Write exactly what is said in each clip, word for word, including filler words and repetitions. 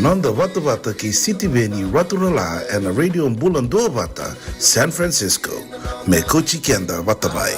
Noda vatavata kei Sitiveni Raturala ena Radio Bula Duavata, San Francisco. Me kauti keda vata mai.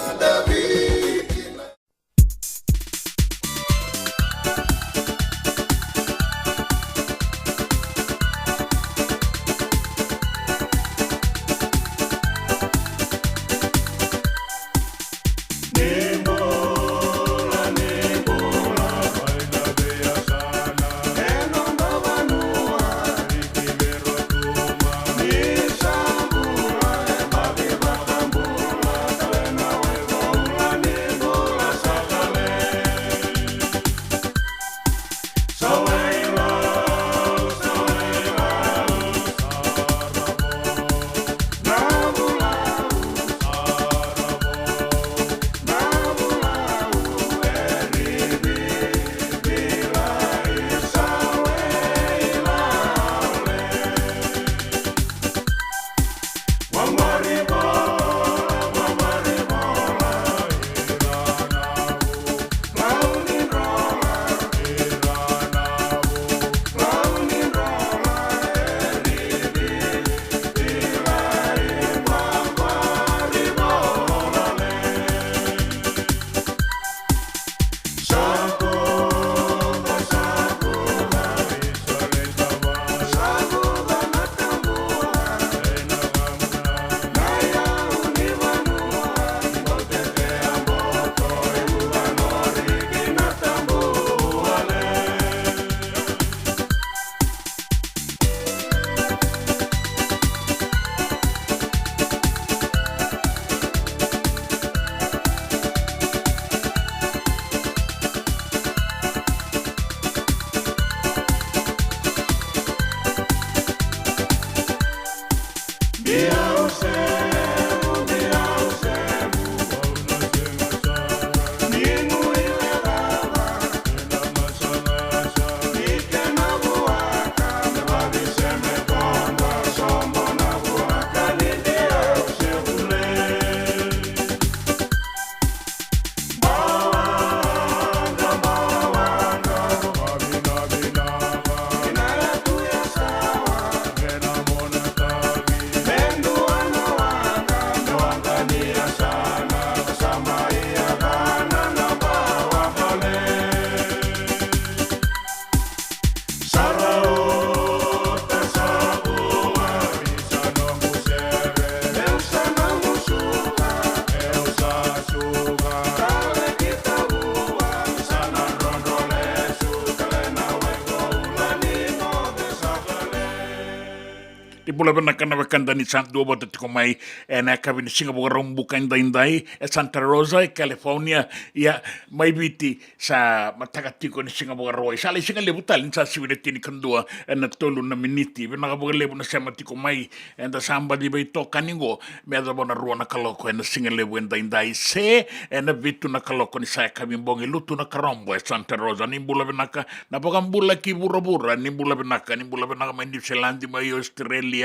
Ni bula vinaka na wekada ni sa duavata tiko mai ena yakavi ni siga Vakaraubuka edaidai e Santa Rosa e California. Ia, mai Viti sa mataka tiko ni siga Vakarauwai, sa lai siga levu tale ni sa sivi na tinikadua ena tolu na miniti. Vinaka vakalevu na sema tiko mai. Eda sa baci veitokani qo me yacova na rua na kaloko ena siga levu edaidai se ena vitu na kaloko ni sa yakavi bogi. Lutu na karobo e Santa Rosa. Ni bula vinaka na vakabula ki vuravura. Ni bula vinaka, ni bula vinaka mai New Zealand, mai Australia.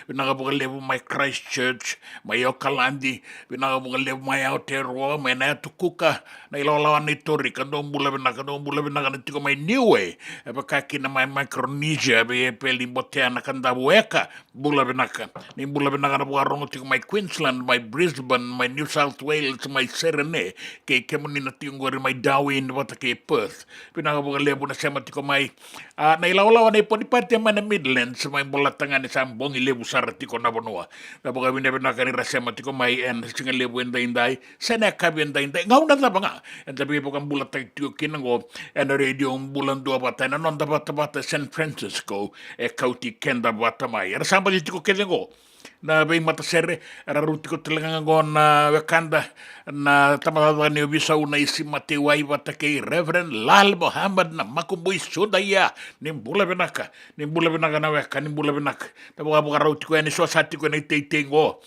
Vinaka vakalevu mai Christchurch, mai Okaladi. Vinaka vakalevu mai Aotearoa, mai na Yatu Kuka, na ilawalawa ni Torika. Dou bula vinaka, dou bula vinaka na tiko mai Niue, e vaka kina mai Micronesia, vei Epeli Botea na Kadavueka. Bula vinaka. Ni bula vinaka na vakarogo tiko mai Queensland, mai Brisbane, mai New South Wales, mai Serene, kei kemuni na tiko qori mai Darwin vata kei Perth. Vinaka vakalevu na sema tiko mai. A, na ilawalawa na iponipati mai na Midlands, mai Bolatagane, sa bogi levu sara tiko na vanua. Na vakavinavinaka ni ra sema tiko mai ena siga levu edaidai se na yakavi edaidai, gauna cava ga. Eda veivakabulataki tiko kina qo ena Radio Bula Duavata ena noda vatavata San Francisco, e kauti keda vata mai. Era sa baci tiko kece qo na veimatasere, era rau tiko tale ga qo na wekada na tabacakacaka ni ovisa, Unaisi Mateiwai vata kei Reverend Lal Mohammed na Makubui Sudaia. Ni bula vinaka, ni bula vinaka na weka, ni bula vinaka. Na vakavakarau tiko yani, so sa tiko ena iteitei qo.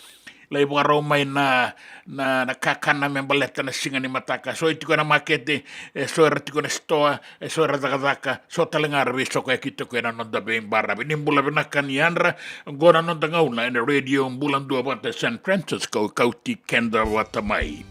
Lai vakarau mai na, na, na kakana me baleta na siga ni mataka. So e tiko ena makete, e so era tiko ena sitoa, e so era cakacaka, so tale ga era veisokoyaki tiko ena noda veibaravi. Ni bula vinaka ni yadra, qo na noda gauna ena Radio Bula Duavata San Francisco, kauti keda vata mai.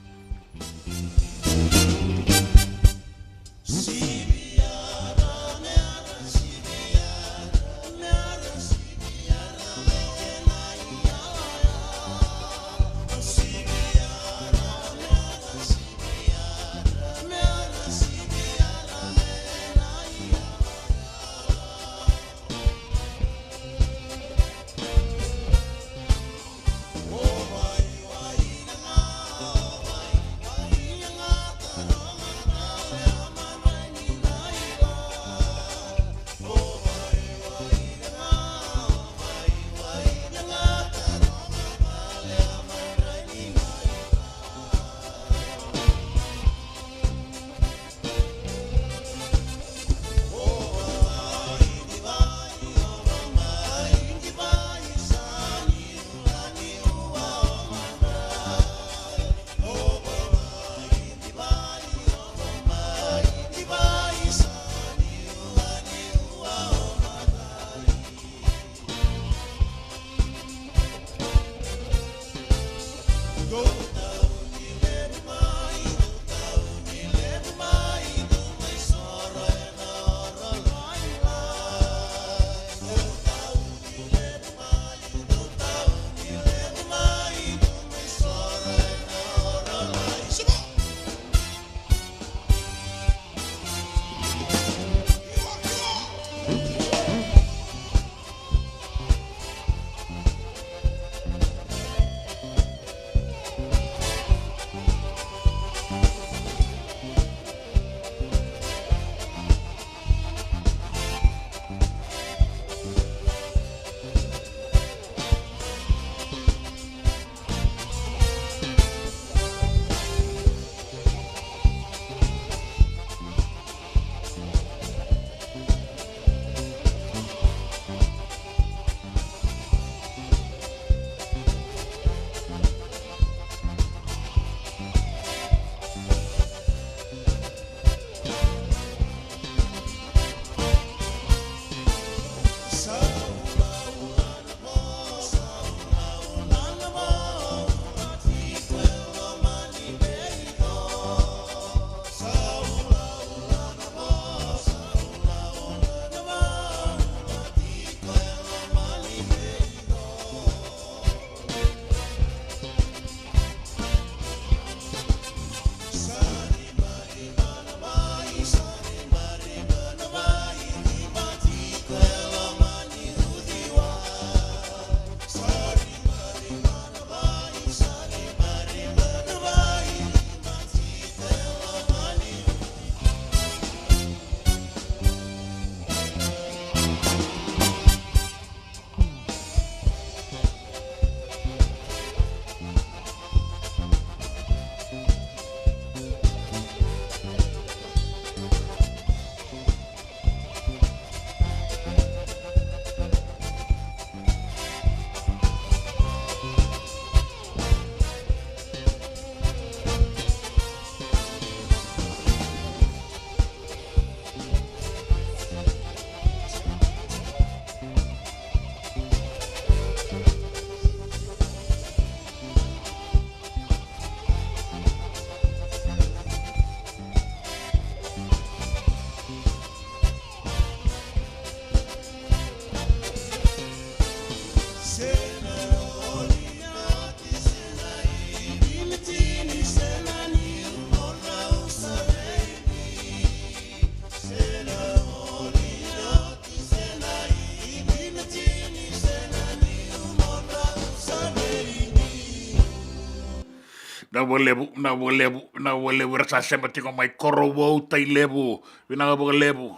Vinaka vakalevu, vinaka vakalevu, vinaka vakalevu era sa sema tiko mai Korovou, Tailevu. Vinaka vakalevu.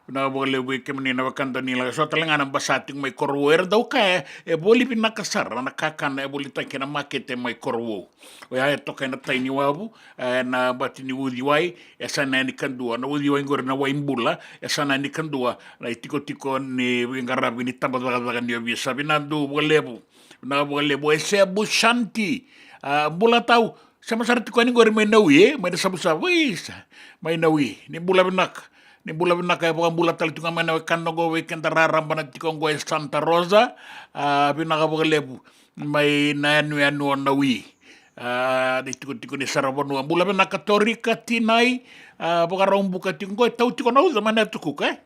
Vinaka vakalevu vei kemuni na wekada ni lako, so tale ga na basa tiko mai Korovou, era dau kaya e voli vinaka sara na kakana e volitaki ena makete mai Korovou. Oya e toka ena tai ni wavu, e, na bati ni uciwai, e sa na yani kadua. Na uciwai qori na wai bula, e sa na yani kadua. Na itikotiko ni veiqaravi ni tabacakacaka ni ovisa. Vinaka vakalevu. Vinaka vakalevu. E Sebu Shanti. A, bula tau. Sema sara tiko yani qori mai Nawi, e? Mai na Savusavu, isa. Mai Nawi. Ni bula vinaka. Ni bula vinaka, e vakabula tale tiko ga mai na wekada qo, vei keda raraba na tiko qo e Santa Rosa. A, vinaka vakalevu. Mai na yanuyanu o Nawi. A, ni tikotiko ni saravanua. Bula vinaka Torika Tinai. A, Vakaraubuka tiko qo, e tau tiko na uca mai na Yatu Kuka, e?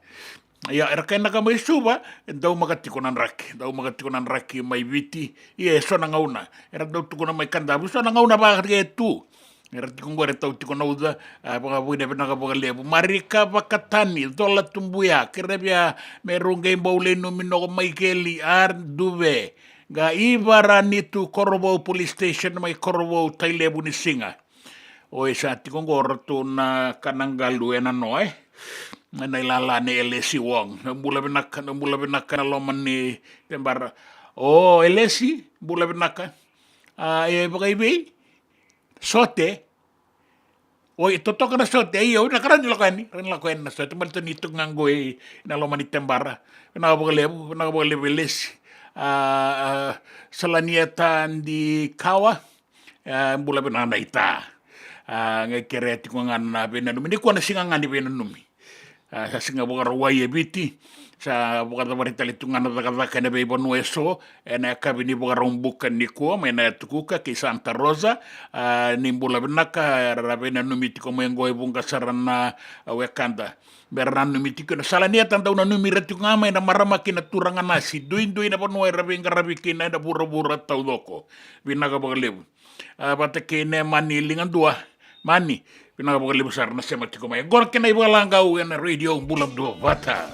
Ia, era kainaka mai Suva, e daumaka tiko na draki, daumaka tiko na draki mai Viti. Ia, e so na gauna era dau tukuna mai Kadavu, so na gauna vaka e tu. Era tiko qori e tau tiko na uca, a, vakavinavinaka vakalevu. Marika Vakatani, Cola Tubuya, kerea me rau qai bau lai numi noko mai keli, a, duve. Qa iva ra ni tu Korovou Police Station mai Korovou, Tailevu ni siga. Oi, sa tiko qo ratou na kana qalu ena no, e? Na ilala ni Elesi Wong. Na bula vinaka, na bula vinaka na loma ni tebara. O, Elesi, bula vinaka. A, e vakaivei? Sote. Oi, totoka na sote. Io, na ka rawa ni lako yani, rawa ni lako yani na sote. Baleta ni tu ga qo ena loma ni tebara. Vinaka vakalevu, vinaka vakalevu Elesi. A, a, Salanieta Dikawa. A, bula vinaka naita. A, qai kerea tiko ga na veinanumi. Nikua na siga ga ni veinanumi. A, sa siga Vakarauwai e Viti. Sa vakacavari tale tu ga na cakacaka ena veivanua eso. Ena yakavi ni Vakaraubuka nikua mai na Yatu Kuka kei Santa Rosa. A, ni bula vinaka, era veinanumi tiko mai qo e vuqa sara na, a, wekada. Me ra nanumi tiko na Salanieta, dau nanumi ira tiko ga mai na marama kei na turaga nasi. Duidui na vanua era veiqaravi kina ena vuravura taucoko. Vinaka vakalevu. A, vata kei Nemani Ligadua. Mani, vinaka vakalevu sara na sema tiko mai. Qo na kena ivakalaqau ena Radio Bula Duavata.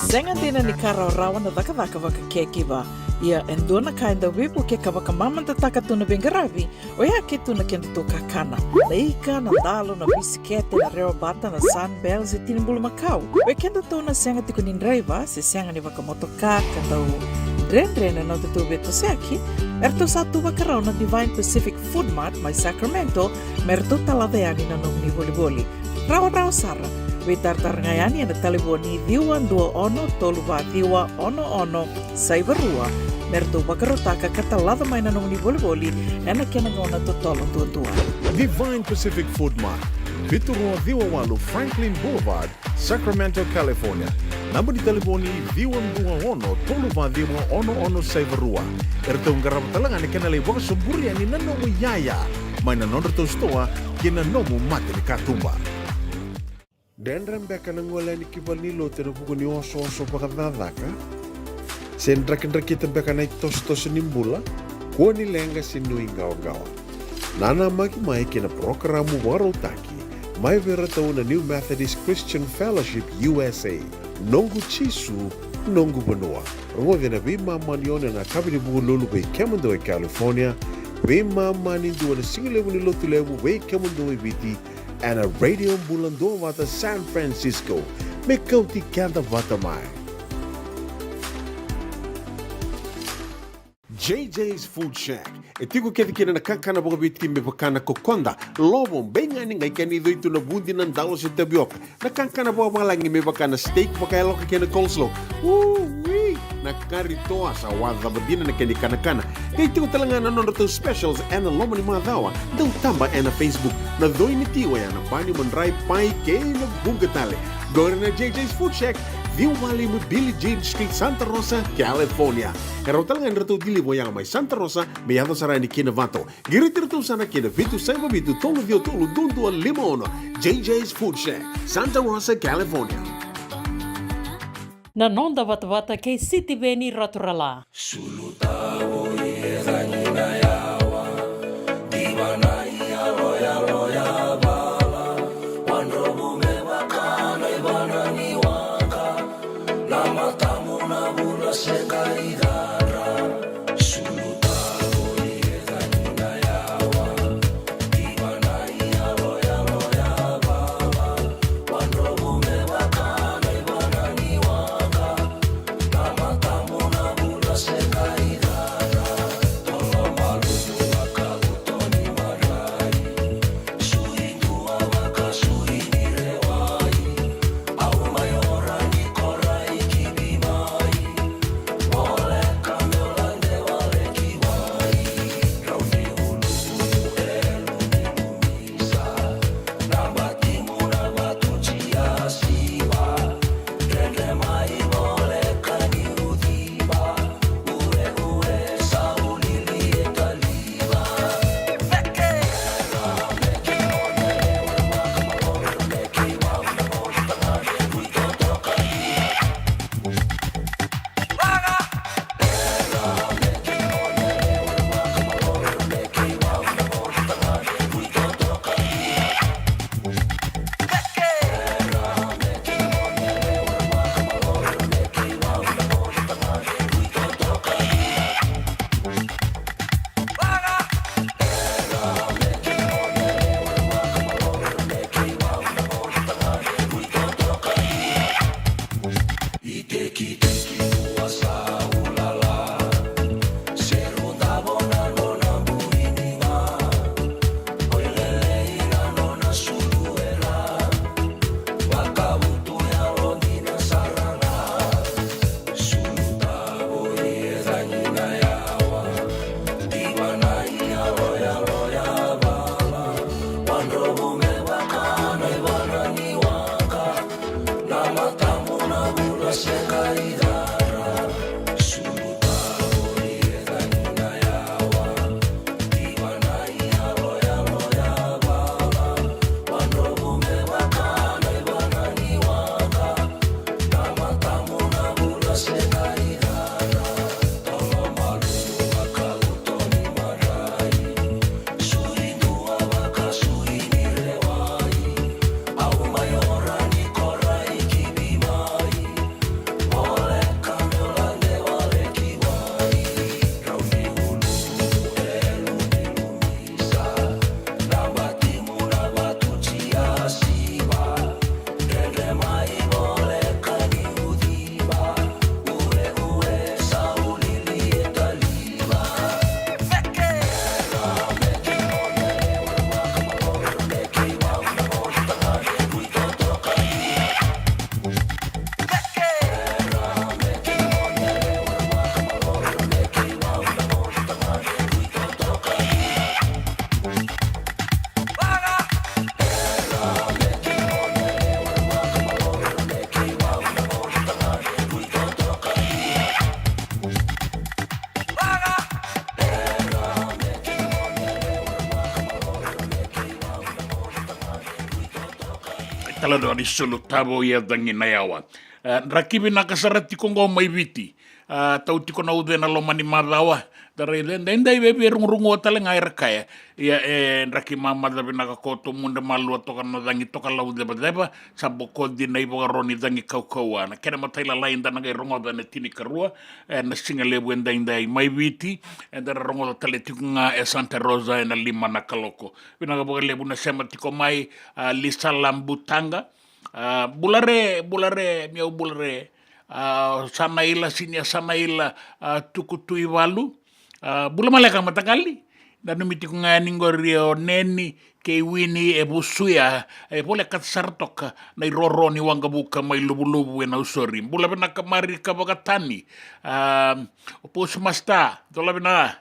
Sega dina ni ka rawarawa na cakacaka vaka caregiver. Ia e dua na ka e dau veivukei ka vakamamadataka tu na veiqaravi, oya ke tu na kedatou kakana. Na ika, na dalo, na bisikete, na rewa bata, na Sunbell, se tini bulumakau. Vei kedatou na sega tiko ni draiva, se sega ni vakamotoka, ka dau dredre na nodatou veitosoyaki, eratou sa tu vakarau na Divine Pacific Food Mart mai Sacramento, me ratou talaca yani na nomuni volivoli. Rawarawa sara. Veitaratara ga yani ena talevoni ciwa dua ono tolu va ciwa ono ono saiva rua, me ratou vakarautaka ka talaca mai na nomuni volivoli ena kena gauna totolo duadua. Divine Pacific Food Mart, vitu rua ciwa walu Franklin Boulevard, Sacramento, California. Naba ni talevoni ciwa dua ono tolu va ciwa ono ono saiva rua. Eratou qarava tale ga na kena lai vakasoburi yani na nomu iyaya mai na nodratou sitoa ki na nomu mata ni katuba. Dredre beka na gole yani ki valenilotu ena vuku ni osooso vakacakacaka? Se drakidrakita beka na itosotoso ni bula? Kua ni leqa se nuiqawaqawa. Nanamaki mai ki na parokaramu vakarautaki mai vei iratou na New Methodist Christian Fellowship U S A. Noqu Jisu, noqu vanua. Rogoci ena veimama ni ono ena yakavi ni Vukelulu vei kemudou e California, veimama ni dua na sigalevu ni Lotulevu vei kemudou e Viti, ena Radio Bula Duavata San Francisco. Me kauti keda vata mai. J J's Food Shack. E tiko kece kina na kakana vakaviti me vaka na kokoda, lovo, beigani, qai kena icoi tu na vudi, na dalo se tavioka. Na kakana vakavalagi me vaka na steak vakayaloka kei na coleslaw. Ui! Na kari toa, sa wacava dina na kena ikanakana. Qai tiko tale ga na nodratou specials ena loma ni macawa. Dau taba ena Facebook. Na coi ni ti oya na bani, madrai, pai kei na vuqa tale. Qori na J J's Food Shack, ciwa walu lima Billie Jean Street, Santa Rosa, California. E rawa tale ga ni ratou deliver oya mai Santa Rosa me yaco sara yani ki Novato. Qiriti iratou sara ki na vitu saiva vitu tolu ciwa tolu dua dua lima ono. J J's Food Shack, Santa Rosa, California. Na noda vatavata kei Sitiveni Raturala. Talanoa ni sulu tavo ia cagi na yawa. E, draki vinaka sara tiko qo mai Viti. A, tau tiko na uce na loma ni macawa. Da raica e daidai vei, vei rugurugua tale ga era kaya. Ia, e, draki mamaca vinaka ko tu muda malua toka na cagi toka lau cevaceva. Sa bokoci na ivakaro ni cagi kaukauwa. Na kena matailalai da na qai rogoca na tinikarua. E, na siga levu e daidai mai Viti. Eda na rogoca tale tiko ga e Santa Rosa e na lima na kaloko. Vinaka vakalevu na sema tiko mai, a, Lisa Labutaqa. A, bula re, bula re, miau bula re. A, Sanaila, Sinia Sanaila, a, Tukutuivalu. A, bula maleka mataqali. Nanumi tiko ga yani qori o Neni kei Wini e Vusuya, e volekata sara toka na iroro ni waqavuka mai Luvuluvu e Nausori. Bula vinaka Marika Vakatani, a, o Postmaster, cola vinaka.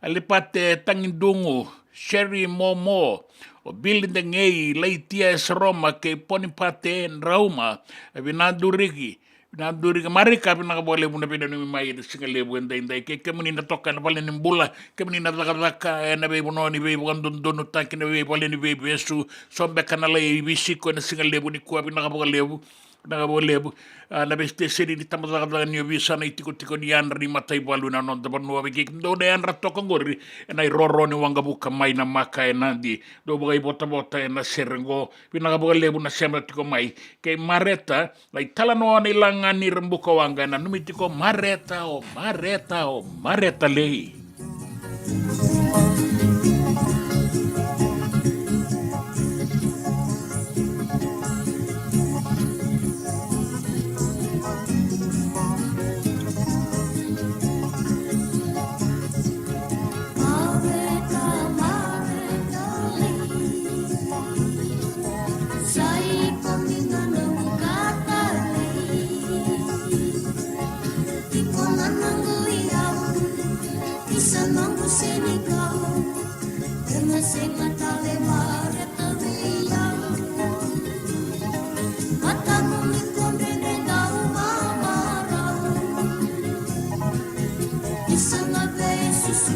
Alipate Tagidugu, Sherry Momo, o Billy Degei, Laitia e Soroma, kei Ponipate Drauma, e Vinaduriki, Vinaduriki, Marika, vinaka vakalevu na veinanumi mai ena siga levu e daidai, kei kemuni na toka ena vale ni bula, kemuni na cakacaka ena veivanua ni veivakadodonutaki, na veivale ni veivesu, so beka na lai visiko ena siga levu nikua, vinaka vakalevu. Vinaka vakalevu. A, na veisiteseni ni tabacakacaka ni ovisa, na itikotiko ni yadra ni mataivalu ena noda vanua, vei kemudou na yadra toka qori ena iroro ni waqavuka mai Namaka e Nadi, dou vakaivotavota ena sere qo. Vinaka vakalevu na sema tiko mai. Kei Mareta, na italanoa na ilaga ni ra buka waqa, e nanumi tiko Mareta, o Mareta, o Mareta lei. Iko na noqu iyau, isa noqu senikau, e na sega tale Mareta vei au. Matamu ni kodre dredre dau mamarau, isa na veisusu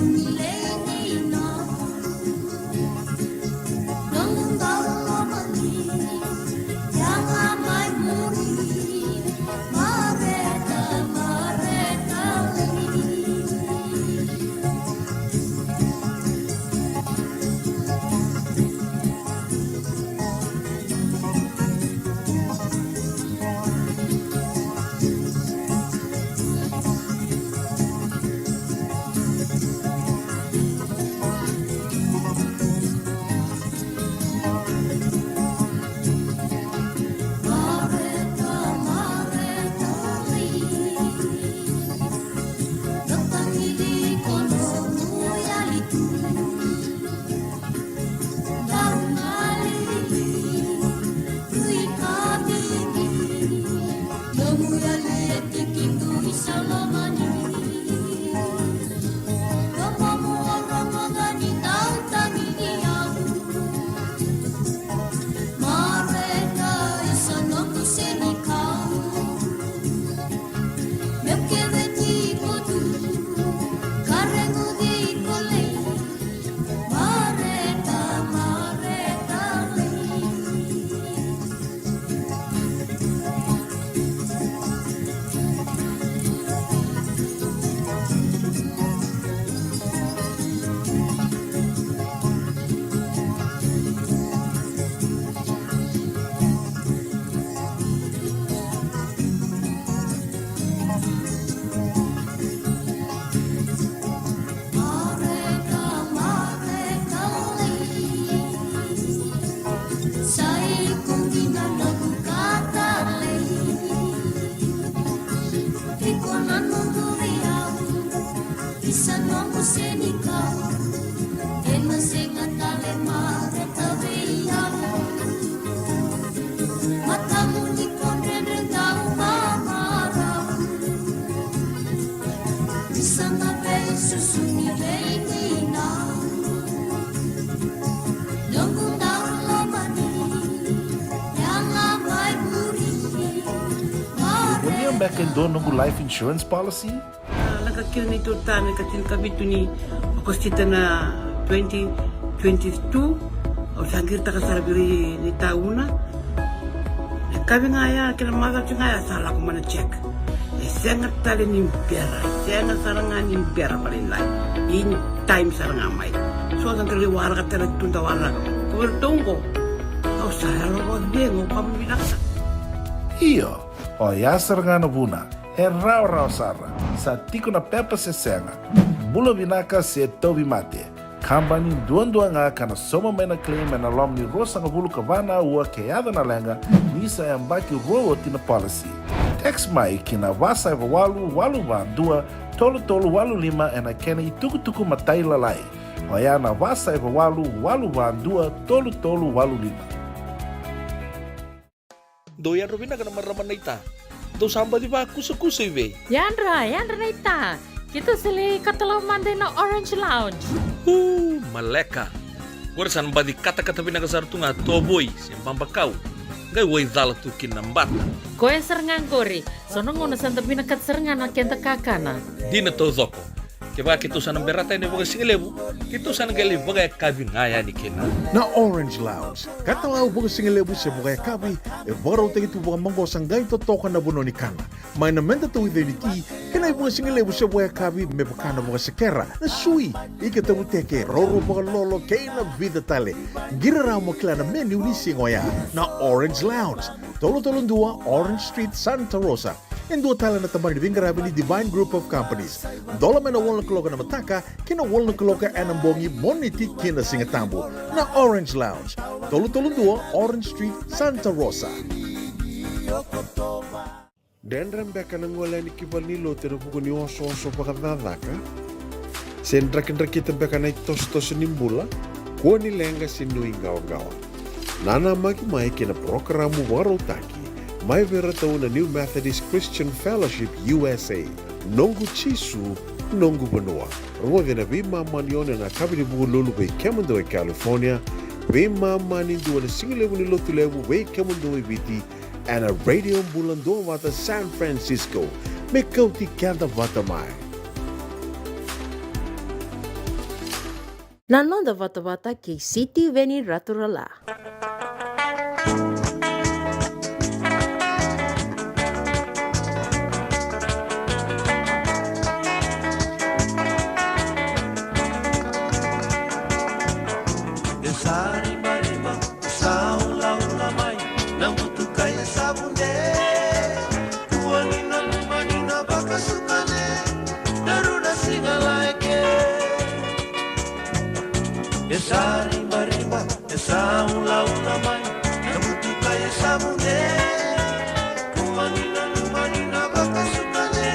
ni lei ni nau. Volia beka e dua noqu life insurance policy? A, laka kina neitou tane ka tinikavitu ni Okosita na twenty twenty-two. Au sa qiritaka sara vei ira ni tauna. Kavi ga ya kei na macawa ga ya sa lako mai na check. E sega tale ni bera, e sega sara ga ni bera vakalailai. In time sara ga mai. So sa qai waraka tale tu da waraka. Ko vei ratou qo. Au sa yalo vakacegu, au kama vinaka sara. Io, oya sara ga na vuna. E rawarawa sara. Sa tiko na pepa se sega. Bula vinaka se tauvimate. Kabani duadua ga ka na sauma mai na claim ena loma ni ruasagavulu ka va na aua ke yaco na leqa, ni sa yabaki rua oti na policy. Text mai ki na va saiva walu walu va dua tolu tolu walu lima ena kena itukutuku matailalai. Oya na va saiva walu walu va dua tolu tolu walu lima. Dou yadra vinaka na marama naita. Dou sa baci vakusakusa i vei? Yadra, yadra naita. Keitou sa lai katalau mada ina Orange Lounge. Uu, maleka. Qori sa na baci katakata vinaka sara tu ga tovoi se babakau. Qai wai cala tu kina na bata. Koya sara ga qori. So na gauna sa da vinakata sara ga na keda kakana. Dina taucoko. Kevaka keitou sa na berata yani vakasigalevu, keitou sa na qai lai vakayakavi ga yani kina. Na Orange Lounge, katalau vakasigalevu se vakayakavi, e vakarautaki tu vakamaqosa qai totoka na vanua ni kana. Mai na meda tauica ni ti, kei na ivakasigalevu se vakayakavi me vaka na vakasekera, na sui, ika tavuteke, roro vakalolo, kei na vica tale. Qiri rawa mo kila na menu ni siga oya. Na Orange Lounge, tolu tolu dua Orange Street, Santa Rosa. E dua tale na tabana ni veiqaravi ni Divine Group of Companies. Dola mai na walu na kaloko ena mataka ki na walu na kaloko ena bogi, Moniti ki na Sigatabu. Na Orange Lounge, tolu tolu dua Orange Street, Santa Rosa. Dredre beka na gole yani ki valenilotu ena vuku ni osooso vakacakacaka? Se drakidrakita beka na itosotoso ni bula? Kua ni leqa se nuiqawaqawa. Nanamaki mai ki na parokaramu vakarautaki mai vei iratou na New Methodist Christian Fellowship U S A, Noqu Jisu, Noqu Vanua. Rogoci ena veimama ni ono ena yakavi ni Vukelulu vei kemudou e California, veimama ni dua na sigalevu ni Lotulevu vei kemudou e Viti, ena Radio Bula Duavata San Francisco. Me kauti keda vata mai. Na noda vatavata kei Sitiveni Raturala. E sa ribariba, e sa ulaula mai na butuka e sa vude. Kua ni nanuma ni na vakasukane, daru na siga lake. E sa ribariba, e sa ulaula mai na butuka e sa vude. Kua ni nanuma ni na vakasukane,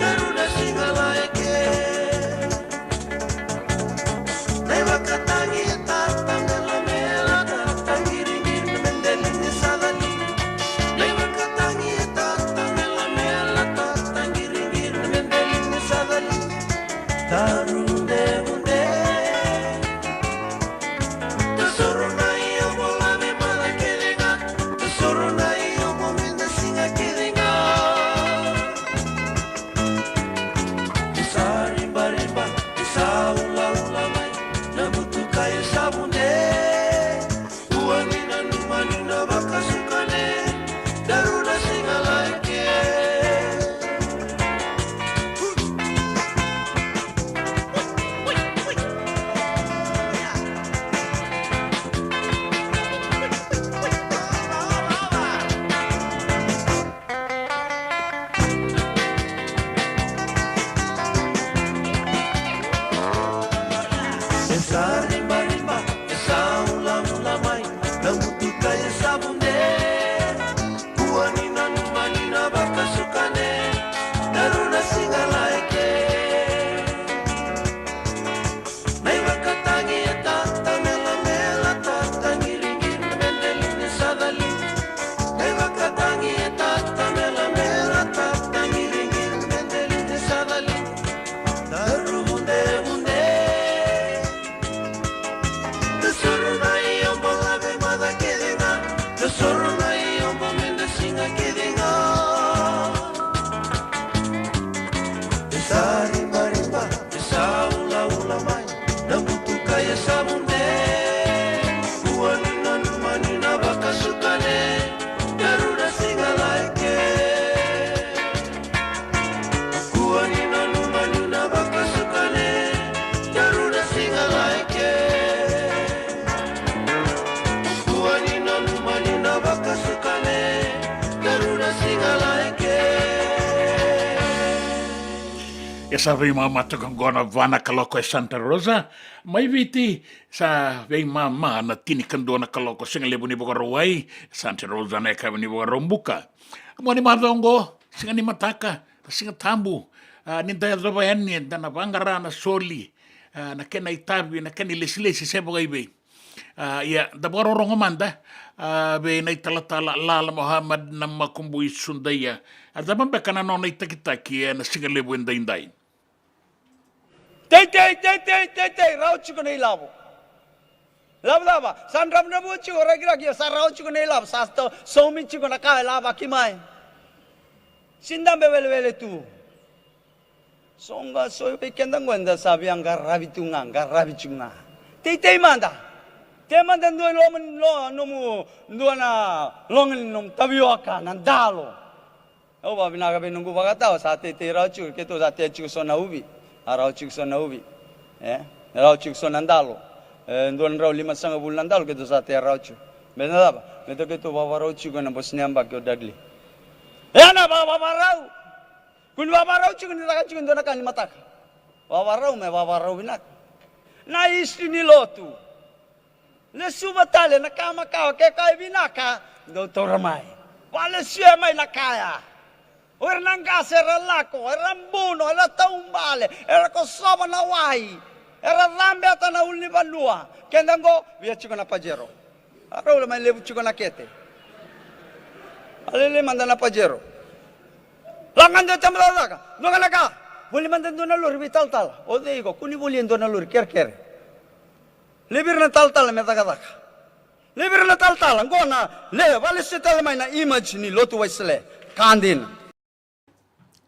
daru na siga lake. E sa ribariba, e sa ulaula mai na butuka e sa vude. Kua ni nanuma ni na vakasukane, daru na siga lake. E sa ribariba, e sa ulaula mai na butuka e sa vude. Kua ni nanuma ni na vakasukane, daru na siga lake. Sa veimama toka qo na va na kaloko e Santa Rosa mai Viti. Sa veimama na tinikadua na kaloko, siga levu ni Vakarauwai, Santa Rosa na yakavi ni Vakaraubuka. Mua ni macawa oqo, siga ni mataka, na Siga Tabu. A, ni da yacova yani, eda na vaqara na soli, a, na kena itavi, na kena ilesilesi se vakaivei. A, ia, da vakarorogo mada, a, vei na italatala Lala Muhammad Namakubui Sudaia. A cava beka na nona itakitaki ena siga levu edaidai? Teitei, teitei, teitei, rawa tiko na ilavo. Lavo cava? Sa dravudravua tiko rakiraki, ia sa rawa tiko na ilavo, sa to-, saumi tiko na ka e lavaki mai. Sidabe welewele tu. So ga so vei keda qo eda sa via qaravi tu ga, qaravi tu ga. Teitei mada. Tei mada dua i loma ni lo-, nomu, dua na loga ni nomu tavioka, na dalo. Au vakavinaka vei noqu vakatawa, sa teitei rawa tiko, keitou sa tea tiko so na uvi. A rawa tiko so na uvi. E? Rawa tiko so na dalo. E, dua na drau limasagavulu na dalo, keitou sa tea rawa tiko. Me na cava? Me tou keitou vavarau tiko ena bose ni yabaki o Dudley. E na va-, vavarau. Kua ni vavarau tiko ni caka tiko e dua na ka ni mataka. Vavarau me vavarau vinaka. Na history ni lotu. Lesuva tale na ka makawa, ke ka e vinaka, dou taura mai. Valesuya mai na ka ya. O ira na qase era lako, era buno, era taubale, era kosova na wai, era cabeta na ulunivanua. Keda qo, via tiko na Pajero. A rau la mai levu tiko na kete. A lele mada na Pajero. Lako ga dua tama cakacaka, dua ga na ka. Voli mada dua na lori vei talatala. O cei iko, kua ni voli e dua na lori kerekere. Levi ira na talatala me cakacaka. Levi ira na talatala, qo na le, valesu tale mai na image ni lotu Wesele. Ka dina.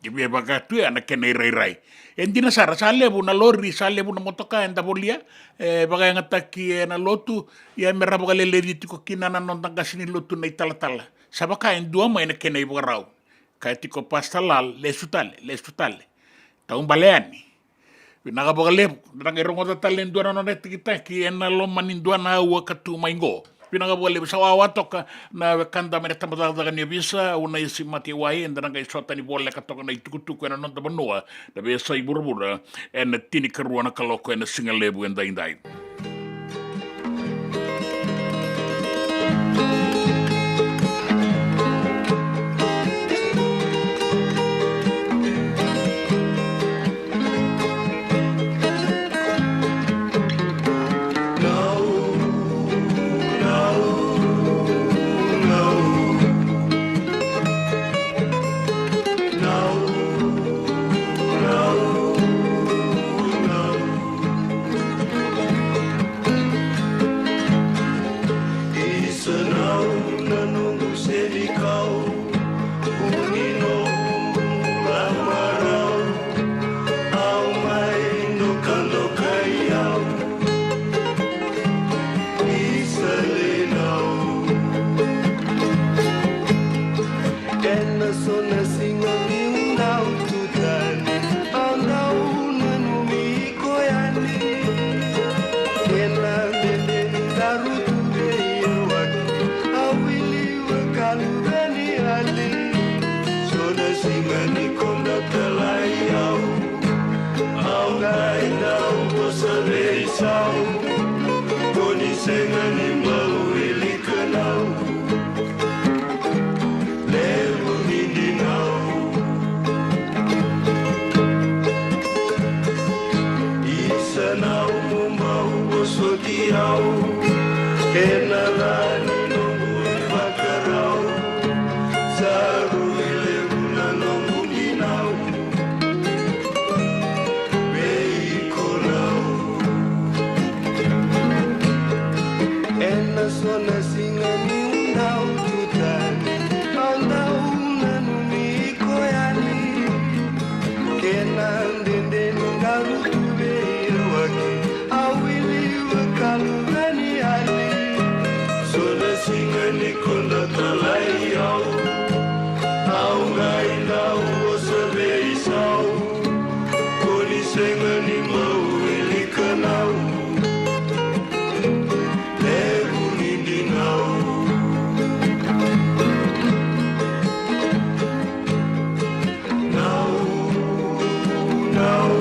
Ki via vaka tu ya na kena irairai. E dina sara, sa levu na lori, sa levu na motoka eda volia, e vakayagataki ena lotu, ia me ra vakaleleci tiko kina na noda qase ni lotu na italatala. Sa vaka e dua mai na kena ivakarau. Kaya tiko Pastor Lal, lesu tale, lesu tale. Taubale yani. Vinaka vakalevu, da na qai rogoca tale e dua na nona itakitaki ena loma ni dua na aua ka tu mai qo. Vinaka vakalevu, sa wawa toka na wekada mai na tabacakacaka ni ovisa, au na isi mate wai, eda na qai sota ni voleka toka na itukutuku ena noda vanua, na veiyasai vuravura, ena tinikarua na kaloko ena siga levu edaidai. Isa nau na noqu senikau, kua ni noqu la marau, au mai dokadokai au. Isa lei nau. Ena so na siga niu dau tu tani, au dau nanumi iko yani. Kena dede ni daru tu vei Ruaki, au wili vakaluveni yani. So na siga ni koda talai au, au qai dau vosa veisau. Ko ni sega ni bau wilika nau. Levu ni dinau. Isa nau mo bau vosoti au. Kena la ni noqu ivakarau. Sa rui levu na noqu dinau. Vei iko nau. Ena so na siga niu dau tu tani, au dau nanumi iko yani. Kena dede ni daru tu vei Ruaki, au wili vakaluveni yani. So na siga ni koda talai au, au qai dau vosa veisau. Ko ni sega ni bau wilika nau. Levu ni dinau. Nau, nau,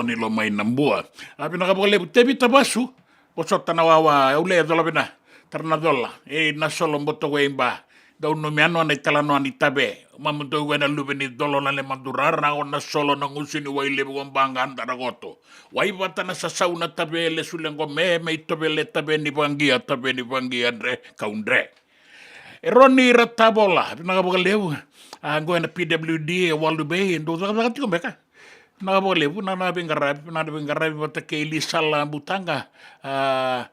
Ni lo mai na bua. A vinaka vakalevu Tevita Vasu. Vosota na wawa, au le cola vina. Tara na cola. E na solo boto wei ba. Dau numi ano na italanoa ni tave. Mamu dau wena luve ni colo na le madurara na o na solo na gusu ni wai levu wa baga dara goto. Wai vata na sasau na tave le sule gome me i tove le tave ni vagia tave ni vagia dre kau dre. E Roni Ratavola, vinaka vakalevu. A, qo ena P W D e Walu Bay, e dou cakacaka tiko beka. Vinaka vakalevu, na na veiqaravi, na na veiqaravi vata kei Lisala Butaqa. A,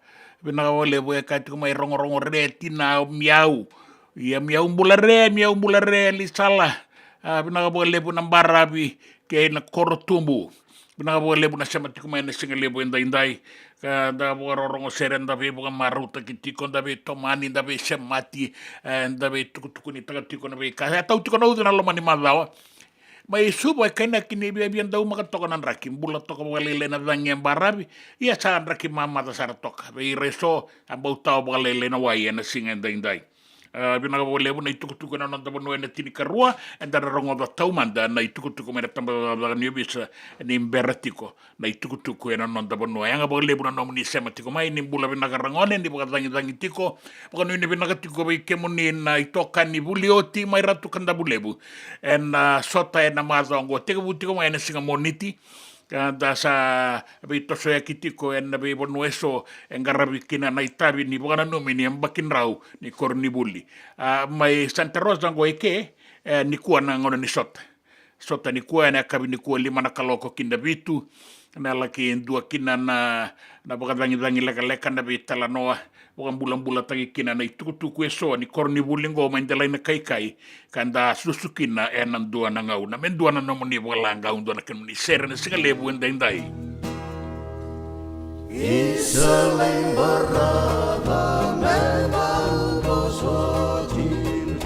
vinaka vakalevu, e ka tiko mai rogorogo re tina o miau. Ia miau bula re, miau bula re Lisala. A, vinaka vakalevu na baravi kei na korotubu. Vinaka vakalevu na sema tiko mai na siga levu e daidai. Ka da vakarorogo sere, da veivakamarautaki tiko, da veitomani, da veisemati, e, da veitukutukunitaka tiko na veika e tau tiko na ucu na loma ni macawa. Mai Suva e kainaki ni viavia daumaka toka na draki, bula toka vakalailai na cagi e baravi. Ia sa draki mamaca sara toka vei ira eso, a bau tawa vakalailai na wai ena siga e daidai. A, vinaka vakalevu na itukutuku ena noda vanua ena tinikarua, eda na rogoca taumada na itukutuku mai na tabacakacaka ni ovisa ni bera tiko na itukutuku ena noda vanua. Yaga vakalevu na nomuni sema tiko mai, ni bula vinaka ragone, ni vakacagicagi tiko, vakanuinui vinaka tiko vei kemuni na itokani vuli oti mai Ratu Kadavulevu. Ena, a, sota ena macawa oqo, tekivu tiko mai ena siga Moniti. Ka da sa veitosoyaki tiko ena veivanua eso e qaravi kina na itavi ni vakananumi ni yabaki drau ni koronivuli. A, mai Santa Rosa oqo eke, e, nikua na gauna ni sota. Sota nikua ena yakavi nikua lima na kaloko ki na vitu. Na laki dua kina na, na vakacagicagi lekaleka na veitalanoa. Vakabulabulataki kina na itukutuku eso ni koronivuli qo mai Delainakaikai, ka da susu kina ena dua na gauna. Me dua na nomuni vakalagau, dua na kemuni sere na siga levu e daidai. Isa lai barava me bau vosoti,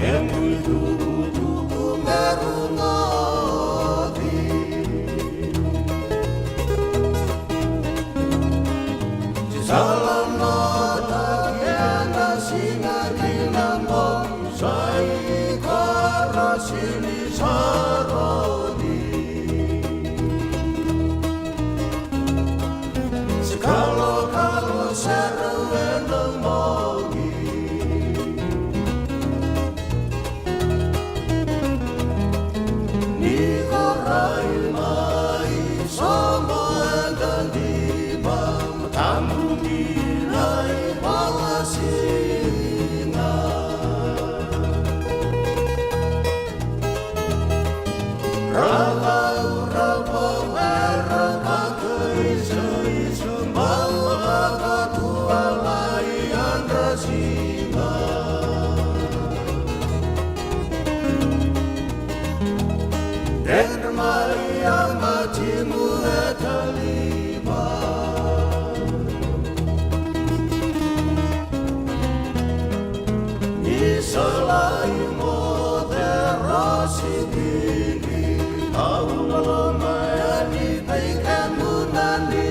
me bui tukutuku me rugoti. Sa lomata kena siga kina mo sa i kara sili sa roni. Se kalokalo sere wena mogi. Ni ko rai mai sobo e dadiva, tamu ni rai valasina. Ravau, ravau, e ravaka isa, isa, bau ravaka tu alai andra siga. Dredre mai a matimu e talima. Ni sa lai moce rosi vili, au loma yani vei kemuni.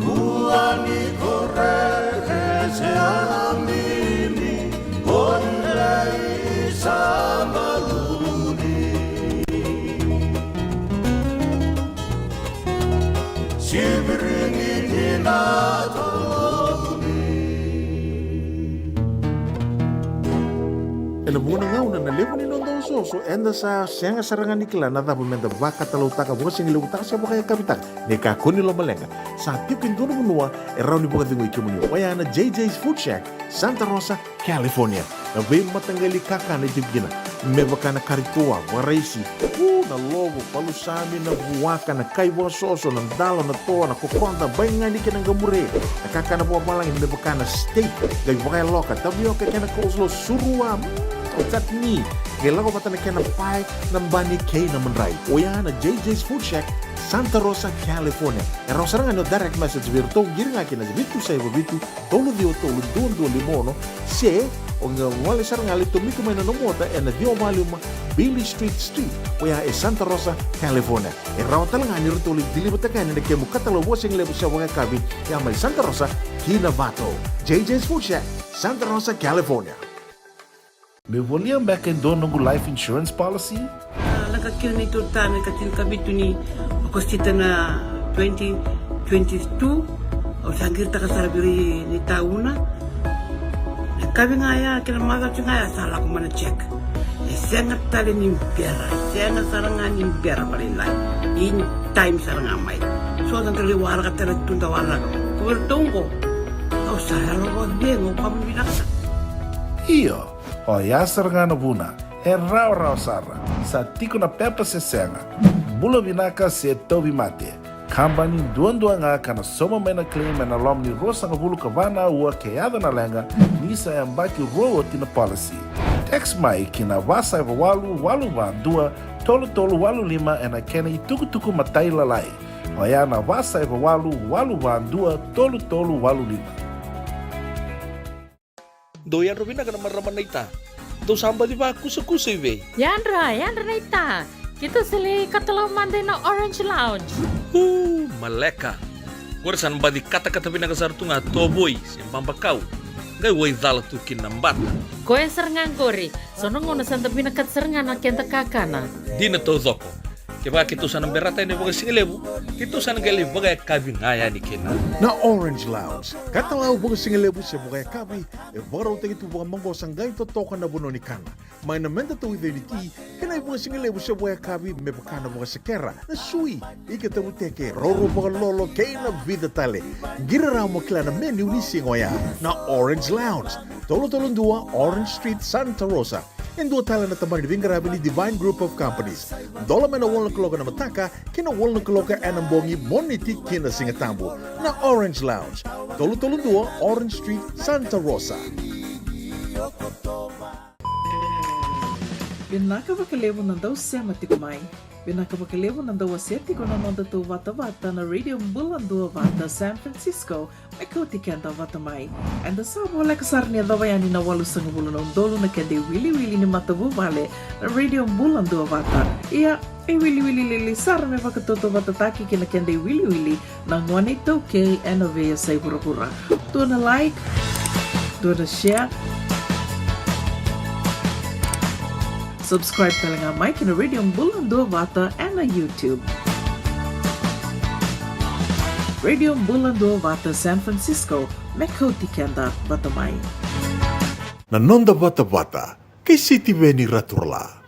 Kua ni koreke se alamini, o ni lai sa baluni. Siviringi ni na toloni. Ena vuqa na gauna na levu ni noda osooso, eda sa sega sara ga ni kila na cava meda vakatalautaka, vakasigalevu taka se vakayakavi taka. Ni kakua ni lomaleqa, sa tiko e dua na vanua e rawa ni vakacegui kemuni. Oya na J J's Food Shack, Santa Rosa, California. Na veimataqali kakana e tiko kina, me vaka na kari toa, vakaraisi, u, na lovo, palusami, na vuaka, na kai vakasoso, na dalo, na toa, na kokoda, baigani kei na qamure. Na kakana vakavalagi me vaka na steak, qai vakayaloka, tavioka kei na coleslaw, surua, mm, chutney, qai lako vata na kena pae, na bani kei na madrai. Oya na J J's Food Shack, Santa Rosa, California. E rawa sara ga ni o direct message vei iratou, qiri ga ki na vitu saiva vitu, tolu ciwa tolu, dua dua lima ono, se o qai gole sara ga, lai tomika mai na nomu ota ena ciwa walu lima Beale Street Suite, oya e Santa Rosa, California. E rawa tale ga ni ratou lai deliver-taka yani na kemu katalau vakasigalevu se vakayakavi, ya mai Santa Rosa ki Novato. J J's Food Shack, Santa Rosa, California. Me volia beka e dua noqu life insurance policy? A, lako kina neitou tane ka tinikavitu ni Okosita na twenty twenty-two. Au sa qiritaka sara vei ira ni tauna. Na kavi ga ya kei na macawa ga ya sa lako mai na check. E sega tale ni bera, e sega sara ga ni bera vakalailai. In time sara ga mai. So da dau waraka tale tu da waraka. Ko vei ratou oqo. Au sa yalo vakacegu, au vakavinavinaka. Io, oya sara ga na vuna. E rawarawa sara. Sa tiko na pepa se sega. Bula vinaka se tauvimate. Kabani duadua ga ka na sauma mai na claim ena loma ni ruasagavulu ka va na aua ke yaco na leqa ni sa yabaki rua oti na policy. Text mai ki na va saiva walu walu va dua tolu tolu walu lima ena kena itukutuku matailalai. Oya na va saiva walu walu va dua tolu tolu walu lima. Dou yadra vinaka na marama naita. Dou sa baci vakusakusa i vei? Yadra, yadra naita. Keitou sa lai katalau mada ina Orange Lounge. Uu, maleka. Qori sa na baci katakata vinaka sara tu ga tovoi se babakau. Qai waicala tu kina na bata. Koya sara ga qori. So na gauna sa da vinakata sara ga na keda kakana. Dina taucoko. Kevaka keitou sa na berata yani vakasigalevu, keitou sa na qai lai vakayakavi ga yani kina. Na Orange Lounge, katalau vakasigalevu se vakayakavi, e vakarautaki tu vakamaqosa qai totoka na vanua ni kana. Mai na meda tauica ni ti, kei na ivakasigalevu se vakayakavi me vaka na vakasekera, na sui, ika tavuteke, roro vakalolo, kei na vica tale. Qiri rawa mo kila na menu ni siga oya. Na Orange Lounge, tolu tolu dua Orange Street, Santa Rosa. E dua tale na tabana ni veiqaravi ni Divine Group of Companies. Dola mai na walu na kaloko ena mataka kei na walu na kaloko ena bogi, Moniti ki na Sigatabu. Na Orange Lounge, tolu tolu dua Orange Street, Santa Rosa. Vinaka vakalevu na dau sema tiko mai. Vinaka vakalevu na dau wasea tiko na nodatou vatavata na Radio Bula Duavata San Francisco. Me kauti keda vata mai. Eda sa voleka sara ni yacova yani na walusagavulu na udolu na keda iwiliwili ni matavuvale na Radio Bula Duavata. Ia, e wiliwili lili sara me vakatautauvatataki kei na keda iwiliwili na gone iTaukei ena veiyasai vuravura. Dua na like, dua na share. Subscribe tale ga mai ki na Radio Bula Duavata ena YouTube. Radio Bula Duavata San Francisco, me kauti keda vata mai. Na noda vatavata kei Sitiveni Raturala.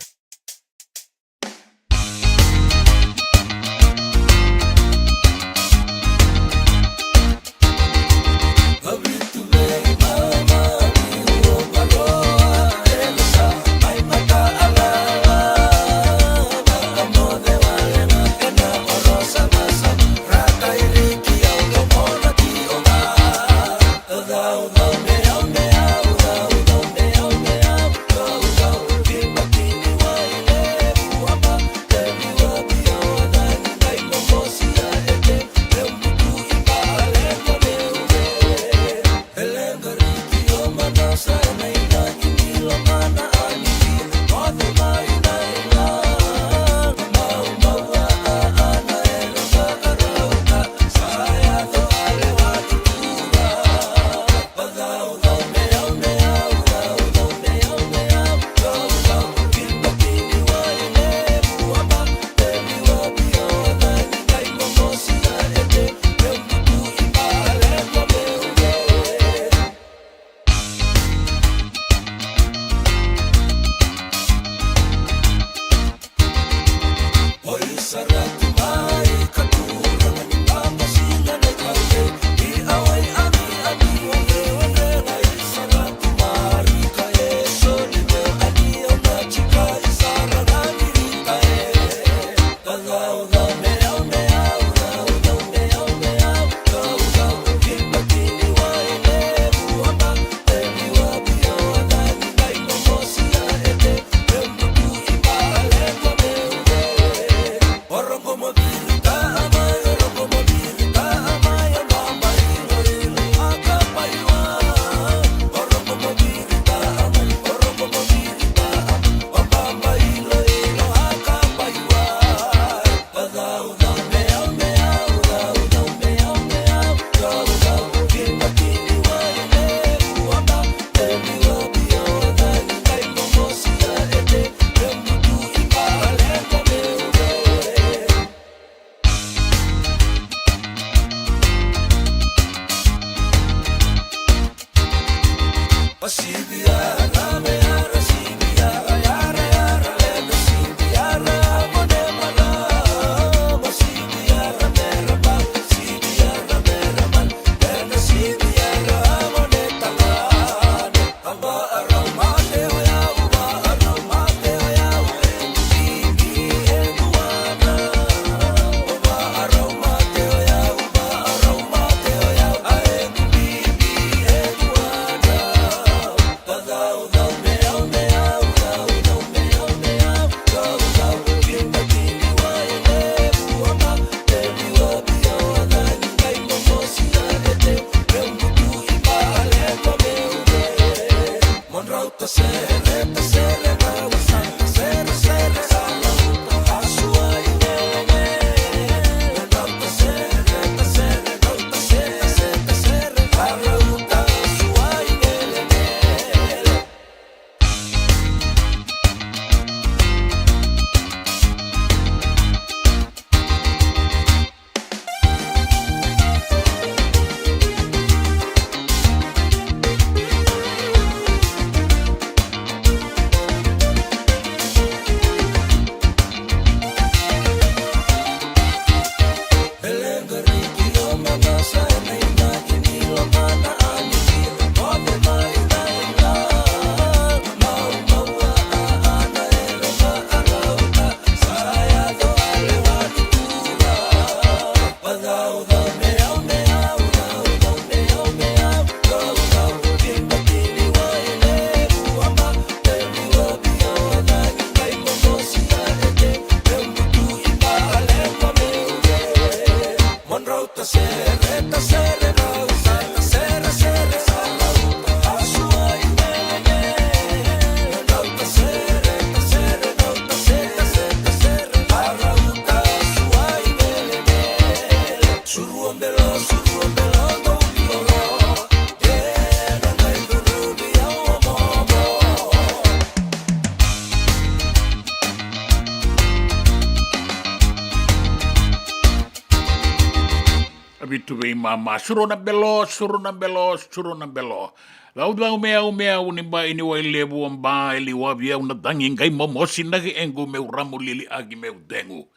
A vitu vei mama, suru na belo, suru na belo, suru na belo. Laulau meau meau ni ba ini wai levu o ba e liwavi au na dagi qai momosi na gequ meu ramu lili agi meu degu.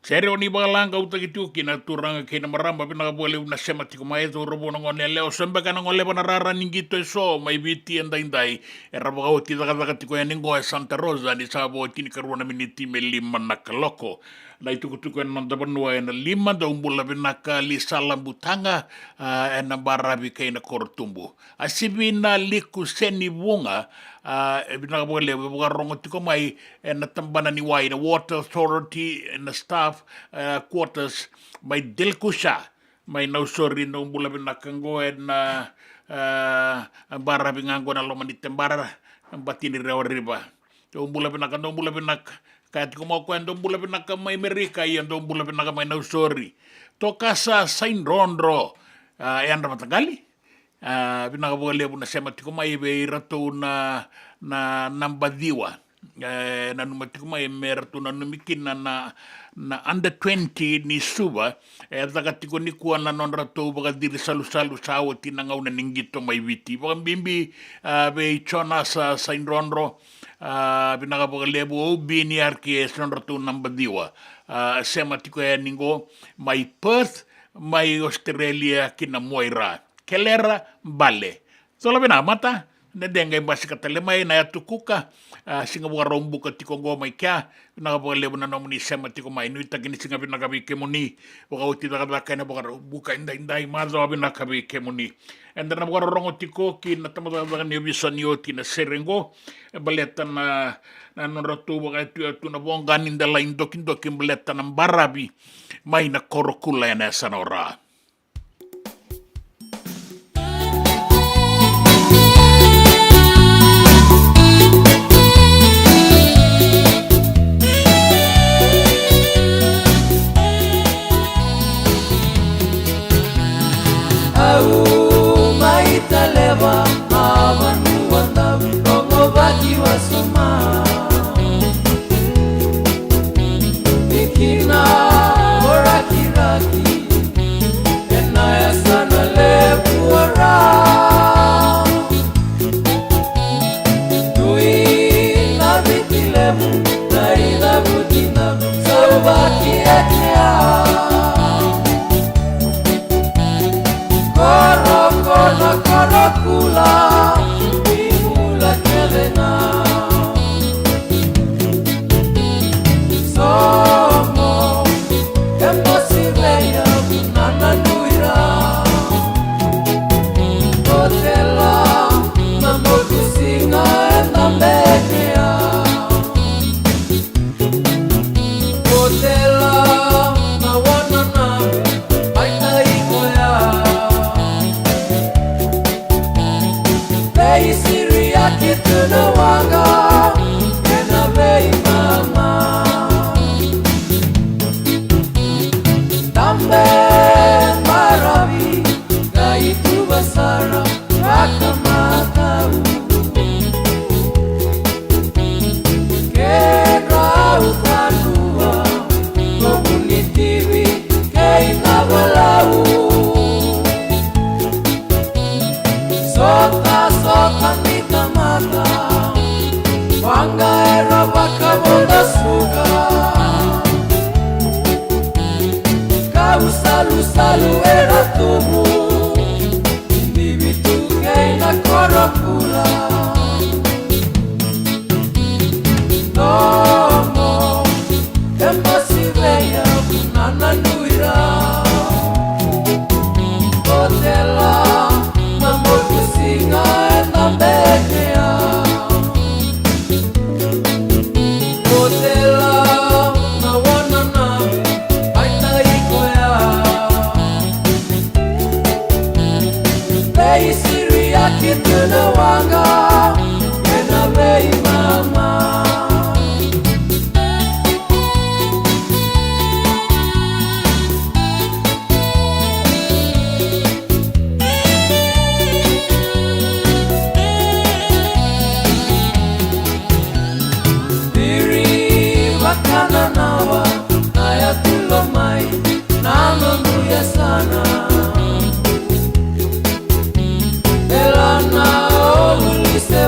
Sere o ni vakalaga utaki tu kina turaga kei na marama, vinaka vakalevu na sema tiko mai e cauravou na gone yalewa, so beka na goleva na rara ni qito e so mai Viti e daidai. Era vakaoti cakacaka tiko yani qo e Santa Rosa ni sa vo tinikarua na miniti me lima na kaloko. Na itukutuku ena noda vanua ena lima, dou bula vinaka Lisala Butaga, a, ena baravi kei na korotubu. A Sivina Liku Seni Vuga, a, e vinaka vakalevu, e vakarogo tiko mai ena tabana ni wai na Water Authority, ena staff, a, quarters, mai Dilkusha, mai Nausori, dou bula vinaka qo ena, a, baravi ga qo na loma ni tebara, Bati ni Rewa River. Dou bula vinaka, dou bula vinaka. Kaya tiko mai o koya, dou bula vinaka mai Merika, ia dou bula vinaka mai Nausori. Tokasa Saidrodro, a, yadra mataqali. A, vinaka vakalevu na sema tiko mai vei iratou na, na naba ciwa. E, nanuma tiko mai me ratou nanumi kina na, na under twenty ni Suva. E caka tiko nikua na nodratou vakaciri salusalu sa oti na gauna ni qito mai Viti. Vakabibi, a, vei Jonas, a, Saidrodro, a, vinaka vakalevu, o Bini R K S, nodratou naba ciwa. A, sema tiko yani qo mai Perth, mai Australia ki na Moira. Kelera Bale. Cola vinaka mata, na dega e basika tale mai na yatu Kuka, a, siga Vakaraubuka tiko qo mai kea, vinaka vakalevu na nomuni sema tiko mai, nuitaki ni siga vinaka vei kemuni, vakaoti cakacaka ena Vakaraubuka edaidai, macawa vinaka vei kemuni. Eda na vakarorogo tiko ki na tabacakacaka ni ovisa ni oti na sere qo, e baleta na, na nodratou vakayatuyatu na voqa ni delai dokidoki baleta na baravi mai na Korokula ena yasana o Ra. Au mai Taleva, a vanua dau rogovaki wasoma. Ni kina o Rakiraki, ena yasana levu o Ra. Dui na Viti Levu, na icavuti na sauvaki e kea. Koro, koro, Korokula, ni bula kece ga. Somo, e mosi vei au na nanui Ra. Botela, na motu siga e na bekea. Botela, na wana na, ai na ikoya.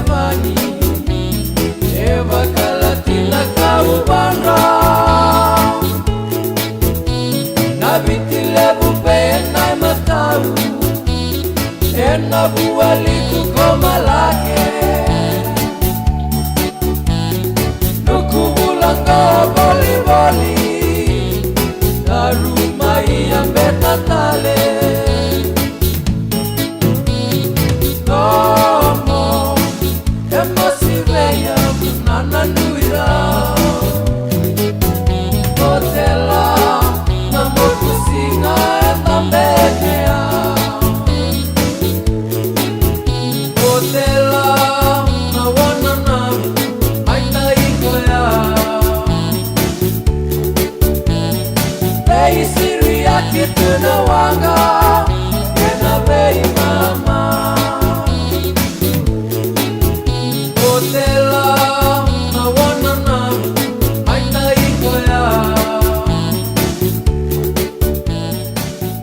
Vani, e vakalati na kauvadra. Na Viti Levu vei na matau, ena vualiku ko Malake. Nuku vula qo volivoli, na ruma ia beta tale. Nomo, e masi vei au na nanui rau. Otela, na moku siga e tabekea. Otela, na wananavu, mai na iko ya. Veisiriaki tu na waqa, ena veimama. Otela, na wananavu, mai na iko ya.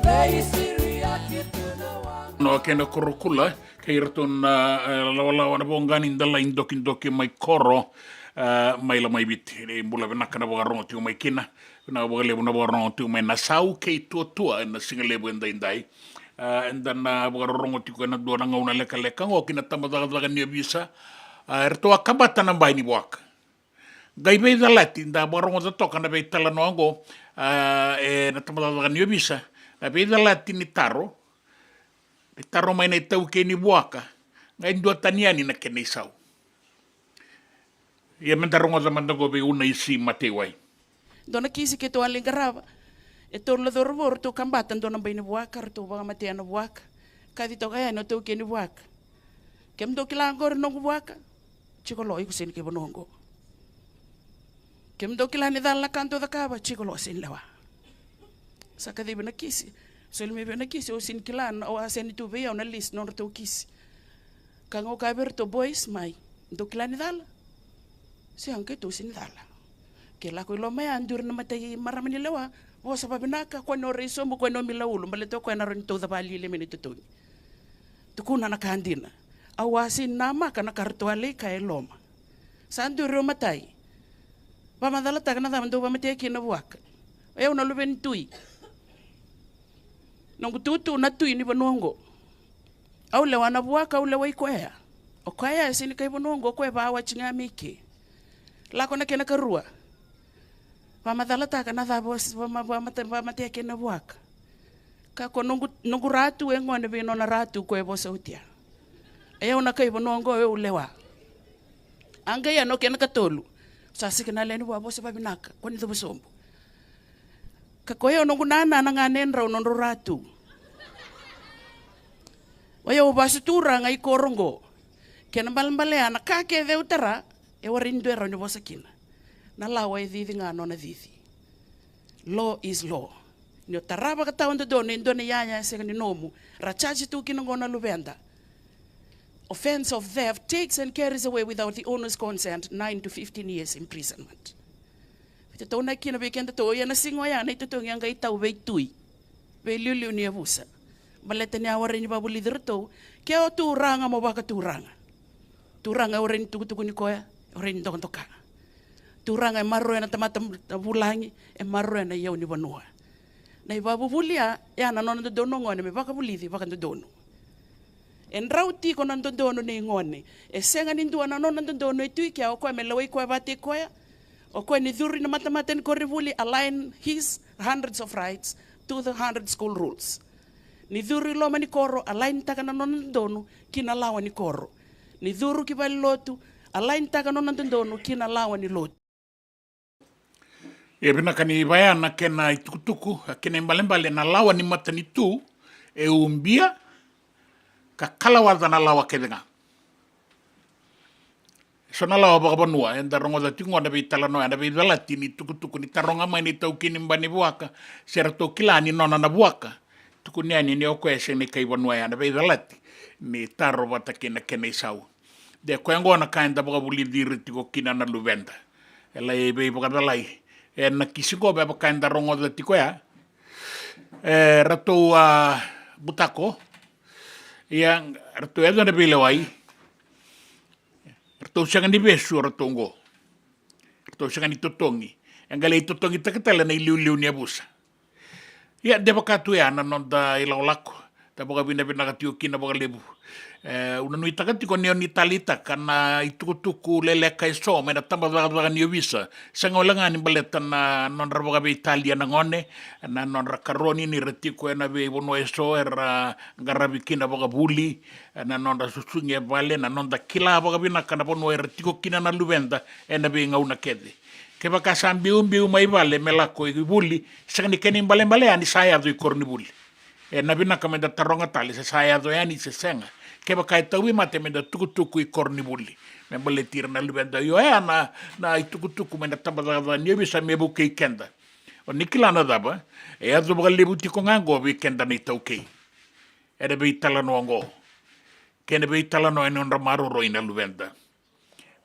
Veisiriaki tu na waqa. No kena koro kula, kei iratou na, e, lawalawa na voqa ni dalai dokidoki mai koro, e, mai Lomaiviti. Ni bula vinaka na vakarogo tiko mai kina. Vinaka vakalevu na vakarogo tiko mai Nasau kei Tuatua ena siga levu edaidai. E, eda na vakarorogo tiko ena dua na gauna lekaleka oqo ki na tabacakacaka ni ovisa. E, eratou a kabata na bai ni vuaka. Qai veicalati, da vakarogoca toka na veitalanoa oqo, a, ena tabacakacaka ni ovisa, na veicalati ni taro, ni taro mai na itaukei ni vuaka, qai duatani yani na kena isau. Ia meda rogoca mada oqo vei Unaisi Mateiwai. Dua na kisi keitou a lai qarava. E tolu na cauravou ratou kabata dua na bai ni vuaka, ratou vakamatea na vuaka. Kaci toka yani o taukei ni vuaka. Kemudou kila oqori noqu vuaka? Tiko lo, iko sega ni kai vanua oqo. Kemudou kila ni cala na ka dou cakava? Tiko lo, sega ni lewa. Sa kacivi na kisi. Soli mai vei na kisi, au sega ni kila, au a send tu vei au na list nodratou kisi. Ka qai kaya vei iratou, boys, mai. Dou kila ni cala? Sega, keitou sega ni cala. Ke lako i loma ya, duri na matai marama ni lewa, vosa vavinaka, kua ni o rai sobu, kua ni o mila ulu, baleta o koya na rawa ni tauca vakalialia mai na itotogi. Tukuna na ka dina. Au a sega ni namaka na ka ratou a lai kaya e loma. Sa duri o matai. Vakamacalataka na cava dou vakamatea kina na vuaka. O yau na luve ni tui. Noqu tutu na tui ni vanua oqo. Au lewa na vuaka, au lewai koya. O koya e sega ni kai vanua oqo, o koya e vawati ga mai ke. Lako na kena karua. Vakamacalataka na cava o s-, vama-, vamate-, vamatea kina na vuaka. Ka ko noqu, noqu ratu e gone vei nona ratu ko e vosa oti ya. E au na kai vanua oqo, e au lewa. A qai ya na kena katolu. Sa sega na lewe ni vua, vosa vavinaka, kua ni cuva sobu. Ka ko e au noqu nana na ganedrau nodrau ratu. O yau vasu turaga i koro oqo. Kena balebale ya na ka kece au tara, e warai ni dua e rawa ni vosa kina. Na lawa e cici ga nona cici. Law is law. Ni o tara vakatawa dodonu e dua na iyaya e sega ni nomu, ra charge tu kina oqo na luveda. Offence of theft takes and carries away without the owner's consent nine to fifteen years imprisonment. Veitataunaki kina vei kedatou, ia na siga oya na itotogi a qai tau veitui, veiliuliu ni yavusa. Baleta ni a warai ni vakavulici iratou, ke o turaga mo vakaturaga. Turaga e warai ni tukutukuni koya, e warai ni dokadoka. Turaga e maroroya na tamata vulagi, e maroroya na iyau ni vanua. Na ivakavuvuli ya, ya na nona dodonu o gone me vakavulici vakadodonu. E drau tiko na dodonu nei gone. E sega ni dua na nona dodonu e tu i kea, o koya me lewai koya vakataki koya. O koya ni curu i na matamata ni koronivuli, align his hundreds of rights to the hundred school rules. Ni curu i loma ni koro, align taka na nona dodonu ki na lawa ni koro. Ni curu ki valenilotu, align taka na nona dodonu ki na lawa ni lotu. E vinaka ni vaya na kena itukutuku, a kena ibalebale na lawa ni matanitu e ubia ka kalawaca na lawa kece ga. So na lawa vakavanua, eda rogoca tiko qo na veitalanoa, na veicalati ni tukutuku ni taroga mai na itaukei ni bai ni vuaka, se ratou kila ni nona na vuaka. Tukuni yani ni o koya e sega ni kai vanua ya, na veicalati ni taro vata kei na kena isau. De koya qo na ka eda vakavulici ira tiko kina na luveda. E lai veivakacalai. E na kisi qo me vaka eda rogoca tiko ya. E ratou a butako. Ia ratou yaco na veilewai. Ratou sega ni vesu o ratou oqo. Ratou sega ni totogi. E qai lai totogitaka tale na iliuliu ni yavusa. Ia, de vaka tu ya na noda ilakolako. Da vakavinavinaka tiko kina vakalevu. E, au na nuitaka tiko ni o ni taleitaka na itukutuku leleka eso mai na tabacakacaka ni ovisa. Sega wale ga ni baleta na nodra vakaveitalia na gone, na nodra karoni ni ra tiko ena veivanua eso era qaravi kina vakavuli, na nodra susugi e vale, na noda kila vakavinaka na vanua era tiko kina na luveda ena veigauna kece. Kevaka sa biubiu mai vale me lako i vuli, sega ni kena ibalebale yani sa yaco i koronivuli. Ena vinaka meda taroga tale se sa yaco yani se sega. Kevaka e tauvimate meda tukutuku i koronivuli me baleti ira na luveda. Io, oya na, na itukutuku mai na tabacakacaka ni ovisa me vukei keda. O ni kila na cava e yaco vakalevu tiko ga oqo vei keda na iTaukei ena veitalanoa oqo, kei na veitalanoa ena nodra maroroi na luveda.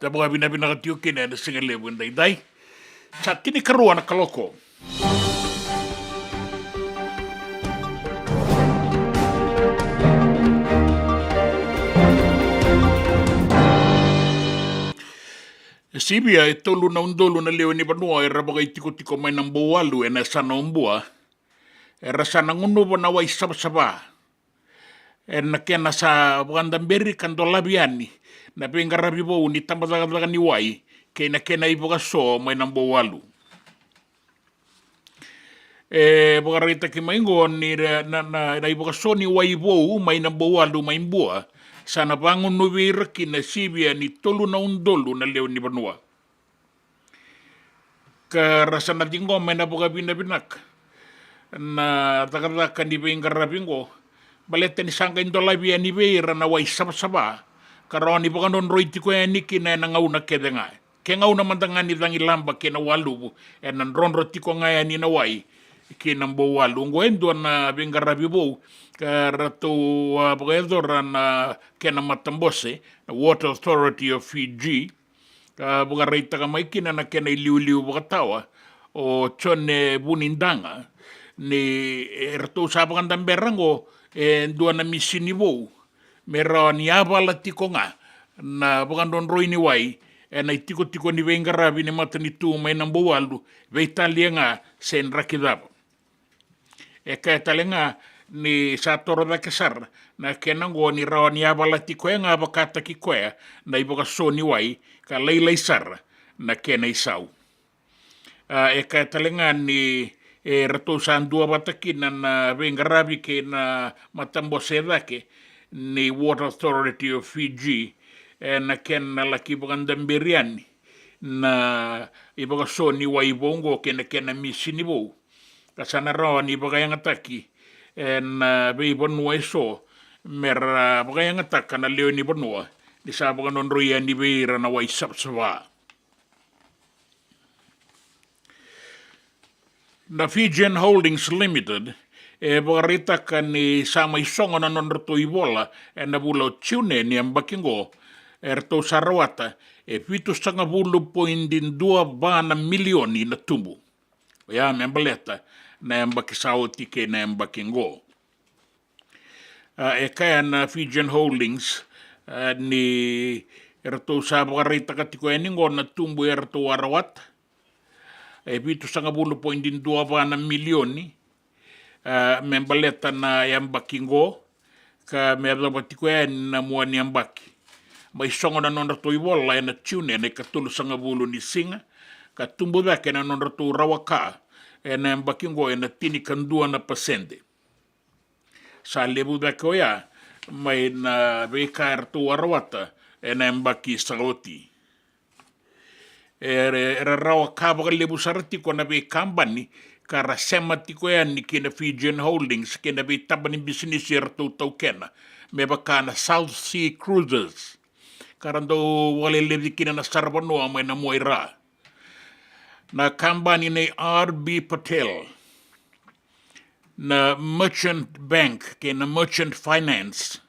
Da vakavinavinaka tiko kina ena siga levu edaidai. Sa tinikarua na kaloko. E sivia e tolu na udolu na lewe ni vanua era vakaitikotiko mai Nabouwalu ena yasana o Bua, era sa na gunuva na wai savasava. Ena kena sa vakadaberi ka dolavi yani na veiqaravi vou ni tabacakacaka ni wai kei na kena ivakaso mai Nabouwalu. E vakaraitaki mai oqo ni ra-, na, na, na ivakaso ni wai vou mai Nabouwalu mai Bua sa na vagunuvi ira kina e sivia ni tolu na udolu na lewe ni vanua. Ka ra sa na ciqoma ena vakavinavinaka na cakacaka ni veiqaravi oqo, baleta ni sa qai dolavi yani vei ira na wai savasava ka rawa ni vakadrodroi tiko yani kina ena gauna kece ga. Ke gauna mada ga ni cagilaba kei na waluvu, ena drodro tiko ga yani na wai ki Nabouwalu. Oqo e dua na veiqaravi vou ka ratou a vakayacora na kena matabose na Water Authority of Fiji. Ka vakaraitaka mai kina na kena iliuliu vakatawa o Jone Vunidaga ni, e, ratou sa vakadabera oqo e dua na misini vou me rawa ni yavala tiko ga na vakadrodroi ni wai ena itikotiko ni veiqaravi ni matanitu mai Nabouwalu, veitalia ga se draki cava. E kaya tale ga ni sa toro cake sara na kena oqo ni rawa ni yavalati koya ga vakataki koya na ivakaso ni wai ka lailai sara na kena isau. A, e kaya tale ga ni, e, ratou sa duavata kina na veiqaravi kei na matabose e cake ni Water Authority of Fiji, e, na kena laki vakadaberi yani na ivakaso ni wai vou oqo kei na kena misini vou. Ka sa na rawa ni vakayagataki ena veivanua eso me ra vakayagataka na lewe ni vanua ni sa vakadrodroi yani vei ira na wai savasava. Na Fijian Holdings Limited e vakaraitaka ni sa mai sogo na nodratou ivola ena vula o Jiune ni yabaki oqo, e ratou sa rawata e vitusagavulu poidi dua va na milioni na tubu. Oya me baleta na yabaki sa oti kei na yabaki oqo. A, e kaya na Fijian Holdings, a, ni eratou sa vakaraitaka tiko yani oqo na tubu eratou a rawata e vitusagavulu poidi dua va na milioni, a, me baleta na yabaki oqo, ka me yacova tiko yani na mua ni yabaki. Mai sogo na nodratou ivola ena Jiune ena ikatolusagavulu ni siga, ka tubu cake na nodratou rawa ka ena yabaki oqo ena tinikadua na pasede. Sa levu cake oya mai na veika eratou a rawata ena yabaki sa oti. Era, era rawa ka vakalevu sara tiko na veikabani ka ra sema tiko yani ki na Fijian Holdings kei na veitaba ni bisinisi eratou taukena, me vaka na South Sea Cruises, ka ra dau vakaleleci kina na saravanua mai na mua i ra. Na kabani nei R B Patel, na Merchant Bank kei na Merchant Finance.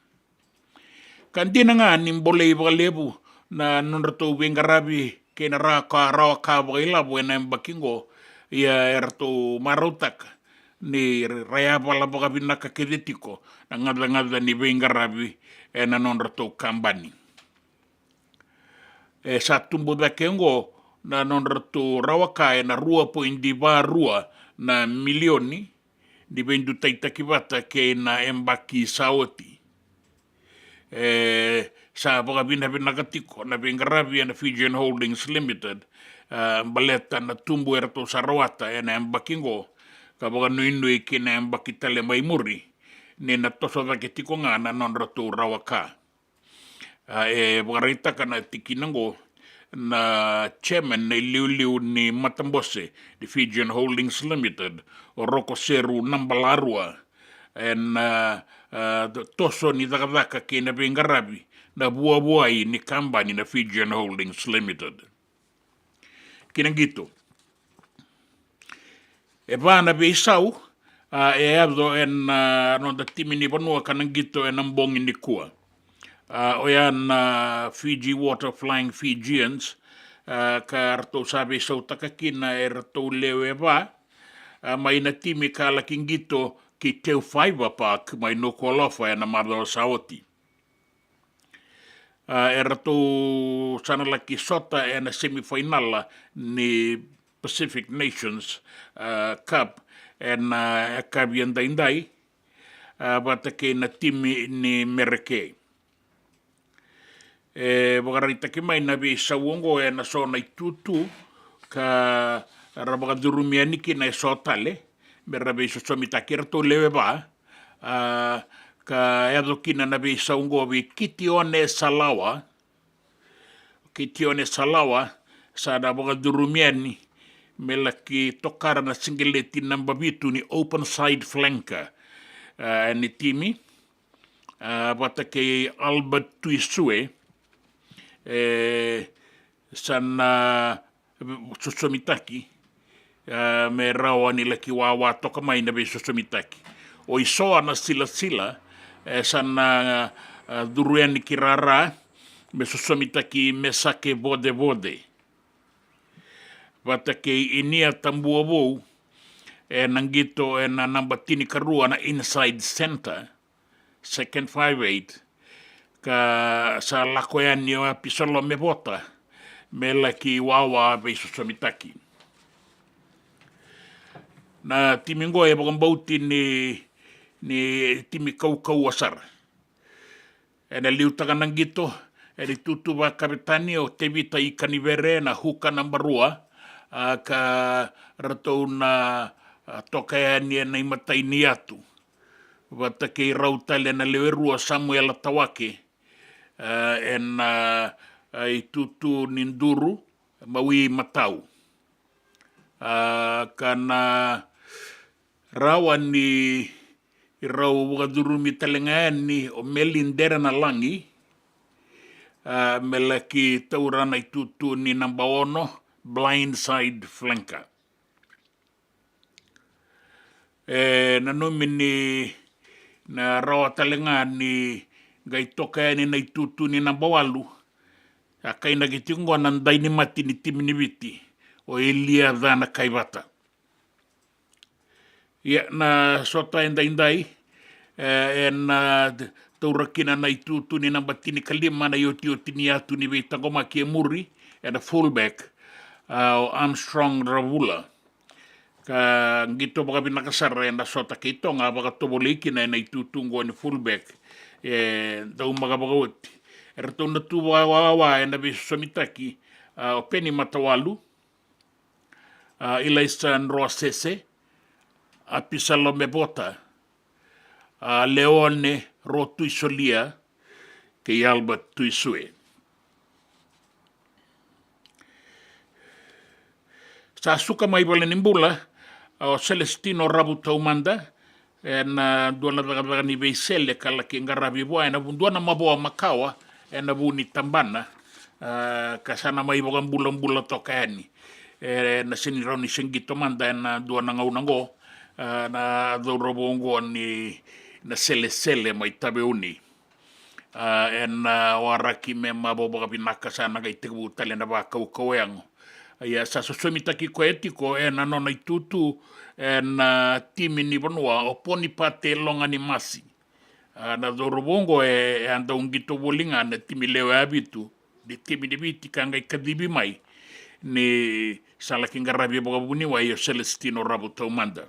Ka dina ga ni bolei vakalevu na nodratou veiqaravi kei na ra ka, rawa ka vakailavo ena yabaki oqo, ia eratou marautaka ni ra yavala vakavinaka kece tiko na gacagaca ni veiqaravi ena nodratou kabani. E sa tubu cake oqo na nodratou rawa ka ena rua poidi va rua na milioni ni veidutaitaki vata kei na yabaki sa oti. E sa vakavinavinaka tiko na veiqaravi ena Fijian Holdings Limited, a, baleta na tubu eratou sa rawata ena yabaki oqo, ka vakanuinui ki na yabaki tale mai muri ni na toso cake tiko ga na nodratou rawa ka. A, e vakaraitaka na tikina oqo na chairman, na iliuliu ni matabose ni Fijian Holdings Limited, o Rokoseru Nabalarua, ena, a, toso ni cakacaka kei na veiqaravi na vuavuai ni kabani na Fijian Holdings Limited. Ki na qito. E va na veisau, a, e yaco ena, a, noda timi ni vanua ka na qito ena bogi nikua. A, oya na Fiji Water Flying Fijians, a, ka ratou sa veisautaka kina e ratou lewe va, a, mai na timi ka laki qito ki Teu Fibre Park mai Nuku'alofa ena macawa sa oti. A, e ratou sa na laki sota ena semifainala ni Pacific Nations, a, Cup ena, a, yakavi edaidai, a, vata kei na timi ni Mereke. E vakaraitaki mai na veisau oqo ena so na itutu ka ra vakacurumi yani kina e so tale me ra veisosomitaki, eratou lewe va, a, ka yaco kina na veisau oqo vei Kitione Salawa. Kitione Salawa sa na vakacurumi yani me laki tokara na siqeleti naba vitu ni open side flanker, a, ni timi, a, vata kei Albert Tuisue, e, sa na sosomitaki, a, me rawa ni laki wawa toka mai na veisosomitaki. O Isoa na Silasila, e, sa na, a, curu yani ki rara me sosomitaki Mesake Vodevode. Vata kei Inia Tabuavou, e, na qito ena naba tinikarua na inside centre, second five eight, ka sa lako yani o Apisalome Vota me laki wawa veisosomitaki. Na timi oqo e vakabauti ni, ni timi kaukauwa sara. Ena liutaka na qito ena itutu vakavetani o Tevita Ikanivere na huka naba rua, a, ka ratou na, a, toka yani ena imatai ni yatu. Vata kei rau tale na lewe rua Samuela Tawake, a, ena, a, itutu ni duru, mawi matau. A, ka na rawa ni rau vakacurumi tale ga yani o Melindera na Lagi, a, me laki taura na itutu ni naba ono, blindside flanker. E nanumi ni na rawa tale ga ni qai toka yani na itutu ni naba walu, a kainaki tiko oqo na dainimati ni timi ni Viti, o Elia Cana Kaivata. Ia, na sota edaidai, e, ena taura kina na itutu ni naba tinikalima na iotioti ni yatu ni veitaqomaki e muri, ena fullback, a, o Armstrong Ravula. Ka qito vakavinaka sara ena sota kei Toga, a vakatovolei kina ena itutu oqo ni fullback, e, dau maka vakaoti. Eratou na tu vakawawa ena veisosomitaki, a, o Peni Matawalu, a, Ilaisa Droasese, Apisalome Vota, a, Leone Rotuisolia, kei Albert Tuisue. Sa suka mai valenibula o Celestino Ravu Taumada, ena dua na cakacaka ni veisele ka laki qaravi vua ena vu-, dua na mavoa makawa ena vu ni tabana, a, ka sa na mai vakabulabula toka yani. E, na sega ni rawa ni se qito mada ena dua na gauna oqo, a, na cauravou oqo ni na Selesele mai Taveuni. A, ena, a, waraki me mavoa vakavinaka, sa na qai tekivu tale na vakaukauwa yago. Ia sa sosomitaki koya tiko ena nona itutu ena, a, timi ni vanua o Ponipate Loganimasi. A, na cauravou oqo e, e a dau qito voli ga na timi lewe vitu, ni timi ni Viti ka qai kacivi mai ni sa laki qaravi vakavuniwai o Celestino Ravu Taumada.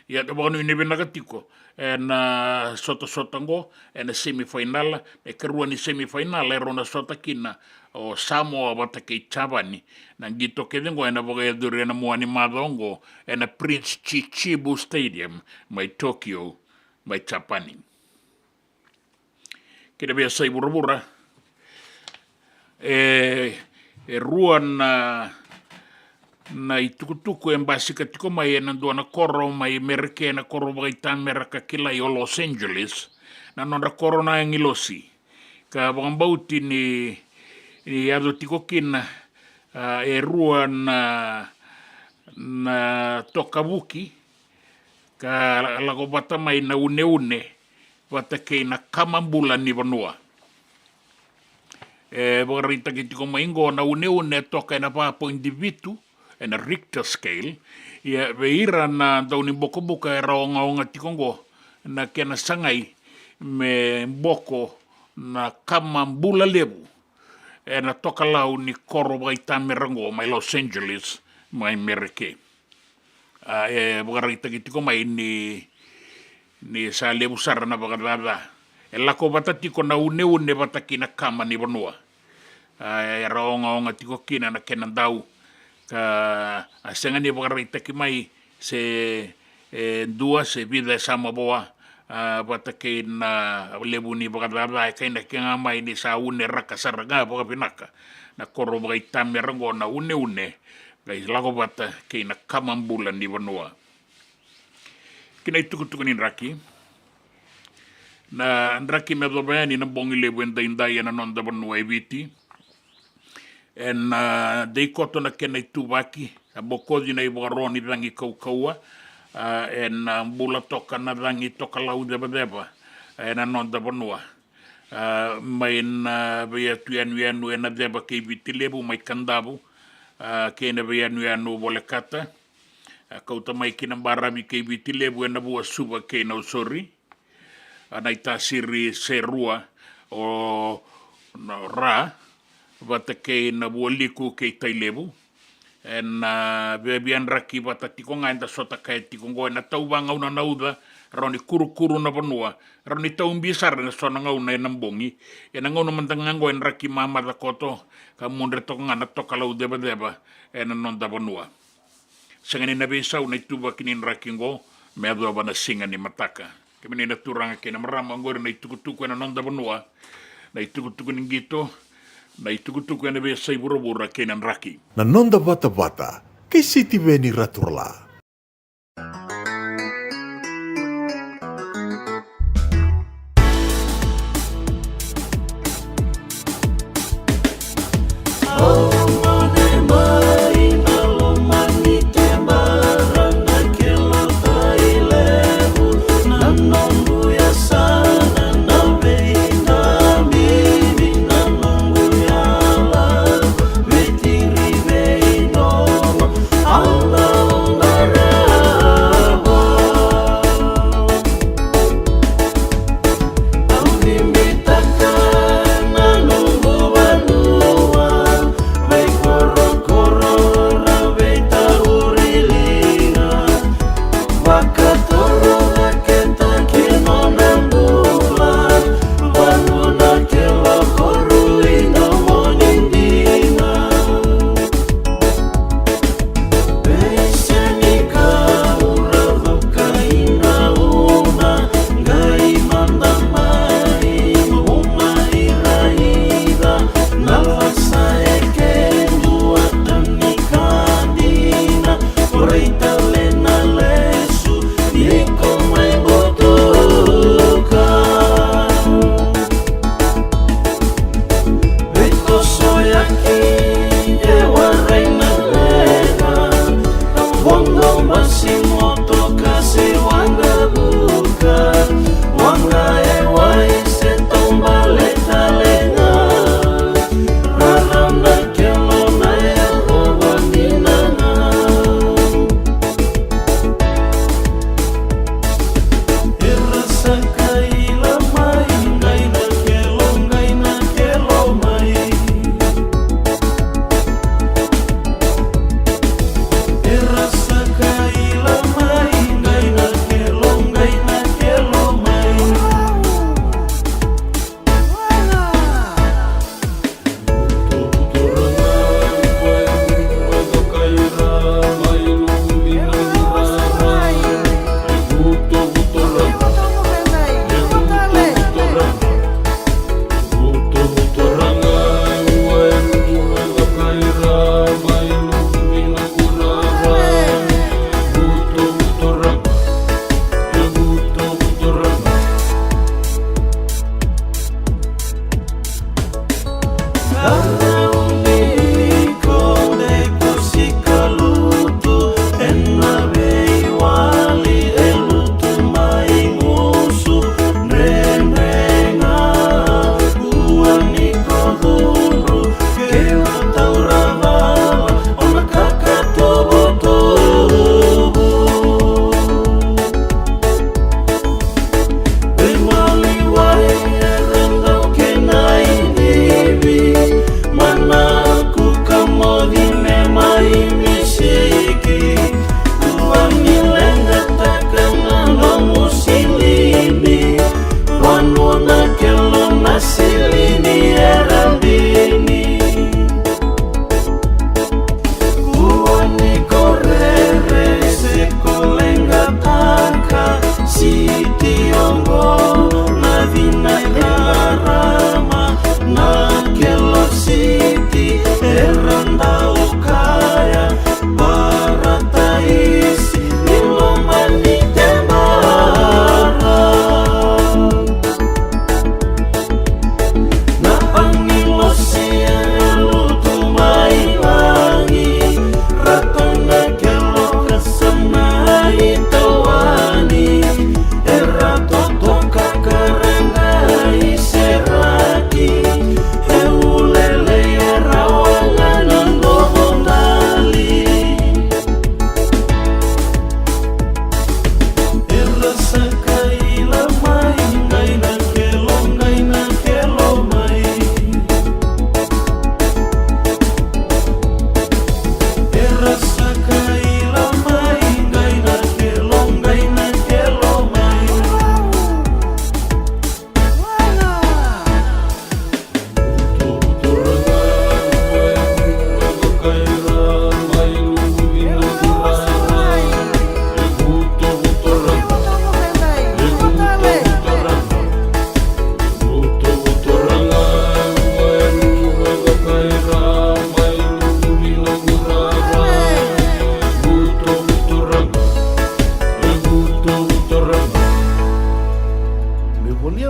Ia da vakanuinui vinaka tiko ena sotasota oqo, ena semifinal, na ikarua ni semifinal e rau na sota kina o Samoa vata kei Japani. Na qito kece oqo ena vakayacori ena mua ni macawa oqo ena Prince Chichibu Stadium mai Tokyo, mai Japani. Kei na veiyasai vuravura, e, e rua na, na itukutuku e basika tiko mai ena dua na koro mai Merika, na koro vakaitamera ka kilai o Los Angeles, na nodra koro na agilosi. Ka vakabauti ni, ni yaco tiko kina, a, e rua na, na tokavuki, ka lako vata mai na uneune vata kei na kama bula ni vanua. E vakaraitaki tiko mai oqo na uneune e toka ena va poidi vitu ena Richter scale. Ia vei ira na daunibokobuka era ogaoga tiko oqo, na kena sagai me boko na kama bula levu ena tokalau ni koro vakaitamera oqo mai Los Angeles, mai Merika. A, e vakaraitaki tiko mai ni, ni sa levu sara na vakacaca. E lako vata tiko na uneune vata kei na kama ni vanua. A, era ogaoga tiko kina na kena dau. Ka, a, sega ni vakaraitaki mai se, e, dua se vica e sa mavoa, a, vata kei na levu ni vakacaca. E kainaki ga mai ni sa une raka sara ga vakavinaka na koro vakaitamera oqo na uneune, qai lako vata kei na kama bula ni vanua. Ki na itukutuku ni draki. Na draki me yacova yani na bogi levu edaidai ena noda vanua e Viti. Ena, a, dei koto na kena ituvaki, a, bokoci na ivakaro ni cagi kaukauwa, a, ena, a, bula toka na cagi tokalau cevaceva, a, ena noda vanua. A, mai na veiyatu yanuyanu ena ceva kei Viti Levu mai Kadavu, a, kei na veiyanuyanu volekata, a, kauta mai ki na baravi kei Viti Levu ena vua Suva kei Nausori. A, na itasiri se rua o, na Ra, vata kei na vua Liku kei Tailevu. Ena, a, viavia draki vata tiko ga eda sota kaya tiko oqo, ena tauva gauna na uca, rawa ni kurukuru na vanua, rawa ni taubi sara ena so na gauna ena bogi. Ena gauna mada ga oqo e draki mamaca koto, ka mudre toka ga na tokalau cevaceva ena noda vanua. Sega ni na veisau na ituvaki ni draki oqo me yacova na siga ni mataka. Kemuni na turaga kei na marama, oqori na itukutuku ena noda vanua, na itukutuku ni qito, na itukutuku ena veiyasai vuravura kei na draki. Na noda vatavata kei Sitiveni Raturala.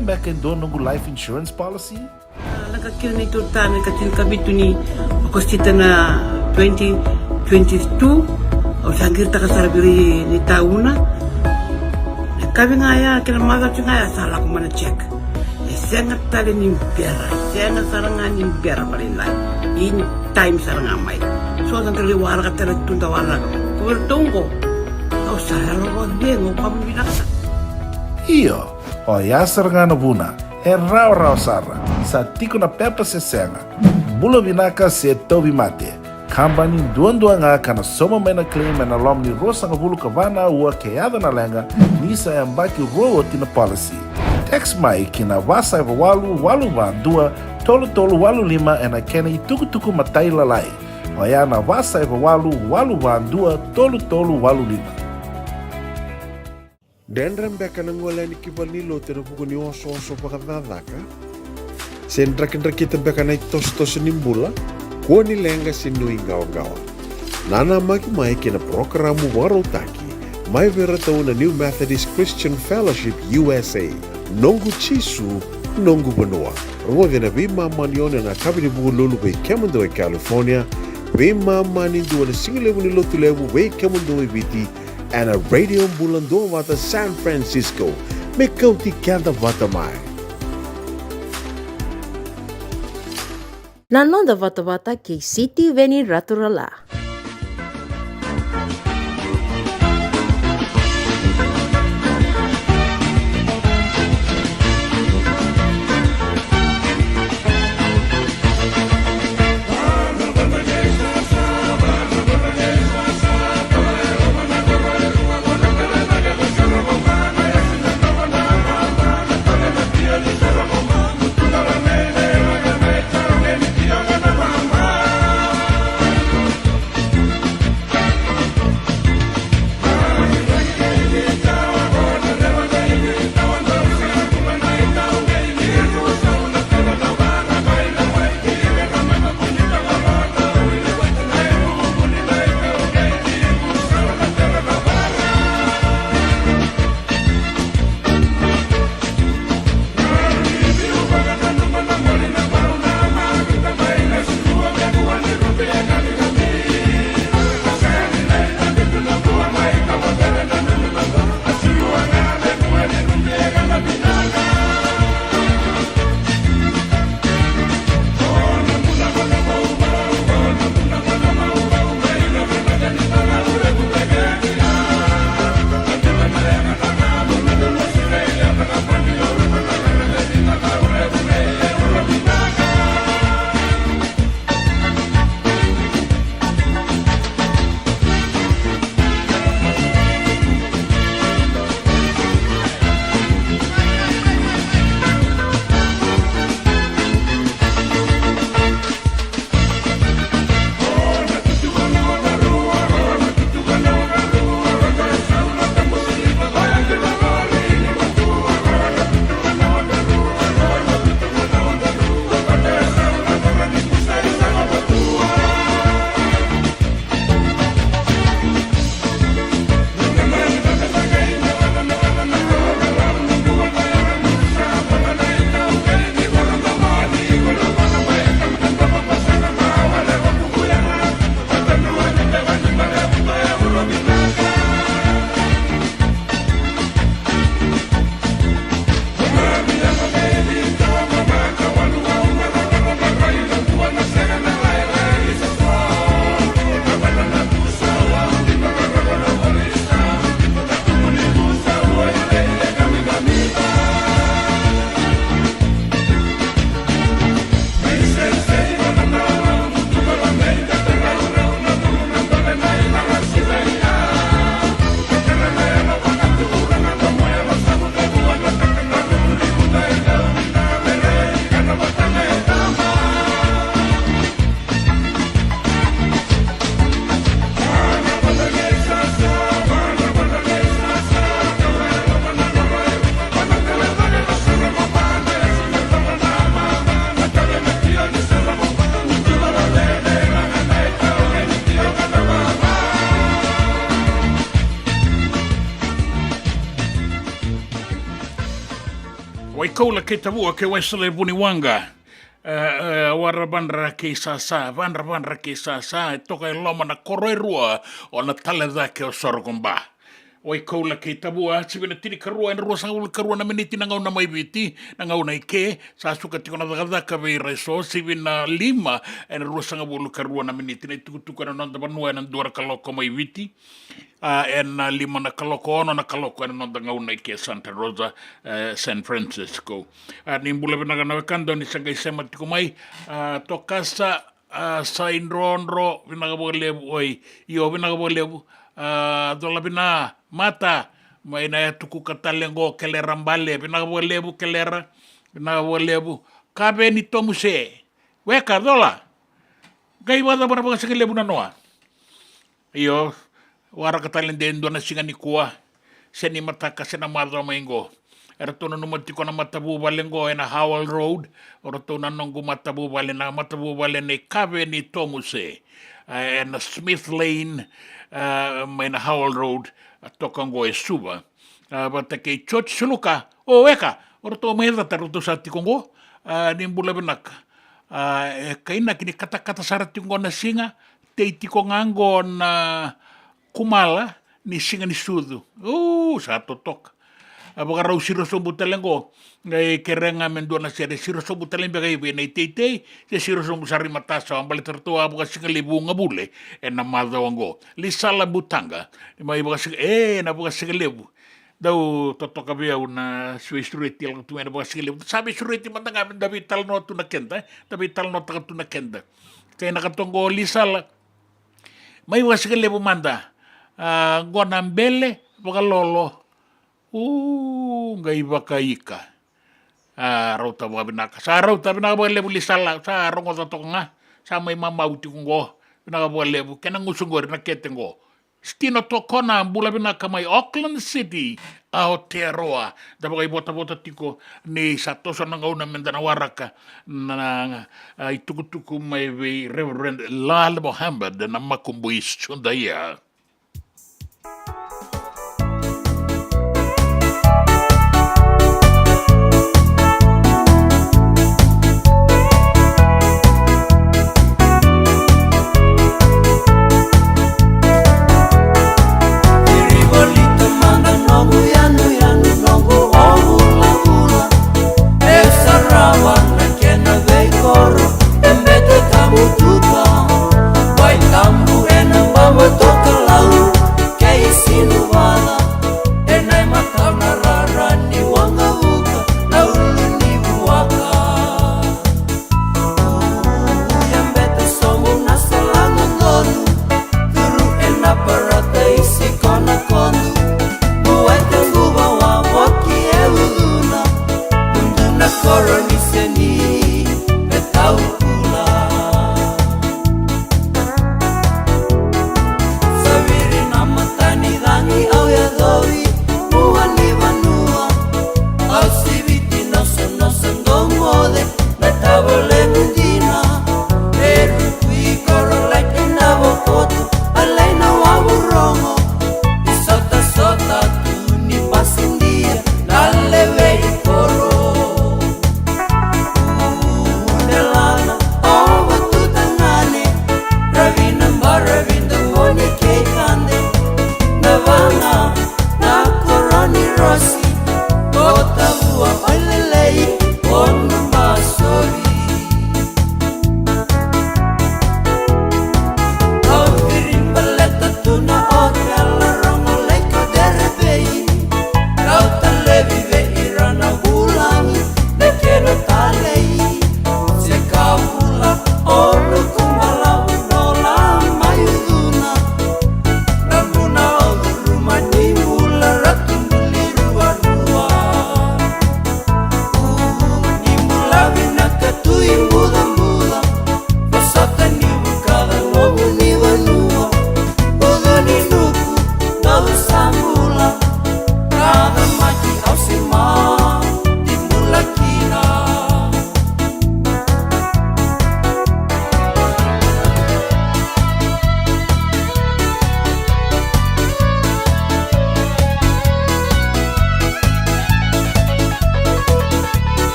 Beka e dua noqu life insurance policy? A, lako kina na neitou tane ka tinikavitu ni Okosita na twenty twenty-two. Au sa qiritaka sara vei ira ni tauna. Na kavi ga ya kei na macawa ga ya sa lako mai na check. E sega tale ni bera, e sega sara ga ni bera vakalailai. In time sara ga mai. So da dau waraka tale tu da waraka. Ko vei ratou oqo. Au sa yalo vakacegu, au vakavinavinaka. Io, oya sara ga na vuna. E rawarawa sara. Sa tiko na pepa se sega. Bula vinaka se tauvimate. Kabani duadua ga ka na sauma mai na claim ena loma ni ruasagavulu ka va na aua ke yaco na leqa ni sa yabaki rua oti na policy. Text mai ki na va saiva walu walu va dua tolu tolu walu lima ena kena itukutuku matailalai. Oya na va saiva walu walu va dua tolu tolu walu lima. Dredre beka na gole yani ki valenilotu ena vuku ni osooso vakacakacaka? Se drakidrakita beka na itosotoso ni bula? Kua ni leqa se nuiqawaqawa. Nanamaki mai ki na parokaramu vakarautaki mai vei iratou na New Methodist Christian Fellowship U S A. Noqu Jisu, noqu vanua. Rogoci ena veimama ni ono ena yakavi ni Vukelulu vei kemudou e California, veimama ni dua na sigalevu ni Lotulevu vei kemudou e Viti, ena Radio Bula Duavata San Francisco. Me kauti keda vata mai. Na noda vatavata kei Sitiveni Raturala. Waikoula kei Tavua kei Waisale Vuniwaqa. E, e, Wara Vadra kei Sasa, Vadra Vadra kei Sasa, e toka e loma na koro e rua, o na tale cake o Sorokoba. Waikoula kei Tavua, sivi na tinikarua ena ruasagavulu karua na miniti na gauna mai Viti, na gauna i ke, sa suka tiko na cakacaka vei ira eso, sivi na lima ena ruasagavulu karua na miniti, na itukutuku ena noda vanua ena dua na kaloko mai Viti. A, ena lima na kaloko, ono na kaloko ena noda gauna i ke Santa Rosa, e, San Francisco. A, ni bula vinaka na wekada ni sa qai sema tiko mai, a, Tokasa, a, Saidrodro, vinaka vakalevu, oi, io, vinaka vakalevu, a, Cola Vina, Mata, mai na yatu Kuka tale qo, Kelera Bale, vinaka vakalevu, Kelera, vinaka vakalevu, Kaveni Tomuse, weka, Cola, qai vakacava na vakasigalevu na noa? Io, waraka tale de dua na siga nikua, se ni mataka se na macawa mai qo. Eratou nanuma tiko na matavuvale qo ena Howell Road, o ratou na noqu matavuvale, na matavuvale nei Kaveni Tomuse, e, ena Smith Lane, e, mai na Howell Road, a, toka qo e Suva. A, vata kei George Suluka, o weka, o ratou mai Cata, ratou sa tiko qo, a, ni bula vinaka. A, e kainaki ni katakata sara tiko qo na siga, tei tiko ga qo na kumala ni siga ni sucu. U, sa totoka. A, vakarau siro sobu tale qo, qai kere ga me dua na sere, siro sobu tale beka i vei na iteitei, se siro sobu sara i matasawa, baleta ratou a vakasigalevu gavule ena macawa qo. Lisala Butaqa, mai vakasiga-, e, na vakasigalevu. Dau totoka vei au na veisureti e lako tu mai na vakasigalevu. Sa veisureti mada ga me da veitalanoa tu na keda, e? Da veitalanoataka tu na keda. Kei na katoqo Lisala. Mai vakasigalevu mada. A, qo na bele vakalolo. U, qai vakaika. A, rauta vakavinaka. Sa rauta, vinaka vakalevu Lisala. Sa rogoca toka ga. Sa mai mamau tiko qo. Vinaka vakalevu. Kena gusu qori na kete qo. Stino Tokona, bula vinaka mai Auckland City, Aotearoa. Da vakaivotavota tiko ni sa toso na gauna me da na waraka na, a, itukutuku mai vei Reverend Lal Mohammed na makubui Sudaia. Virivolita mada noqu yanuyanu, noqu o vulavula. E sarava na kena veikoro, e bete tabu tuka. Wai tabu ena baba toka.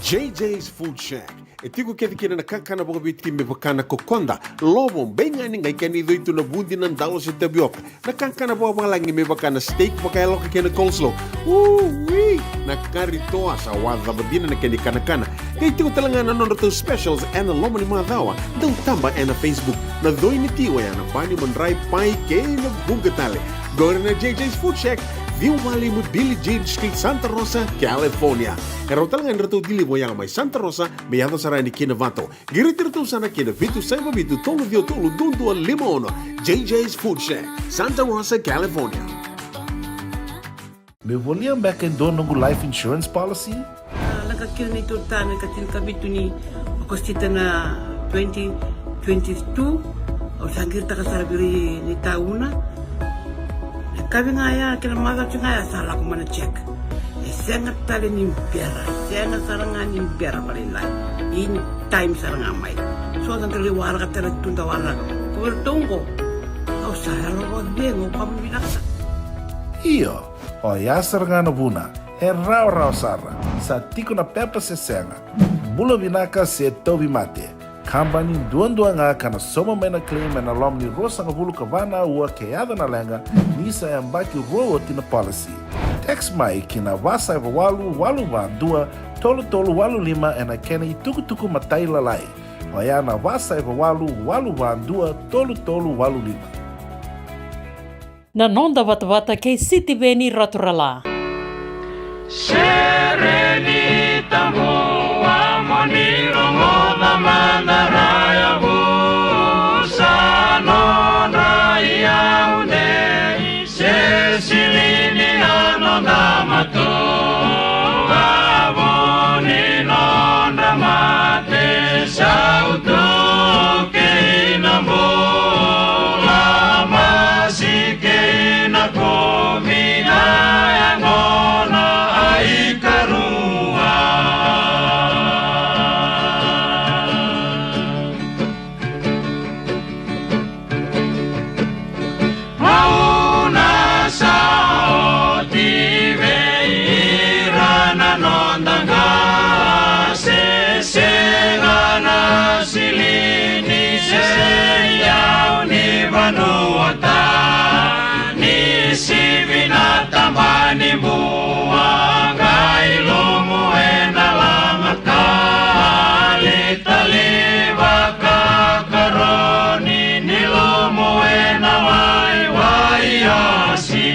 J J's Food Shack. E tiko kece kina na kakana vakaviti me vaka na kokoda, lovo, beigani, qai kena icoi tu na vudi, na dalo se tavioka. Na kakana vakavalagi me vaka na steak vakayaloka kei na coleslaw. Ui! Na kari toa sa wacava dina na kena ikanakana. Qai tiko tale ga na nodratou specials ena loma ni macawa. Dau taba ena Facebook. Na coi ni ti oya na pani, madrai, pai kei na vuqa tale. Qori na J J's Food Shack, ciwa walu lima Billie Jean Street, Santa Rosa, California. E rawa tale ga ni ratou deliver oya mai Santa Rosa me yaco sara yani ki Novato. Qiriti iratou sara ki na vitu saiva vitu tolu ciwa tolu dua dua lima ono. J J's Food Shack, Santa Rosa, California. Meu volia beka e dua noqu life insurance policy? A, lako kina neitou ta na ikatini ka vitu ni Okosita na twenty twenty-two. Au sa qiritaka sara vei ira ni tauna. E kavi ga ya, kena macawa tiko ga ya sa lako mai na check. E sega tale ni bera, e sega sara ga ni bera vakalailai. In time sara ga mai. So da qai waraka tale tu da waraka. Ko vei ratou oqo, au sa yalo vakacegu, au kama vinaka sara. Io, oya sara ga na vuna. E rawarawa sara. Sa tiko na pepa se sega. Bula vinaka se tauvimate. Kabani duadua ga ka na sauma mai na claim ena loma ni ruasagavulu ka va na aua ke yaco na leqa, ni sa yabaki rua oti na policy. Text mai ki na va saiva walu walu va dua tolu tolu walu lima ena kena itukutuku matailalai. Oya na va saiva walu walu va dua tolu tolu walu lima. Na noda vatavata kei Sitiveni Raturala. Sereni tabu, a mo ni rogoca mada, ra yavusa nodra iyau nei se silini na noda matua, a vo ni nodra mate, sautu kei na bula, masi kei na kumi, na yagona a ikarua. Gauna sa oti vei ira na noda qase, sega na silini se iyau ni vanua tani, sivi na tabani bua, qai lumu ena lama tali, tali vakakaroni, ni lumu ena waiwai asi.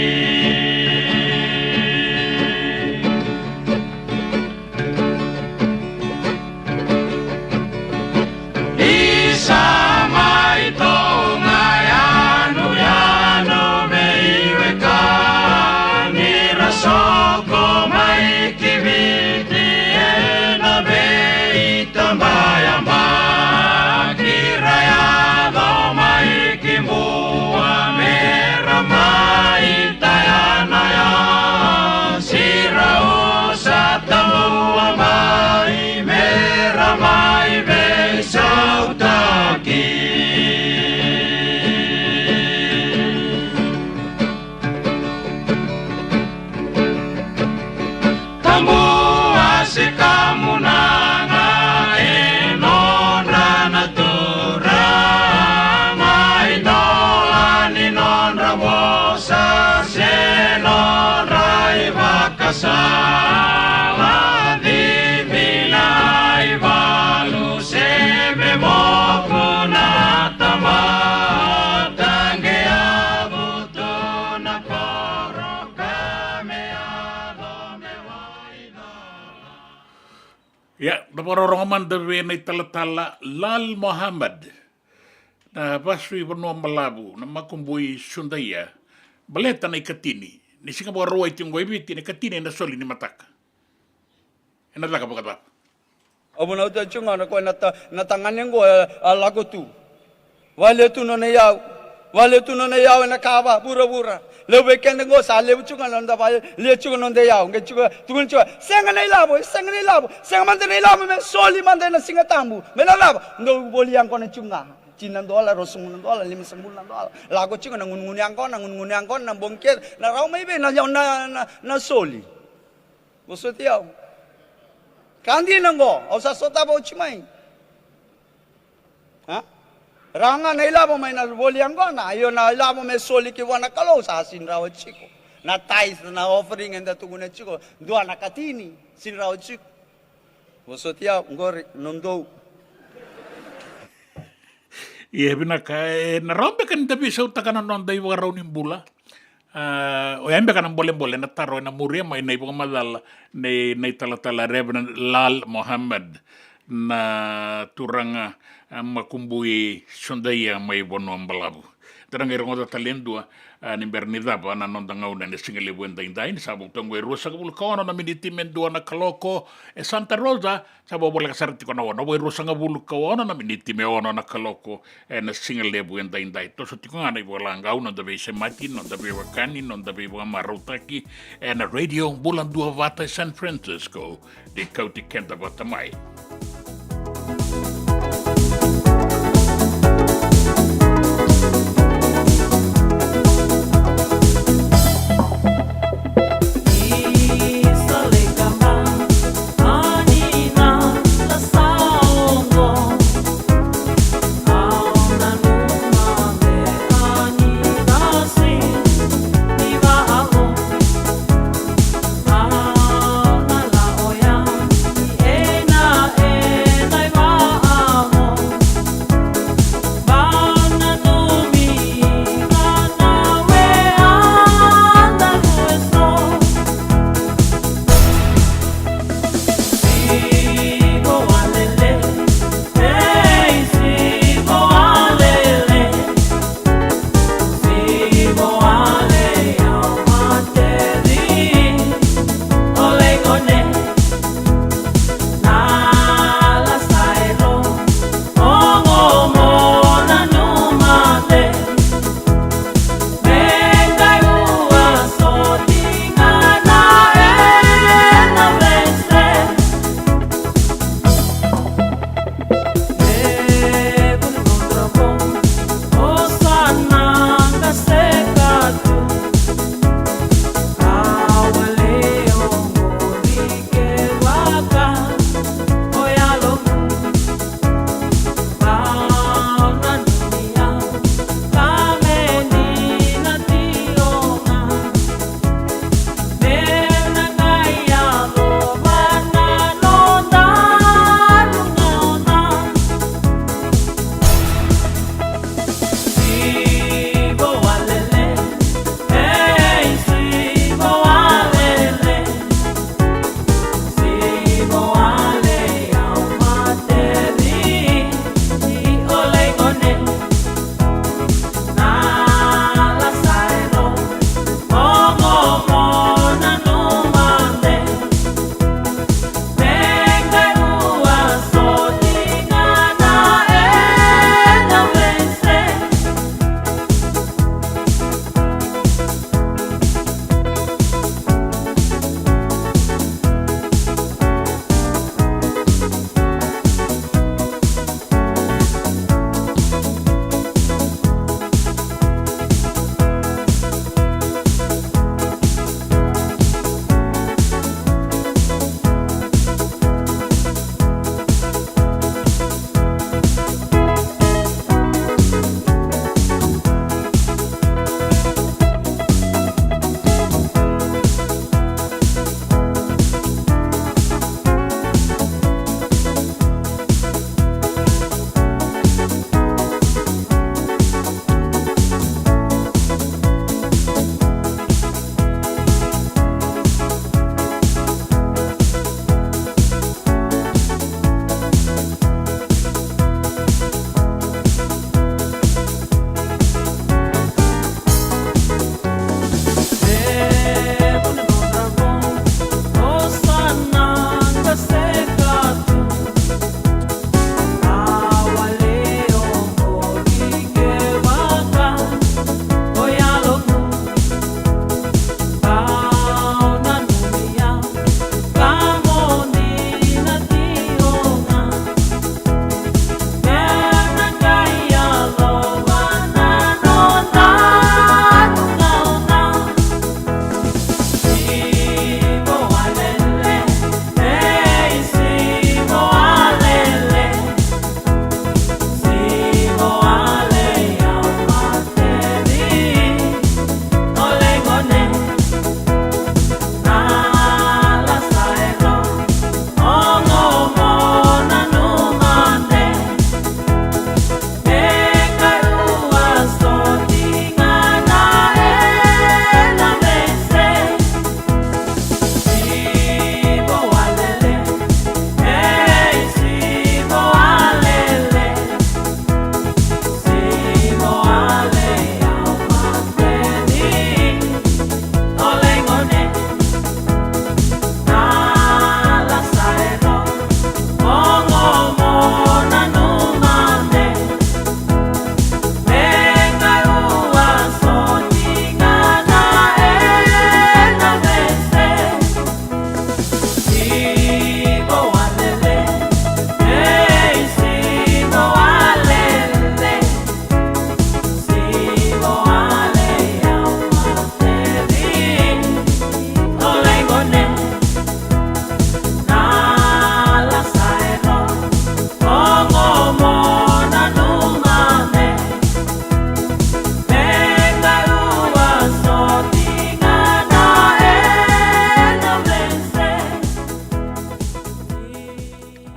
Isa mai toga yanuyanu vei wekani ra soko mai ki Viti ena veitabayabaki, ra yaco mai ki Bua me ra mai taya na yasi, ra usa tabua mai me ra mai veisautaki. Tabua se kamunaga e nodra na turaga, idola ni nodra vosa se nodra ivakasala, civi na ivalu se me moku na tamata, qai yavu tu na koro ka me yaco me wai. Ia, da vakarorogo mada vei na italatala Lal Mohammed, na vasu i Vanua Balavu, na makubui Sudaia, baleta na ikatini. Ni siga Vakarauwai tiko qo i Viti, na ikatini ena soli ni mataka. Ena caka vakacava? Au vunauta tiko ga na koya na ta-, na tagane qo, e, a lako tu. Vale tu nona iyau. Vale tu nona iyau ena kava vuravura. Levu vei keda qo sa levu tiko ga na noda vale, lia tiko na noda iyau. Qai tiko, tukuna tiko, sega na ilavo, sega na ilavo, sega mada na ilavo, me soli mada ena Siga Tabu. Me na cava? Dou voli yaqona tiko ga. Tini na dola, ruasagavulu na dola, limasagavulu na dola. Lako tiko na gunugunu yaqona, gunugunu yaqona, na bogi kece, na rawa mai vei na, na, na, na soli. Vosoti au. Ka dina qo, au sa sotava oti mai. A? Rawa ga na ilavo mai na voli yaqona, io na ilavo me soli ki vua na Kalou sa sini rawa tiko. Na tithe, na offering eda tukuna tiko, dua na katini, sini rawa tiko. Vosoti au, qori, nodou. Ia, vinaka, e, na rawa beka ni da veisautaka na noda ivakarau ni bula. A, oya beka na bolebole na taro ena muria mai na ivakamacala nei, na italatala Reverend Lal Mohammed, na turaga, a, makubui sodaia mai Vanua Balavu. Da na qai rogoca tale e dua, a, ni bera ni cava na noda gauna ena sigalevu edaidai, ni sa vo toka qo e ruasagavulu ka ono na miniti me dua na kaloko e Santa Rosa, sa vo voleka sara tiko na ono, vo e ruasagavulu ka ono na miniti me ono na kaloko ena sigalevu edaidai. Toso tiko ga na ivakalagau, noda veisemati, noda veiwekani, noda veivakamarautaki ena Radio Bula Duavata e San Francisco. Ni kauti keda vata mai.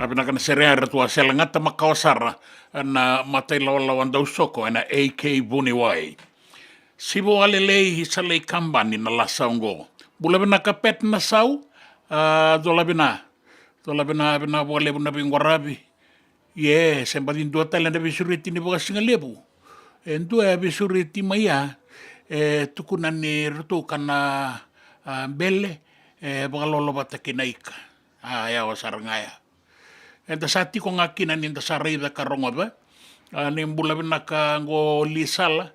A vinaka na sere ya, eratou a sele gata makawa sara na matailawalawa dausoko ena A K Vuniwai. Sivo a lelei i Salei Kabani na lasa oqo. Bula vinaka Pet Nasau, a, cola vina. Cola vina, vinaka vakalevu na veiqaravi. Ia, se baci dua tale na veisureti ni vakasigalevu. E dua e veisureti mai ya, e tukuna ni ratou ka na, a, bele, e vakalolo vata kei na ika. A, yawa sara ga ya. Eda sa tiko ga kina ni da sa raica ka rogoca. A, ni bula vinaka qo Lisala.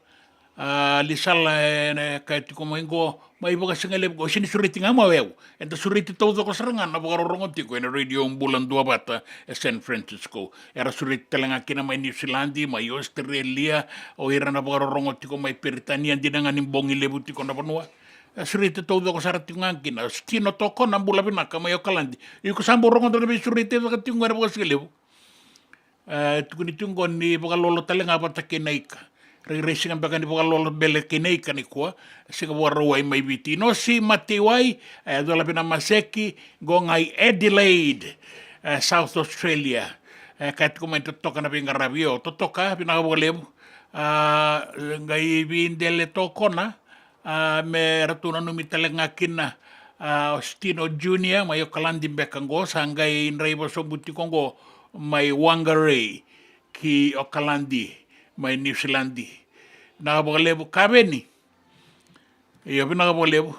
A, Lisala, e, e kaya tiko mai qo, mai vakasigalevu qo, sega ni sureti ga mai o yau. Eda sureti taucoko sara ga na vakarorogo tiko ena Radio Bula Duavata e San Francisco. Era sureti tale ga kina mai Niusiladi, mai Australia, o ira na vakarorogo tiko mai Peritania, dina ga ni bogi levu tiko na vanua. E sureti taucoko sara tiko ga kina. Stino Tokona, bula vinaka mai Okaladi. Iko sa bau rogoca na veisureti e caka tiko ga ena vakasigalevu. E tukuni tiko qo ni vakalolo tale ga vata kei na ika. Rairai siga beka ni vakalolo bele kei na ika nikua. Siga Vakarauwai mai Viti. Nosi Mateiwai, e cola vina Maseki, qo ga i Adelaide, e South Australia. E kaya tiko mai totoka na veiqaravi, o totoka, vinaka vakalevu. A, qai Videle Tokona, a, me ratou nanumi tale ga kina, a, o Stino Junior mai Okaladi beka qo, sa qai draiva sobu tiko qo mai Whangarei ki Okaladi mai Niusiladi. Vinaka vakalevu Kaveni. Io, vinaka vakalevu.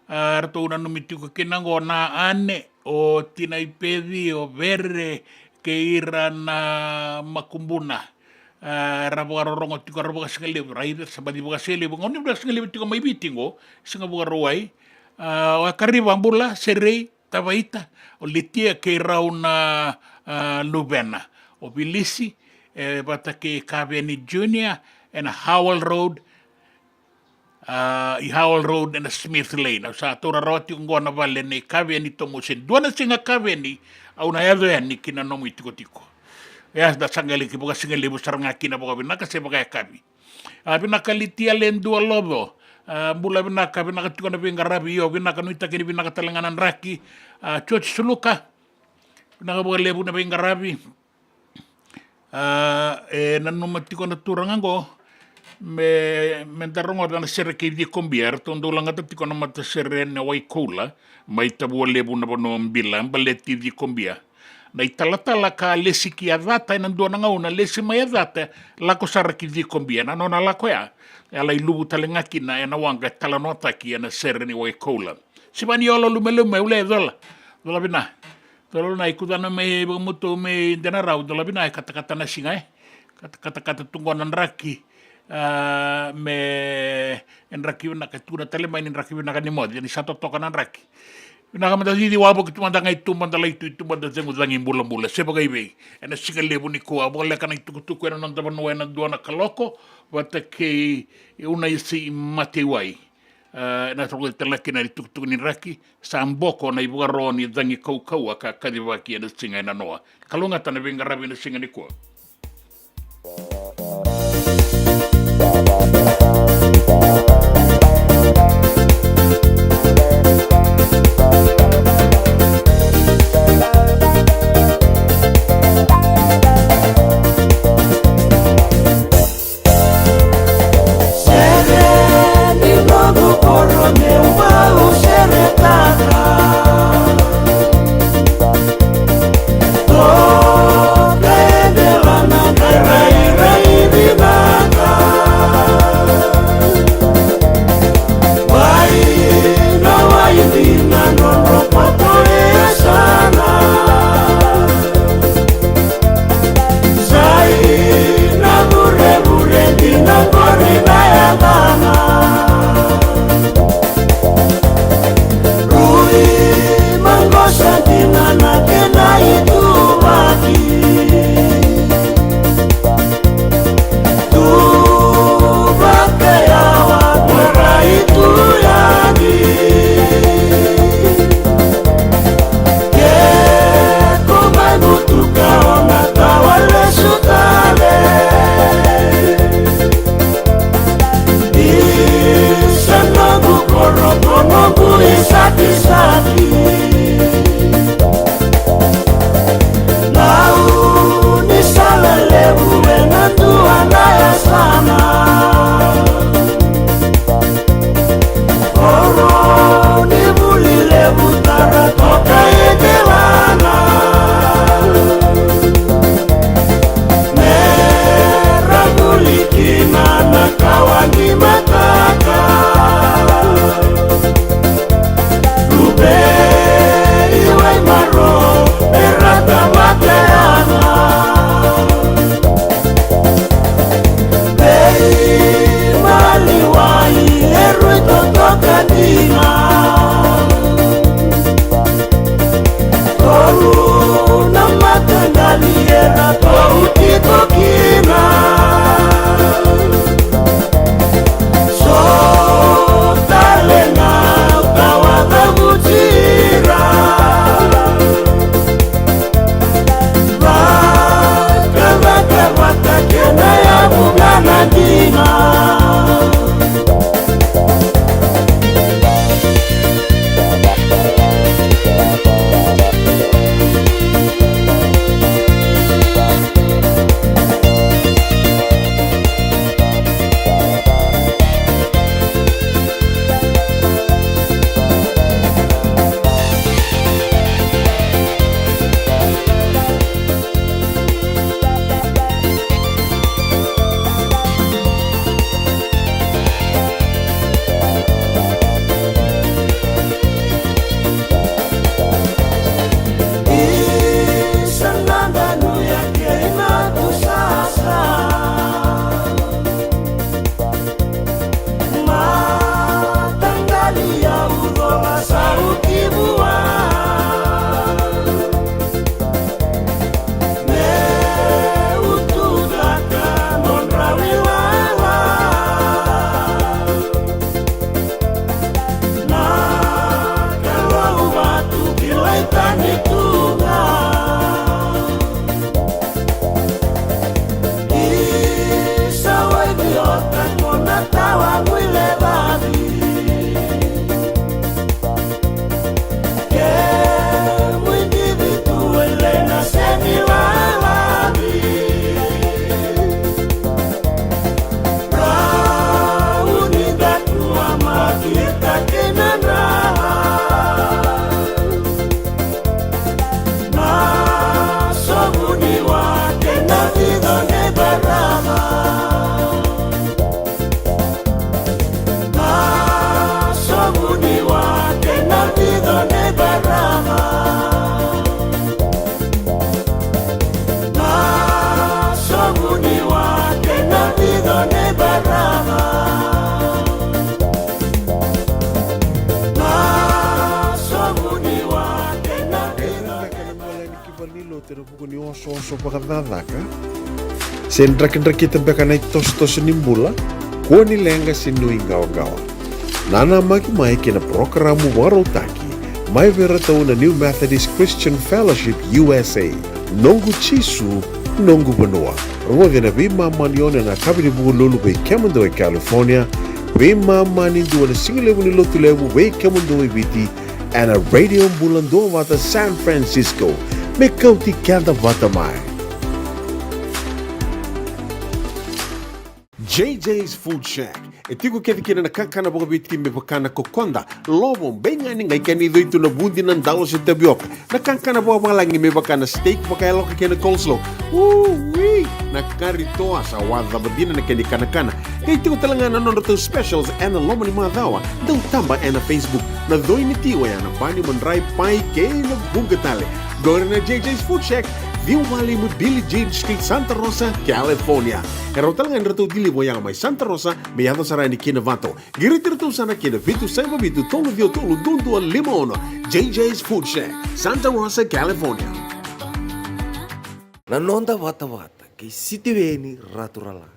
A, ratou nanumi tiko kina qo na Ane, o Tina i Peci, o Vere, kei ira na Makubuna. A, era vakarorogo tiko, era vakasigalevu, raica sa baci vakasigalevu. Gauna ni vakasigalevu tiko mai Viti qo, Siga Vakarauwai. A, o Akariva bula, Serei, Tavaita, o Litia kei rau na, a, luvena. O Vilisi, e, vata kei Kaveni Junior, ena Howell Road, a, i Howell Road ena Smith Lane. Au sa taura rawa tiko qo na vale nei Kaveni Tomusi. Dua na siga Kaveni, au na yaco yani ki na nomu itikotiko. Ia, da sa qai laki vakasigalevu sara ga kina vakavinaka se vakayakavi. A, vinaka Litia Ledua Lovo. A, bula vinaka, vinaka tiko na veiqaravi, io, vinaka, nuitaki ni vinaka tale ga na draki. A, George Suluka. Vinaka vakalevu na veiqaravi. A, e nanuma tiko na turaga qo me, me da rogoca na sere kei Cikobia, eratou dau lagata tiko na matasere ena Waikoula, mai Tavualevu na vanua o Bila, baleti Cikobia. Na italatala ka lesi ki Yacata ena dua na gauna, lesi mai Yacata, lako sara ki Cikobia, na nona lako ya, e a lai luvu tale ga kina ena waqa e talanoataki ena sere ni Waikoula. Sivani Olo Lumelume, ule, cola. Cola vina. Cola vina, i Kucana mai Vakamutu mai Denarau, cola vina, e katakata na siga, e. Kata, katakata tu qo na draki, a, me, e draki vinaka, e tukuna tale mai ni draki vinaka ni moce, ni sa totoka na draki. Vinaka mada Cici Wavoki, tu mada ga i tuba, da lai tu i tuba, da cegu cagi bulabula, se vakaivei. Ena siga levu nikua, vakaleka na itukutuku ena noda vanua ena dua na kaloko, vata kei Unaisi Mateiwai. E, ena rogoci tale ga kina na itukutuku ni draki, sa boko na ivakaro ni cagi kaukauwa ka kacivaki ena siga ena noa. Kalougata na veiqaravi ena siga nikua. Sere ni noqu koro meu vau seretaka. Toka e Lotu ena vuku ni osooso vakacakacaka se drakidrakita beka na itosotoso ni bula, kua ni leqa se nuiqawaqawa. Nanamaki mai kei na parokaramu vakarautaki mai vei iratou na New Methodist Christian Fellowship U S A, Noqu Jisu, Noqu Vanua. Rogoci ena veimama ni ono ena yakavi ni Vukelulu vei kemudou e California, veimama ni dua na sigalevu ni Lotulevu vei kemudou e Viti, ena Radio Bula Duavata San Francisco. Me kauti keda vata mai. J J's Food Shack. E tiko kece kina na kakana vakaviti me vaka na kokoda, lovo, beigani, qai kena icoi tu na vudi, na dalo se tavioka. Na kakana vakavalagi me vaka na steak vakayaloka kei na coleslaw. Ui! Na kari toa, sa wacava dina na kena ikanakana. Qai tiko tale ga na nodratou specials ena loma ni macawa. Dau taba ena Facebook. Na coi ni tio ya na bani, madrai, pai kei na vuqa tale. Qori na J J's Food Shack, ciwa walu lima Billie Jean Street, Santa Rosa, California. E rawa tale ga ni ratou deliver ya mai Santa Rosa me yaco sara yani ki Novato. Qiriti iratou sara ki na vitu saiva vitu tolu ciwa tolu dua dua lima ono. J J's Food Shack, Santa Rosa, California. Na noda vatavata kei Sitiveni Raturala.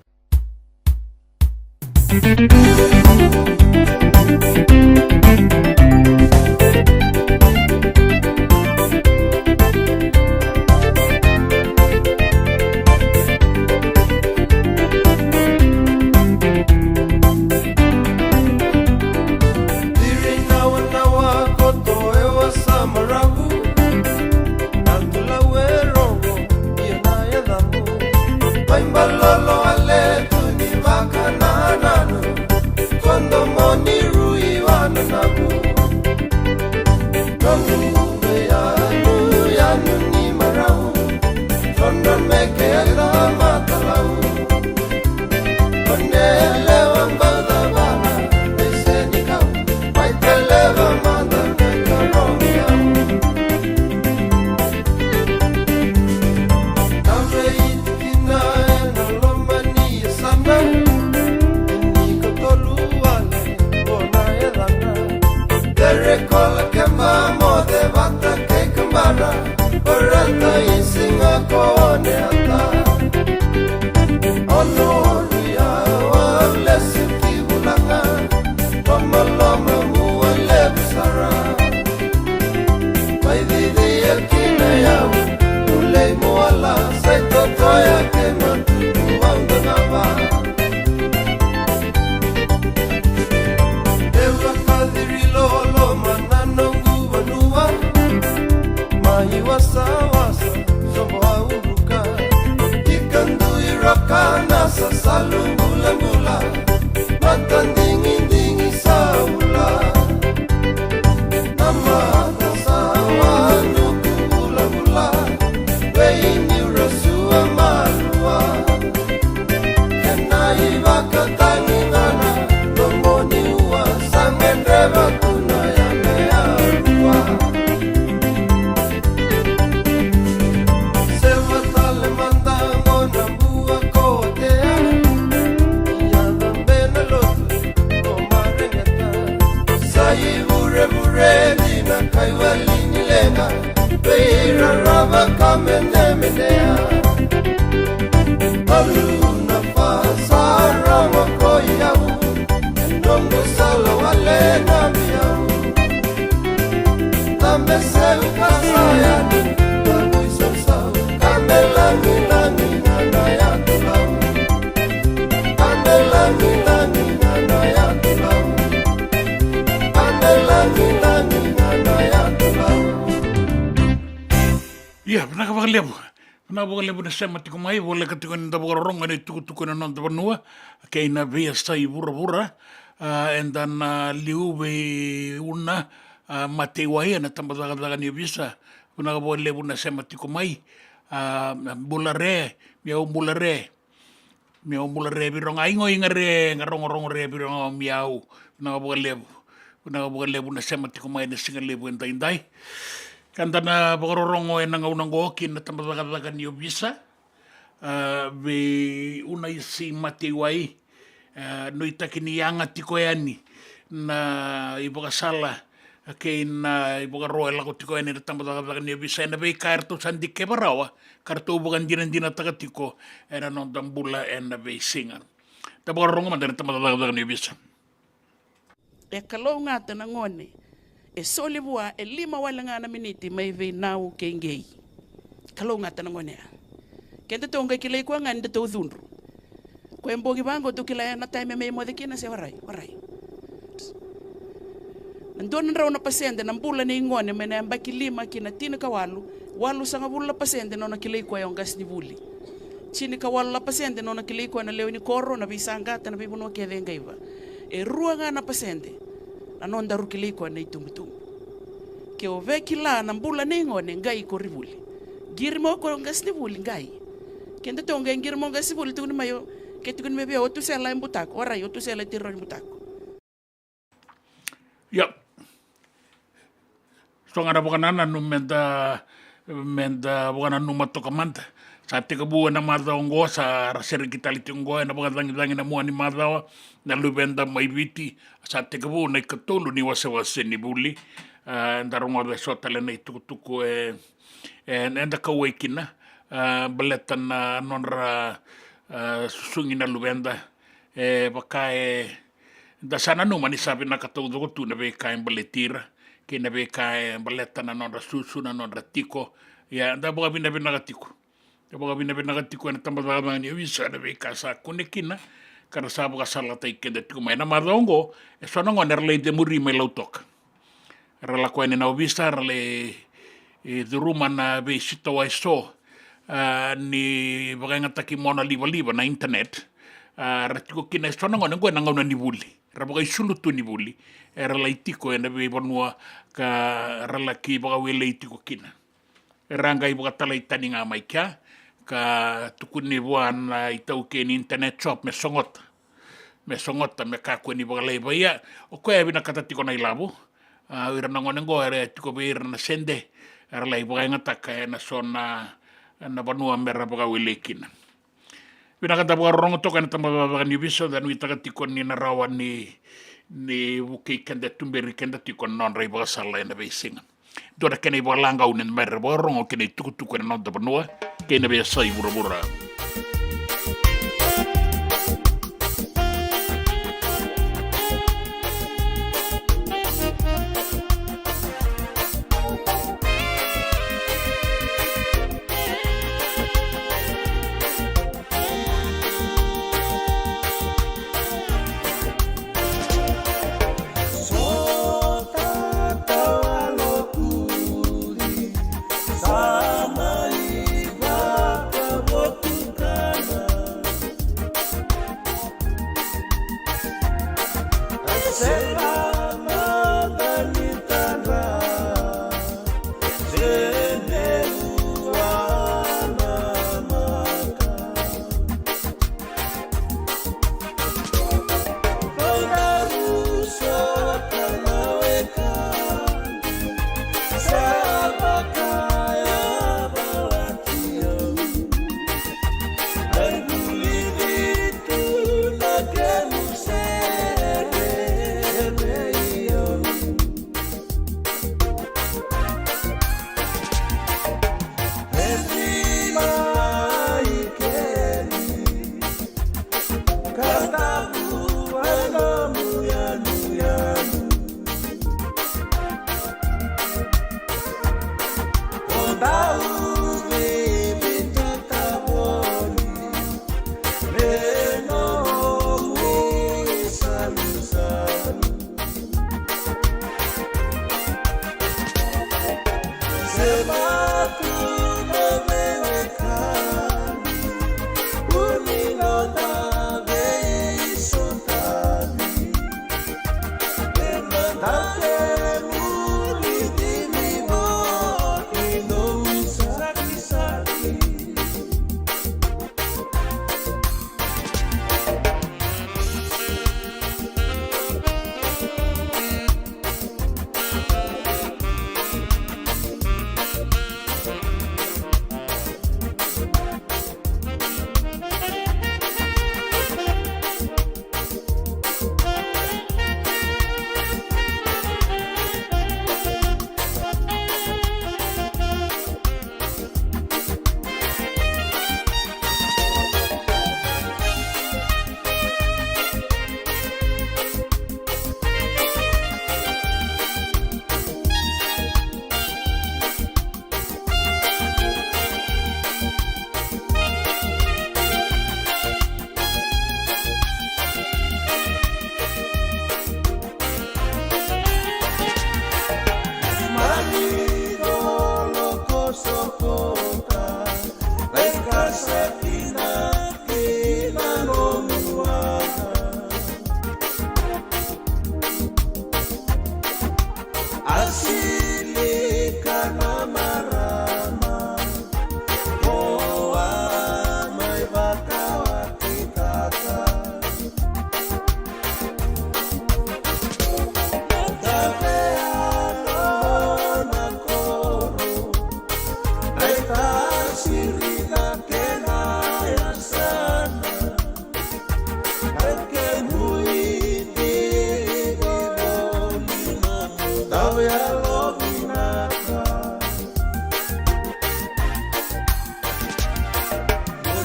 Iri nawanawa koto e wasa maravu, na tulau e rogo ia na yacamu. Mai balolo a letu ni vakanananu, kodo moni rui vananavu. Noqu vei yanu, yanu ni marau, todra me keda matalau. One lewa bauta vana, e senikau, mai te lewa mada, mai karomi au. Tau vei kina ena loma ni yasana, ni katolu wale o na yacana. Tere kola kema moce vata kei kabara, o rata i siga ko one ata. Ono oru ya wa lesu ki vulaga, lomaloma mua levu sara. Mai cici e kina yau, ulei muala, sai totoya kei matuku au danava. Eu a kaciri loloma na noqu vanua, mai wasawasa sobo au ruka. Ika dui roka na sasalu bulabula, mata digidigi sa ula. Na mata sa wanuku vulavula, vei niu rasua malua. Kena ivakatagicana, nomuni ua sa gedreva tu na yame a rua. Seva tale mada qo na bua ko tea, ia na bena lotu ko mareqeta. Sa ivurevure dina kai wali ni leqa, vei ira rava ka menemenea. Alu na fa sa rogo ko i au, e noqu sala wale na vei au. Tabe seu ka sa yani, tabu i sausau, ka me lagilagi na na yatu lau. Ka me lagilagi na na yatu lau. Ka me lagilagi na na yatu lau. Ia, vinaka vakalevu. Vinaka vakalevu na sema tiko mai, voleka tiko ni da vakarorogo ena itukutuku ena noda vanua kei na veiyasai vuravura. A, eda na liu vei Una, a, Mateiwai ena tabacakacaka ni ovisa. Vinaka vakalevu na sema tiko mai. A, bula re, mi au bula re. Mi au bula re vei ira ga, igo iga re ga, rogorogo re vei ira ga, mi au. Vinaka vakalevu. Vinaka vakalevu na sema tiko mai ena siga levu edaidai. Ka da na vakarorogo ena gauna oqo ki na tabacakacaka ni ovisa, a, vei Unaisi Mateiwai. A, nuitaki ni yaga tiko yani na ivakasala kei na ivakaro e lako tiko yani ena tabacakacaka ni ovisa ena veika eratou sa dikeva rawa ka ratou vakadinadinataka tiko ena noda bula ena veisiga. Da vakarorogo mada ena tabacakacaka ni ovisa. E kalougata na gone e soli vua e lima wale ga na miniti mai vei Nau kei Qei. Kalougata na gone ya. Kedatou qai kilai koya ga ni datou cudru. Koya e bogi vaqo tou kila ya na taimi me moce kina se warai, warai. Na dua na drau na pasede na bula nei gone mai na yabaki lima ki na tinikawalu, walusagavulu na pasede nona kilai koya o qasenivuli. Tinikawalu na pasede nona kilai koya na lewe ni koro, na veisaqata, na veivanua kece e qaiva. E rua ga na pasede na nodaru kilai koya na itubutubu. Ke o via kila na bula nei gone, qai koronivuli. Qiri mai o koya o qasenivuli, qai. Kedatou qai qiri mai o qasenivuli, tukuni mai o, ke tukuni mai vei au o Tusela e butako, warai, o Tusela e tiro ni butako. Ia. So ga na vakanananu meda, meda vakananuma toka mada. Sa tekivu ena macawa oqo, sa ra sereki tale tiko oqo ena vakacagicagi na mua ni macawa na luveda mai Viti. Sa tekivu na ikatolu ni wasewase ni vuli. A, eda rogoca eso tale na itukutuku e, e, eda kauwai kina, a, baleta na nodra, a, susugi na luveda. E vaka e da sa nanuma ni sa vinaka taucoko tu na veika e baleti ira kei na veika e baleta na nodra susu, na nodra tiko. Ia, da vakavinavinaka tiko. Da vakavinavinaka tiko ena tabacakacaka ni ovisa ena veika sa kune kina ka ra sa vakasalataki keda tiko mai. Ena macawa oqo, eso na gone era lai cemuri mai Lautoka. Era lako yani na ovisa, era lai, e, curuma na veisitawa eso, a, ni vakayagataki monalivaliva na internet. A, ra tiko kina eso na gone oqo ena gauna ni vuli. Ra vakaisulu tu ni vuli. Era lai tiko ena veivanua ka ra laki vakawelei tiko kina. Era qai vakatalai tani ga mai kea, ka tukuni vua na itaukei ni internet shop me sogota. Me sogota, me kakua ni vakalaivaia. O koya e vinakata tiko na ilavo. A, o ira na gone oqo era tiko vei ira na sede, era lai vakayagataka ena so na, na vanua me ra vakawelei kina. Vinaka, da vakarorogo toka ena tabacakacaka ni ovisa, da nuitaka tiko ni na rawa ni, ni vukei keda, tuberi keda tiko na nodra ivakasala ena veisiga. Dua na kena ivakalagau ni da mai ra vakarorogo kei na itukutuku ena noda vanua kei na veiyasai vuravura.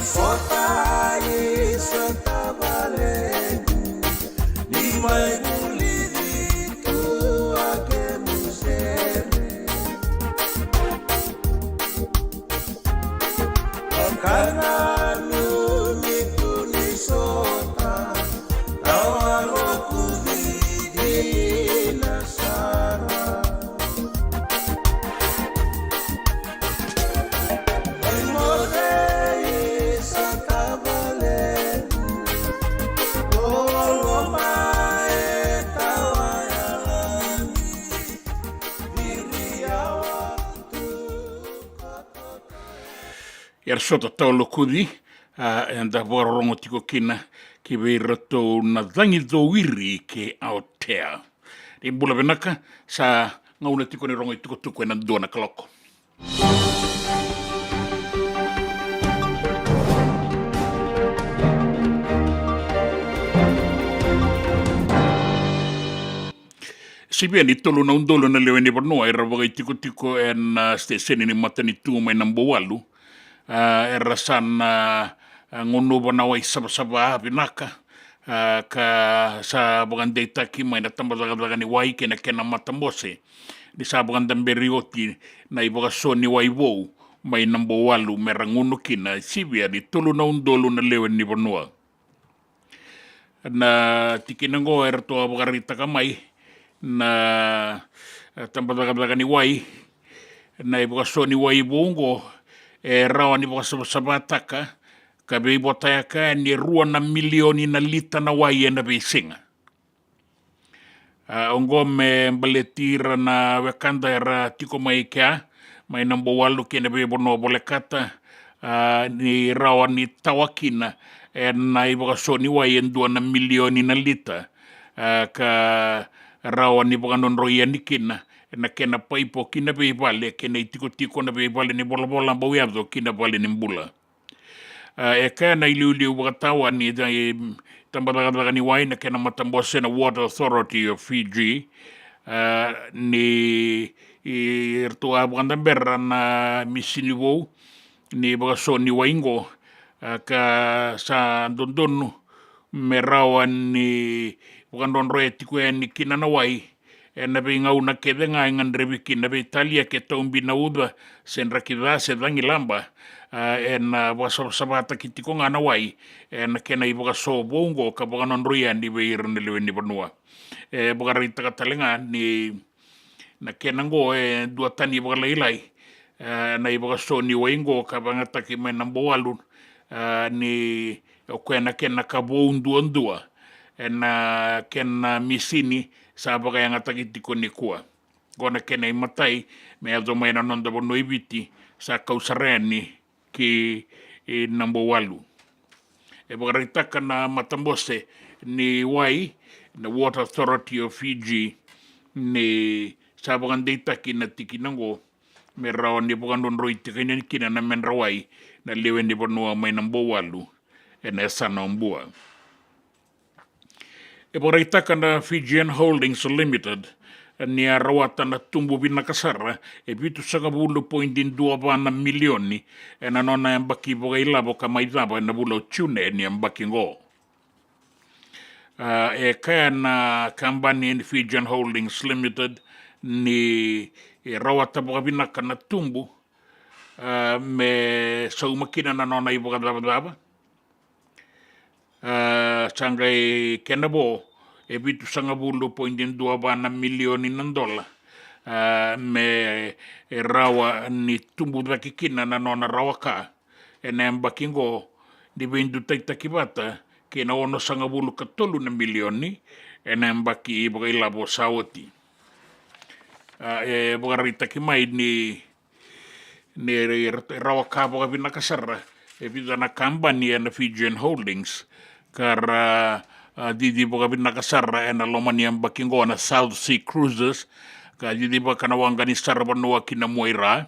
Sota i sa tavalequ, ni mai vulici tu a kemu sere. Ka nanumi tu ni sota, tawaroku dina sara. Era sota tawa lokuci, a, eda vakarorogo tiko kina ki vei iratou na cagi cowiri kei Aotea. Ni bula vinaka, sa gauna tiko ni rogo i tukutuku ena dua na kaloko. Sivia ni tolu na udolu na lewe ni vanua era vakaitikotiko ena, a, siteseni ni matanitu mai Nabouwalu. A, era sa na, a, gunuva na wai savasava vinaka, a, ka sa vakadeitaki mai na tabacakacaka ni wai kei na kena matabose ni sa vakadaberi oti na ivakaso ni wai vou mai Nabouwalu me ra gunu kina. Sivia ni tolu na udolu na lewe ni vanua. Na tikina oqo eratou a vakaraitaka mai na, e, tabacakacaka ni wai, na ivakaso ni wai vou oqo e rawa ni vakasavasavataka ka veivotayaka yani e rua na milioni na lita na wai ena veisiga. A, oqo me baleti ira na wekada era tiko mai kea, mai Nabouwalu kei na veivanua volekata, a, ni rawa ni tawa kina ena ivakaso ni wai e dua na milioni na lita, a, ka rawa ni vakadrodroi yani kina ena kena paipo ki na veivale kei na itikotiko, na veivale ni volavola bau yaco ki na vale ni bula. A, e kaya na iliuliu vakatawa ni, e, tabacakacaka ni wai na kena matabose na Water Authority of Fiji, a, ni, i, eratou a vakadabera na misini vou ni vakaso ni wai oqo, a, ka sa dodonu me rawa ni vakadrodroya tiko yani kina na wai ena veigauna kece ga e gadrevi kina, veitalia ke taubi na uca se draki ca se cagilaba, a, ena vakasavasavataki tiko ga na wai ena kena ivakaso vou oqo ka vakadrodroi yani vei ira na lewe ni vanua. E vakaraitaka tale ga ni na kena oqo e duatani vakalailai, e, na ivakaso ni wai oqo ka vakayagataki mai Nabouwalu, e, ni o koya na kena ka vou duadua ena kena misini sa vakayagataki tiko nikua. Oqo na kena imatai me yaco mai na noda vanua i Viti, sa kau sara yani ki, e, Nabouwalu. E vakaraitaka na matabose ni wai na Water Authority of Fiji ni sa vakadeitaki na tikina oqo me rawa ni vakadrodroi tiko yani kina na medra wai na lewe ni vanua mai Nabouwalu ena yasana o Bua. E vakaraitaka na Fijian Holdings Limited ni a rawata na tubu vinaka sara e vitusagavulu poidi dua va na milioni ena nona yabaki vakailavo ka mai cava ena vula o June ni yabaki oqo. A, e kaya na kabani ni Fijian Holdings Limited ni e rawata vakavinaka na tubu, a, me sauma kina na nona ivakacavacava. A, sa qai kena vo e vitusagavulu poidi dua va na milioni na dola, a, me rawa ni tubu cake kina na nona rawa ka ena yabaki oqo, ni veidutaitaki vata kei na onosagavulu ka tolu na milioni ena yabaki vakailavo sa oti. A, e vakaraitaki mai ni ni ra-, rawa ka vakavinaka sara e vica na kabani ena Fijian Holdings ka ra, a, cici vakavinaka sara ena loma ni yabaki oqo na South Sea Cruises, ka cicivaka na waqa ni saravanua ki na mua i ra.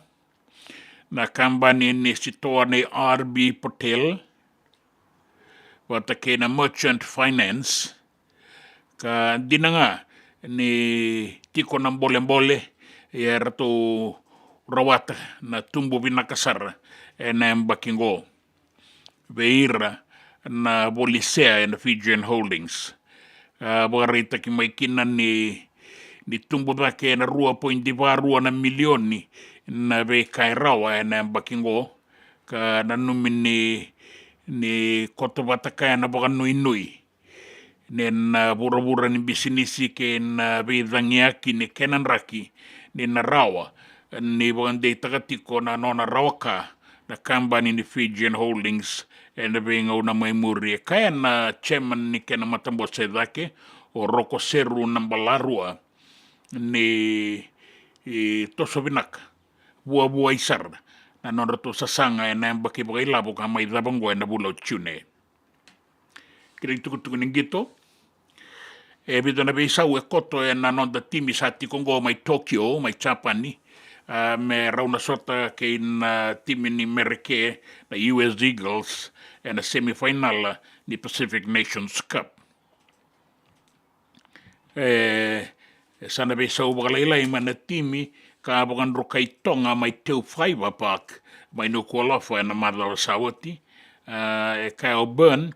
Na kabani ni sitoa nei R B Patel vata kei na Merchant Finance, ka dina ga ni tiko na bolebole, ia eratou rawata na tubu vinaka sara ena yabaki oqo. vei ira na voli sea ena Fijian Holdings. A vakaraitaki mai kina ni, ni tubu cake ena rua poidi va rua na milioni na veika e rawa ena yabaki oqo, ka nanumi ni, ni koto vata kaya na vakanuinui ni na vuravura ni bisinisi kei na veicagiyaki ni kena draki ni na rawa ni vakadeitaka tiko na nona rawa ka na kabani ni Fijian Holdings ena veigauna mai muri. E kaya na chairman ni kena matabose e cake, o Roko Seru Nabalarua, ni, i, toso vinaka, vuavuai sara na nodratou sasaga ena yabaki vakailavo ka mai cava oqo ena vula o June. Kena itukutuku ni qito, e vica na veisau e koto ena noda timi sa tiko oqo mai Tokyo, mai Japani, a, me rau na sota kei na timi ni Mereke, na U S Eagles, ena semifinal ni Pacific Nations Cup. E, e sa na veisau vakalailai mai na timi ka vakadrukai Toga mai Teufaiva Park mai Nuku'alofa ena macawa sa oti. A, e kaya o Byrne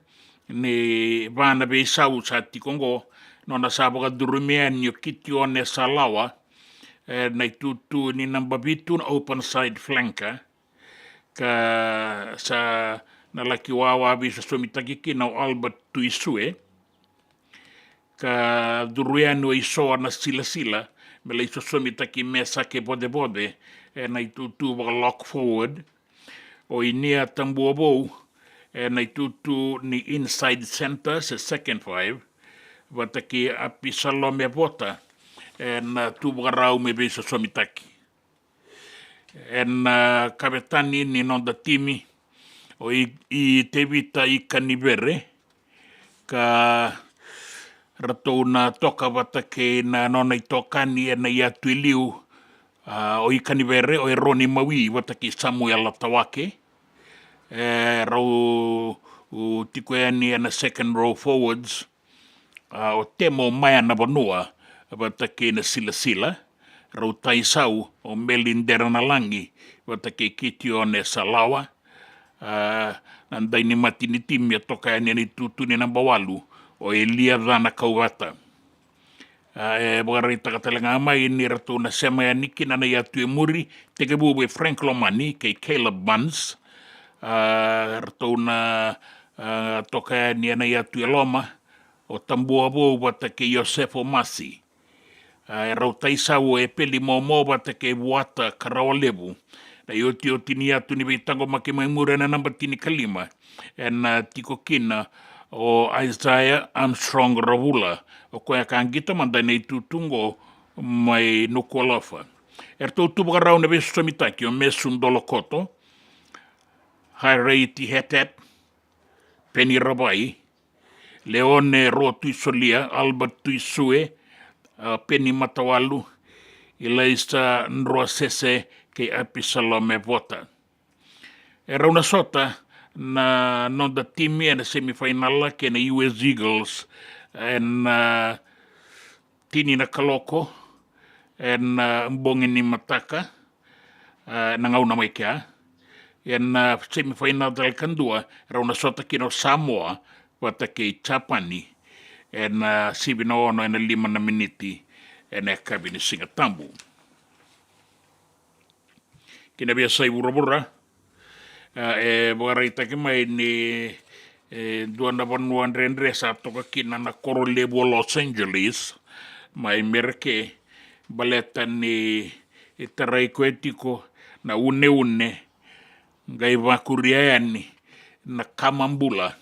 ni va na veisau sa tiko oqo, nona sa vakacurumi yani o Kitione Salawa ena itutu ni naba vitu na open side flanker, ka sa na laki wawa veisosomitaki kina o Albert Tuisue, ka curu yani o Isoa Nasilasila me lai sosomitaki Mesake Vocevoce ena itutu vaka lock forward, o Inia Tabuavou ena itutu ni inside centre se second five, vata kei Apisalome Vota ena tu vakarau me veisosomitaki. Ena, a, kavetani ni noda timi o I, I Tevita Ikanivere, ka ratou na toka vata kei na nona itokani ena iyatu e liu, a, o Ikanivere, o Eroni Mawi vata kei Samuela Tawake. E rau, u, tiko yani ena second row forwards, a, o Temo Maea na Vanua vata kei Nasilasila, rau taisau o Meli Deranalagi vata kei Kitione Salawa, a, na dainimati ni timi e toka yani ena itutu ni naba walu o Elia Cana Kauvata. A, e vakaraitaka tale ga mai ni ratou na sema yani kina na iyatu e muri, tekivu vei Frank Lomani kei Caleb Barnes. A, ratou na, a, toka yani ena iyatu e loma, o Tabuavou vata kei Iosefo Masi. A, e rau taisau o Epeli Momo vata kei Vuata Karawalevu. Na iotioti ni iyatu ni veitaqomaki mai muri ena naba tinikalima, ena tiko kina o Isaiah Armstrong Ravula, o koya ka qito mada ena itutu oqo mai Nuku'alofa. Eratou tu vakarau na veisosomitaki o Mesu Dolokoto, Hairei Tihetet, Peni Ravai, Leone Roa Tuisolia, Albert Tuisue, a, Peni Matawalu, Ilaisa Droasese kei Apisalome Vota. E rau na sota na noda timi ena semifinal kei na U S Eagles ena, a, tini na kaloko ena, a, bogi ni mataka, a, ena gauna mai kea. Ena, a, semifinal tale kadua rau na sota kina o Samoa vata kei Japani ena, a, sivi na ono ena lima na miniti ena yakavi ni Siga Tabu. Kei na veiyasai vuravura, a, e vakaraitaki mai ni, e, dua na vanua dredre sa toka kina na koro levu o Los Angeles mai Mereke, baleta ni, e, tarai koya tiko na uneune qai vakuria yani na kama bula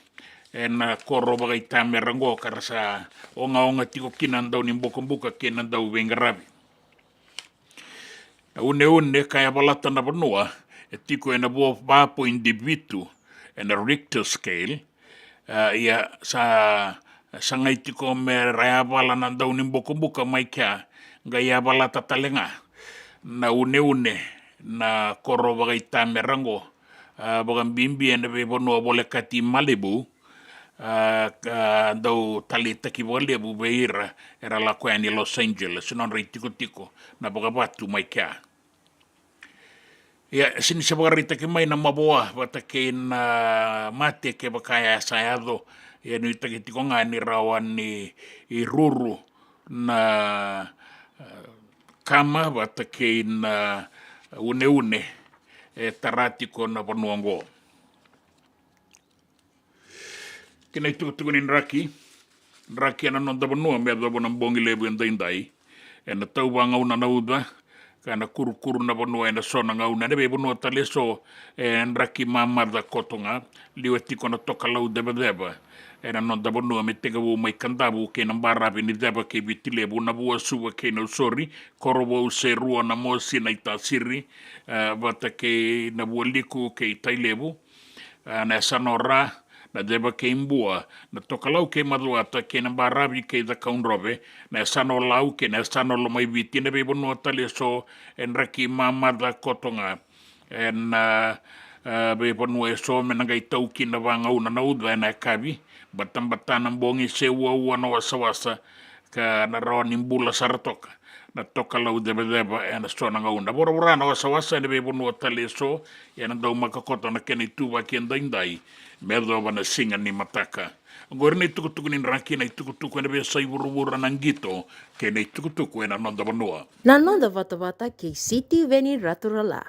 ena koro vakaitamera oqo, ka ra sa ogaoga tiko kina na dau ni bokobuka kei na dau veiqaravi. Na uneune ka yavalata na vanua e tiko ena vo-, va poidi vitu ena Richter scale. A, ia sa sagai tiko me ra yavala na dau ni bokobuka mai kea, qai yavalata tale ga na uneune na koro vakaitamera oqo, a, vakabibi ena veivanua volekati Malibu, a, ka dau taleitaki vakalevu vei ira era lako yani Los Angeles, nodra itikotiko na vakavatu mai kea. Ia, sega ni se vakaraitaki mai na mavoa vata kei na mate kevaka e sa yaco. Ia, nuitaki tiko ga ni rawa ni ruru na, e, kama vata kei na uneune e tara tiko na vanua oqo. Kei na itukutuku ni draki, draki ena noda vanua me yacova na bogi levu edaidai. Ena tau vagauna na uca, ka na kurukuru na vanua ena so na gauna. Ena veivanua tale eso, e draki mamaca koto ga, liwa tiko na tokalau cevaceva ena noda vanua me tekivu mai Kadavu kei na baravi ni ceva kei Viti Levu, na vua Suva kei Nausori, Korovou, Serua, Namosi, Naitasiri, e, vata kei na vua Liku kei Tailevu, e, na yasana o Ra, na ceva kei Bua, na tokalau kei Macuata kei na baravi kei Cakaudrove, na yasana o Lau kei na yasana o Lomaiviti. Ena veivanua tale eso, e draki mamaca koto ga. Ena, e, veivanua eso me na qai tau kina vagauna na uca ena yakavi, batabata na bogi se uaua na wasawasa, ka na rawa ni bula sara toka na tokalau cevaceva ena so na gauna. Voravora na wasawasa ena veivanua tale eso, ena daumaka koto na kena ituvaki edaidai me yacova na siga ni mataka. Oqori na itukutuku ni draki, na itukutuku ena veiyasai vuravura, na qito kei na itukutuku ena noda vanua. Na noda vatavata kei Sitiveni Raturala.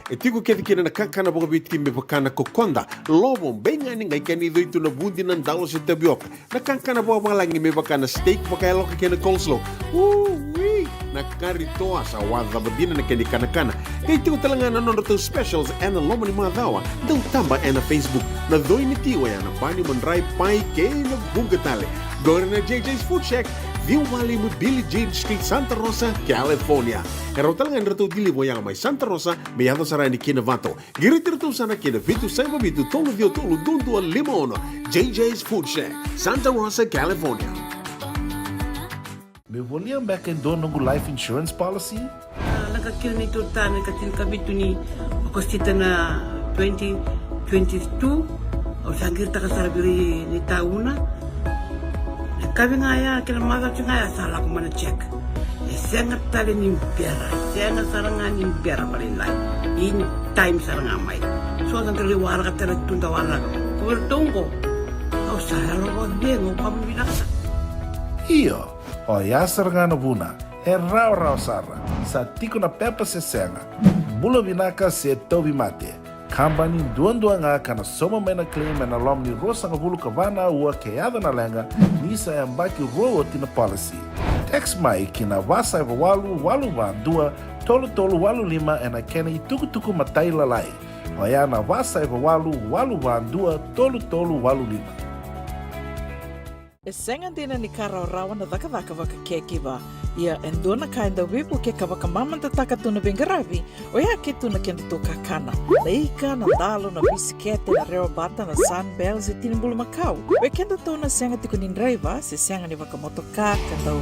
E tiko kece kina na kakana vakaviti me vaka na kokoda, lovo, beigani, qai kena icoi tu na vudi, na dalo se tavioka. Na kakana vakavalagi me vaka na steak vakayaloka kei na coleslaw. Ui! Na kari toa sa wacava dina na kena ikanakana. Qai tiko tale ga na nodratou specials ena loma ni macawa. Dau taba ena Facebook. Na coi ni ti oya na bani, madrai, pai kei na vuqa tale. Qori na J J's Food Shack, ciwa walu lima Billie Jean Street, Santa Rosa, California. E rawa tale ga ni ratou deliver oya mai Santa Rosa me yaco sara yani ki Novato. Qiriti iratou sara ki na vitu saiva vitu tolu ciwa tolu dua dua lima ono. J J's Food Shack, Santa Rosa, California. Meu volia beka e dua noqu life insurance policy? A, lako kina neitou tane ka tinikavitu ni Okosita na twenty twenty-two. Au sa qiritaka sara vei ira na itauna. Na yakavi ga ya kei na macawa ga ya sa lako mai na check. E sega tale ni bera, e sega sara ga ni bera vakalailai. In time sara ga mai. So sa qai waraka tale tu da waraka. Ko vei iratou qo, au sa yalo vakacegu, au vakavinavinaka sara. Io, oya sara ga na vuna. E rawarawa sara. Sa tiko na pepa se sega. Bula vinaka se tauvimate. Kabani duadua ga ka na sauma mai na claim ena loma ni ruasagavulu ka va na aua ke yaco na leqa, ni sa yabaki rua oti na policy. Text mai ki na va saiva walu walu va dua tolu tolu walu lima ena kena itukutuku matailalai. Oya na va saiva walu walu va dua tolu tolu walu lima. E sega dina ni ka rawarawa na cakacaka vaka caregiver. Ia e dua na ka e dau veivuke ka vakamamadataka tu na veiqaravi, oya ke tu na kedatou kakana. Na ika, na dalo, na bisikete, na rewabata, na Sunbell se tini bulumakau. Vei kedatou na sega tiko ni draiva se sega ni vakamotoka ka dau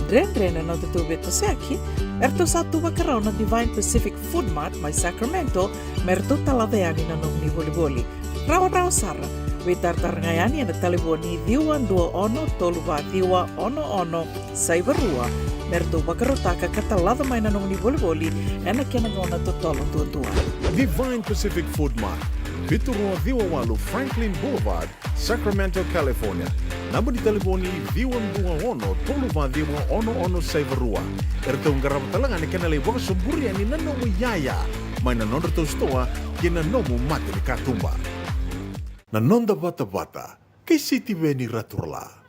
dredre na nodatou veitosoyaki, eratou sa tu vakarau na Divine Pacific Food Mart mai Sacramento me ratou talaca yani na nomuni volivoli. Rawarawa sara. Veitaratara ga yani ena talevoni ciwa dua ono tolu va ciwa ono ono saiva rua me ratou vakarautaka ka talaca mai na nomuni volivoli ena kena gauna totolo duadua. Divine Pacific Food Mart, vitu rua ciwa walu Franklin Boulevard, Sacramento, California. Naba ni talevoni ciwa dua ono tolu va ciwa ono ono saiva rua. Eratou qarava tale ga na kena lai vakasoburi yani na nomu iyaya mai na nodratou sitoa kei na nomu mata ni katuba. Na noda vatavata kei Sitiveni Raturala.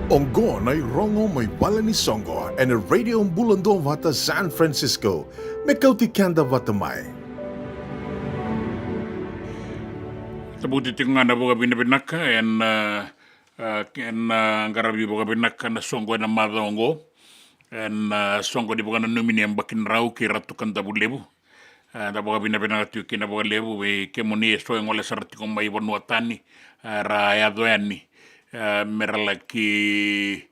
Oqo na irogo mai vale ni soqo ena Radio Bula Duavata San Francisco, me kauti keda vata mai. Tabuti tiko ga na vakavinavinaka ena, a, ena qaravi vakavinaka na soqo ena macawa oqo. Ena, a, soqo ni vakananumi ni yabaki drau kei Ratu Kadavulevu. A, da vakavinavinaka tiko kina vakalevu vei kemuni eso e gole sara tiko mai vanua tani, a, ra yaco yani, a, me ra laki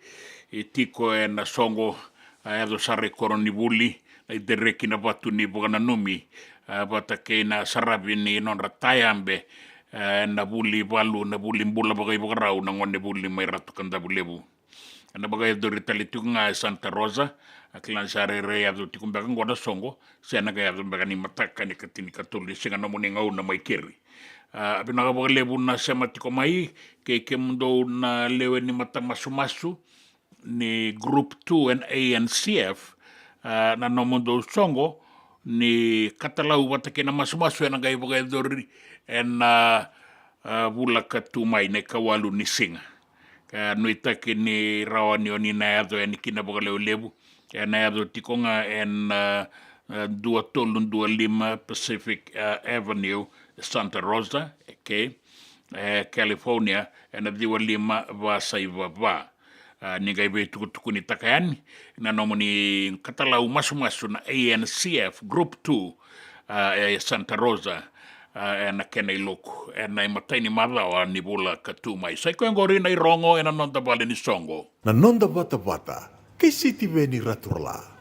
tiko ena soqo, a, yaco sara i koronivuli, na idereki na vatu ni vakananumi, a, vata kei na saravi ni nodra tayabe, a, ena vuli valu, na vuli bula vakaivakarau, na gonevuli mai Ratu Kadavulevu. Ena vakayacori tale tiko ga e Santa Rosa, a, kila ni sa rairai yaco tiko beka qo na soqo, se na qai yaco beka ni mataka ni ka tinikatolu ni siga, nomuni gauna mai keri. A, vinaka vakalevu na sema tiko mai, kei kemudou na lewe ni matamasumasu ni Group two ena A N C F, a, na nomudou soqo ni katalau vata kei na masumasu ena qai vakayacori ena, a, a, vula ka tu mai, na ikawalu ni siga. Ka nuitaki ni rawa ni oni na yaco yani kina vakalevulevu. Ena yaco tiko ga ena, a, a, dua tolu dua lima Pacific, a, Avenue, Santa Rosa, okay, e California, ena ciwa lima va saiva va. A, ni qai veitukutukunitaka yani na nomuni katalau masumasu na A N C F Group two, a, e Santa Rosa, a, ena kena iloku ena imatai ni macawa ni vula ka tu mai. Sa i koya oqori na irogo ena noda vale ni soqo. Na noda vatavata kei Sitiveni Raturala.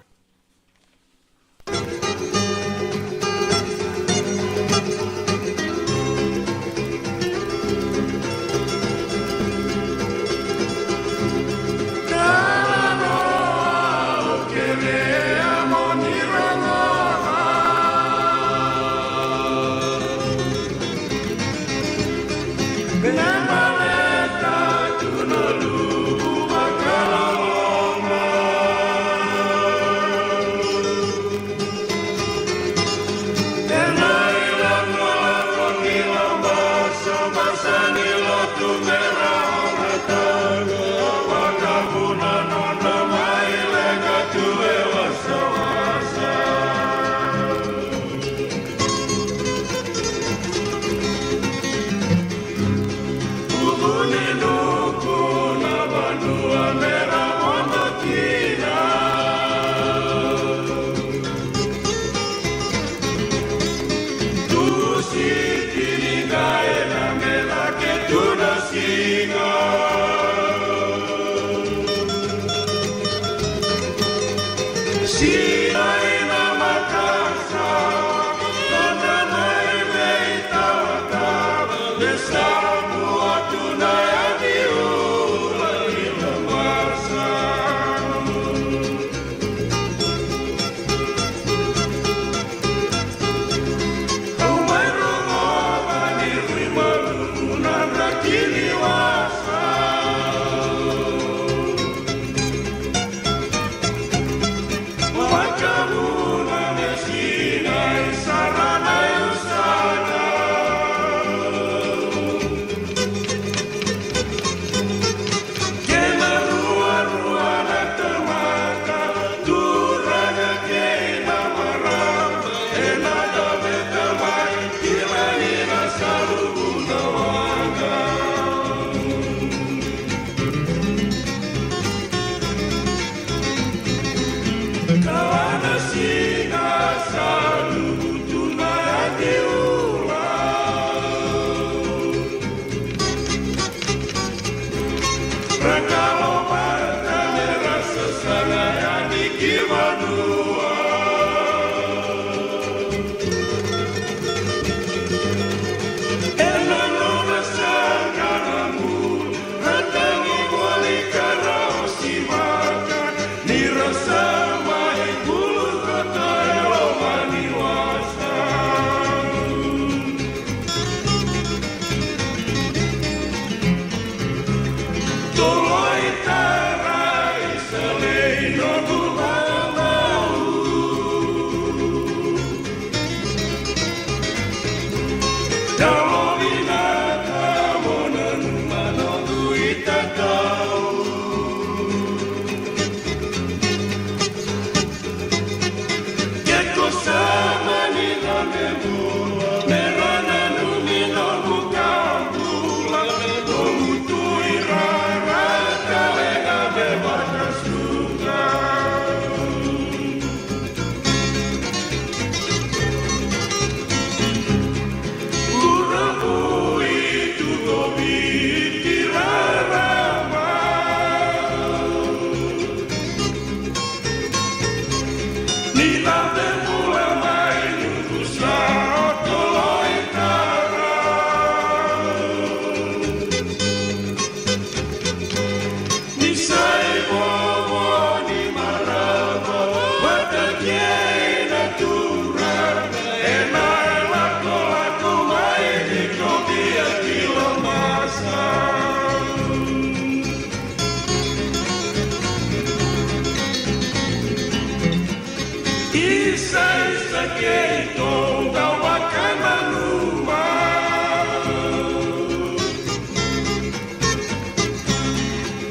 Isa, isa, keitou dau vakananuma.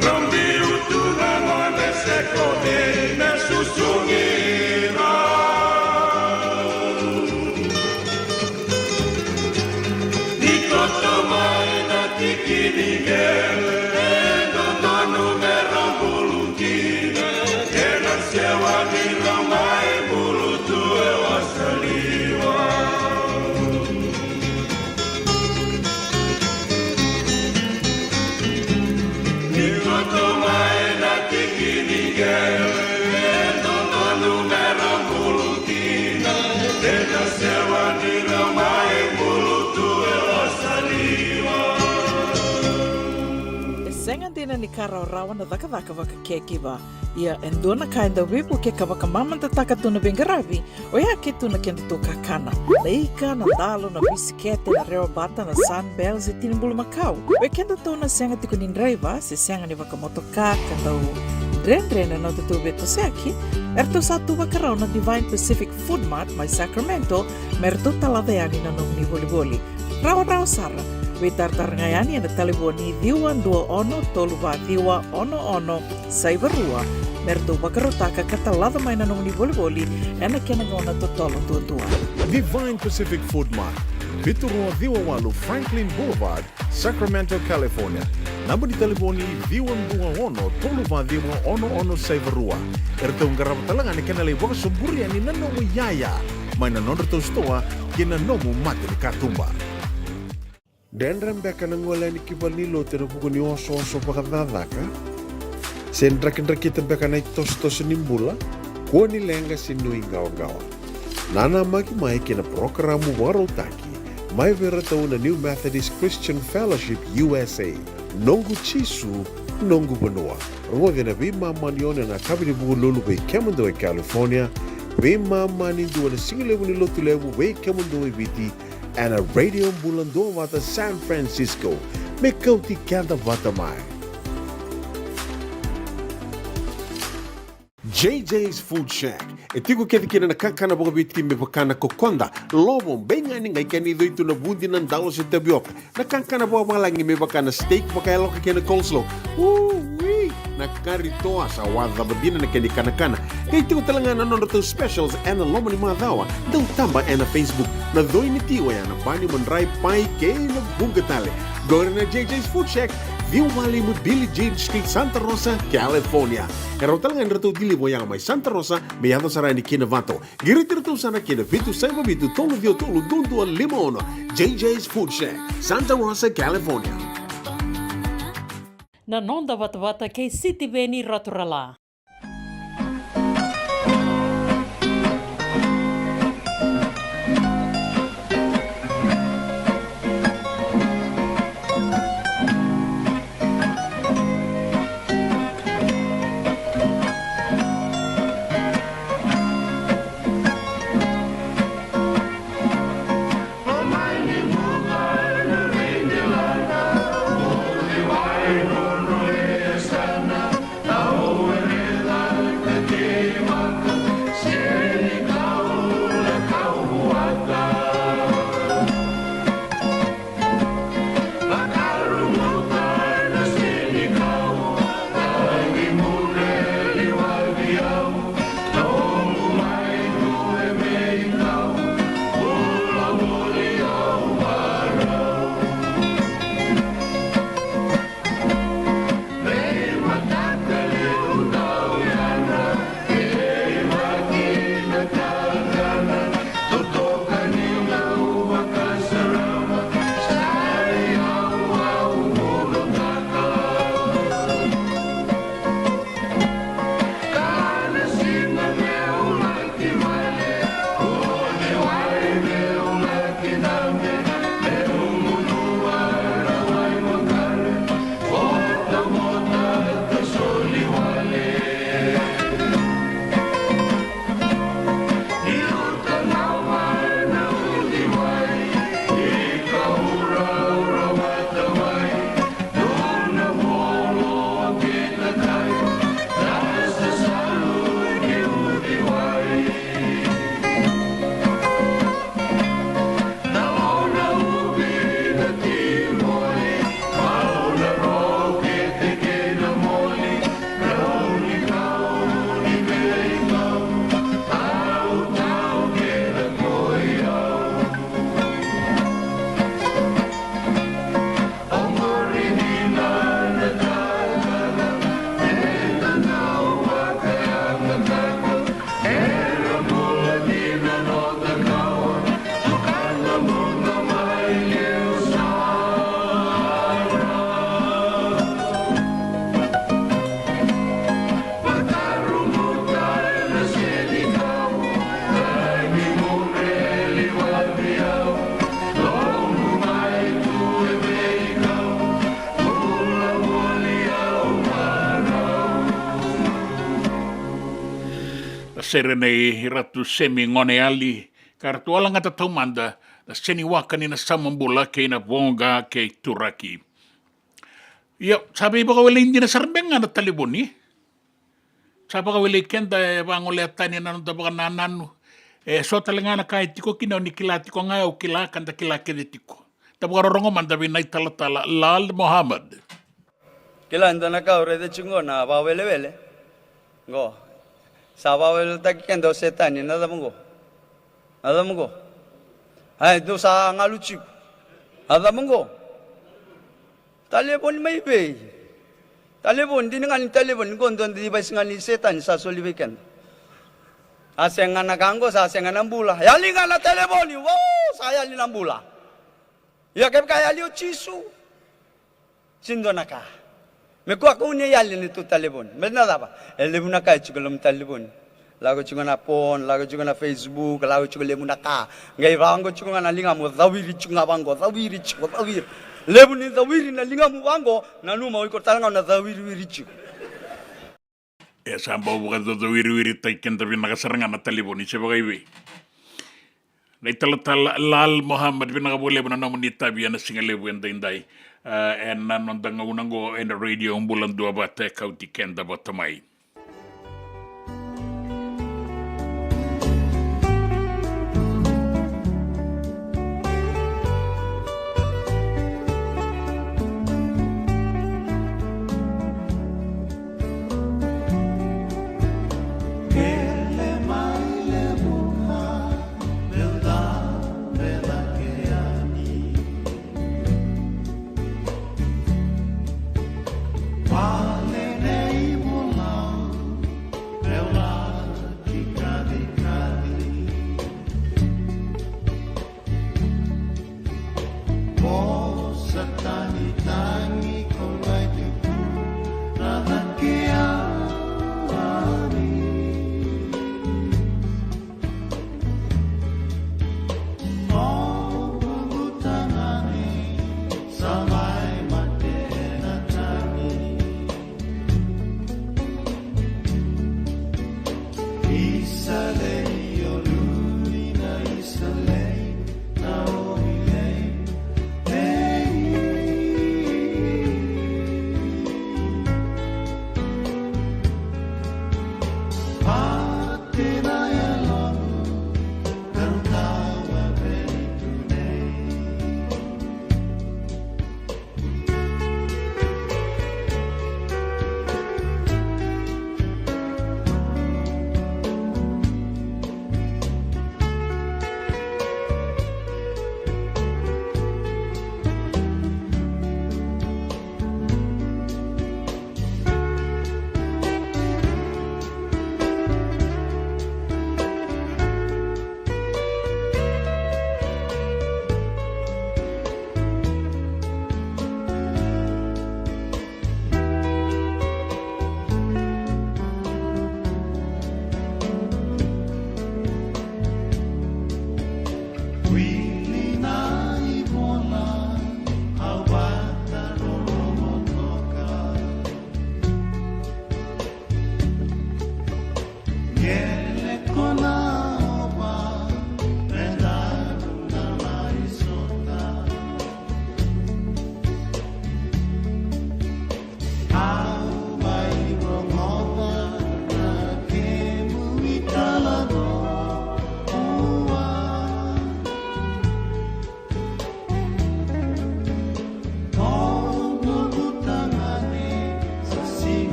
Rau biu tu na gone se kone me susugi rau. Ni koto mai na tiki ni qele, e dodonu me rau bulu kina, ena sewa ni rau mai bulu tu e wasa liwa. Ni koto mai na tiki ni qele, e dodonu me rau bulu kina, ena sewa ni rau mai bulu tu e wasa liwa. E sega dina ni ka rawarawa na cakacaka vaka caregiver. Ia e dua na ka e dau veivukei ka vakamamadataka tu na veiqaravi, oya ke tu na kedatou kakana. Na ika, na dalo, na bisikete, na rewa bata, na Sunbell, se tini bulumakau. Vei kedatou na sega tiko ni draiva se sega ni vakamotoka ka dau dredre na nodatou veitosoyaki, eratou sa tu vakarau na Divine Pacific Food Mart mai Sacramento me ratou talaca yani na nomuni volivoli. Rawarawa sara. Veitaratara ga yani ena talevoni ciwa dua ono tolu va ciwa ono ono saiva rua me ratou vakarautaka ka talaca mai na nomuni volivoli ena kena gauna totolo duadua. Divine Pacific Food Mart, vitu rua ciwa walu Franklin Boulevard, Sacramento, California. Naba ni talevoni ciwa dua ono tolu va ciwa ono ono saiva rua. Eratou qarava tale ga na kena lai vakasoburi yani na nomu iyaya mai na nodratou sitoa kei na nomu mata ni katuba. Dredre beka na gole yani ki valenilotu ena vuku ni osooso vakacakacaka? Se drakidrakita beka na itosotoso ni bula? Kua ni leqa se nuiqawaqawa. Nanamaki mai ki na parokaramu vakarautaki mai vei iratou na New Methodist Christian Fellowship U S A, Noqu Jisu, Noqu Vanua. Rogoci ena veimama ni ono ena yakavi ni Vukelulu vei kemudou e California, veimama ni dua na sigalevu ni Lotulevu vei kemudou e Viti, ena Radio Bula Duavata San Francisco. Me kauti keda vata mai. J J's Food Shack e tiko kece kina na kakana vakaviti me vaka na kokoda, lovo, beigani, qai kena icoi tu na vudi, na dalo se tavioka. Na kakana vakavalagi me vaka na steak vakayaloka kei na coleslaw. Ui, na kari toa, sa wacava dina na kena ikanakana. Qai tiko tale ga na nodratou specials ena loma ni macawa. Dau taba ena Facebook. Na coi ni ti oya na bani, madrai, pai kei na vuqa tale. Qori na J J's Food Shack, ciwa walu lima Billie Jean Street, Santa Rosa, California. E rawa tale ga ni ratou deliver oya mai Santa Rosa me yaco sara yani ki Novato. Qiriti iratou sara ki na vitu saiva vitu tolu ciwa tolu dua dua lima ono. J J's Food Shack, Santa Rosa, California. Na noda vatavata kei Sitiveni Raturala. tere nei Ratu Semi Goneyali, ka ratou walagata taumada na seniwaka ni na Samabula kei na Voqa kei Turaki. Io, sa veivakawelei dina sara beka ga na talevoni. Sa vakawelei keda e vagolea tani na noda vakanananu. E so tale ga na ka e tiko kina o ni kila tiko ga, au kila ka da kila kece tiko. Da vakarorogo mada vei na italatala Lal Mohammed. Kila e dua na ka au raica tiko qo na vakawelewele. Qo. Sa vakaweleweletaki keda o Setani, na cava qo? Na cava qo? Ai, dou sa galu tiko. Na cava qo? Talevoni mai vei? Talevoni, dina ga ni talevoni qo dua na device ga ni Setani sa soli vei keda. A sega na ka qo, sa sega na bula. Yali ga na talevoni, wo, sa yali na bula. Ia kevaka e yali o Jisu, sega ni dua na ka. Me kua kau ni yali na neitou talevoni. Me na cava? E levu na ka e tiko e loma ni talevoni. Lako tiko na phone, lako tiko na Facebook, lako tiko levu na ka. Qai vaqo tiko ga na ligamu, cawiri tiko ga vaqo, cawiri tiko, cawiri. Levu ni cawiri na ligamu vaqo, nanuma o iko tale ga o na cawiriwiri tiko. E sa bau vakacawiriwiritaki keda vinaka sara ga na talevoni se vakaivei. Na italatala Lal Mohammed, vinaka vakalevu na nomuni itavi ena siga levu edaidai. E, ena noda gauna oqo ena Radio Bula Duavata e kauti keda vata mai.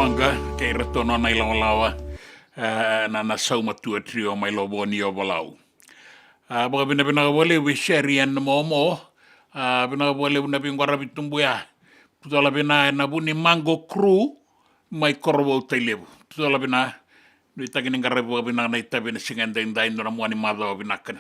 Ga kei iratou nona ilawalawa, e, na, na Sauma Tua Trio mai Lovoni o Valau. A, vakavinavinaka vakalevu vei Seri ena momo. A, vinaka vakalevu na veiqaravi tubuya. Tucala vina ena Vunimaqo Crew mai Korovou Tailevu. Tucala vina, nuitaki ni qaravi vakavinaka na itavi ena siga edaidai, dua na mua ni macawa vinaka.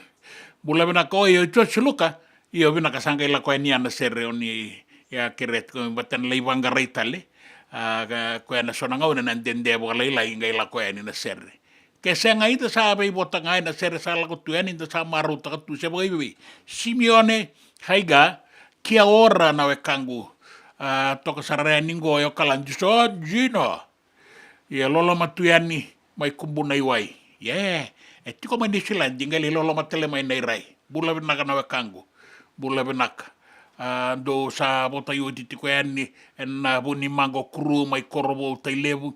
Bula vinaka, o io, Josi Luka. Io, vinaka, sa qai lako yani na sere o ni a kerea tiko, baleta na lai vaqarai tale. A, ka, koya na so na gauna na dede vakalailai qai lako yani na sere. Ke sega, eda sa veivota ga ena sere sa lako tu yani, eda sa marautaka tu se vakaivei. Simeone Haiga, kia ora na wekaqu. A, toka sara yani qo e Okaladi, so Jino. Ia, loloma tu yani mai Kubuna i Wai. Ia, e tiko mai Niusiladi, qai lai loloma tale mai na irai. Bula vinaka na wekaqu. Bula vinaka. A, dou sa vota oti tiko yani ena Vunimaqo Crew mai Korovou Tailevu.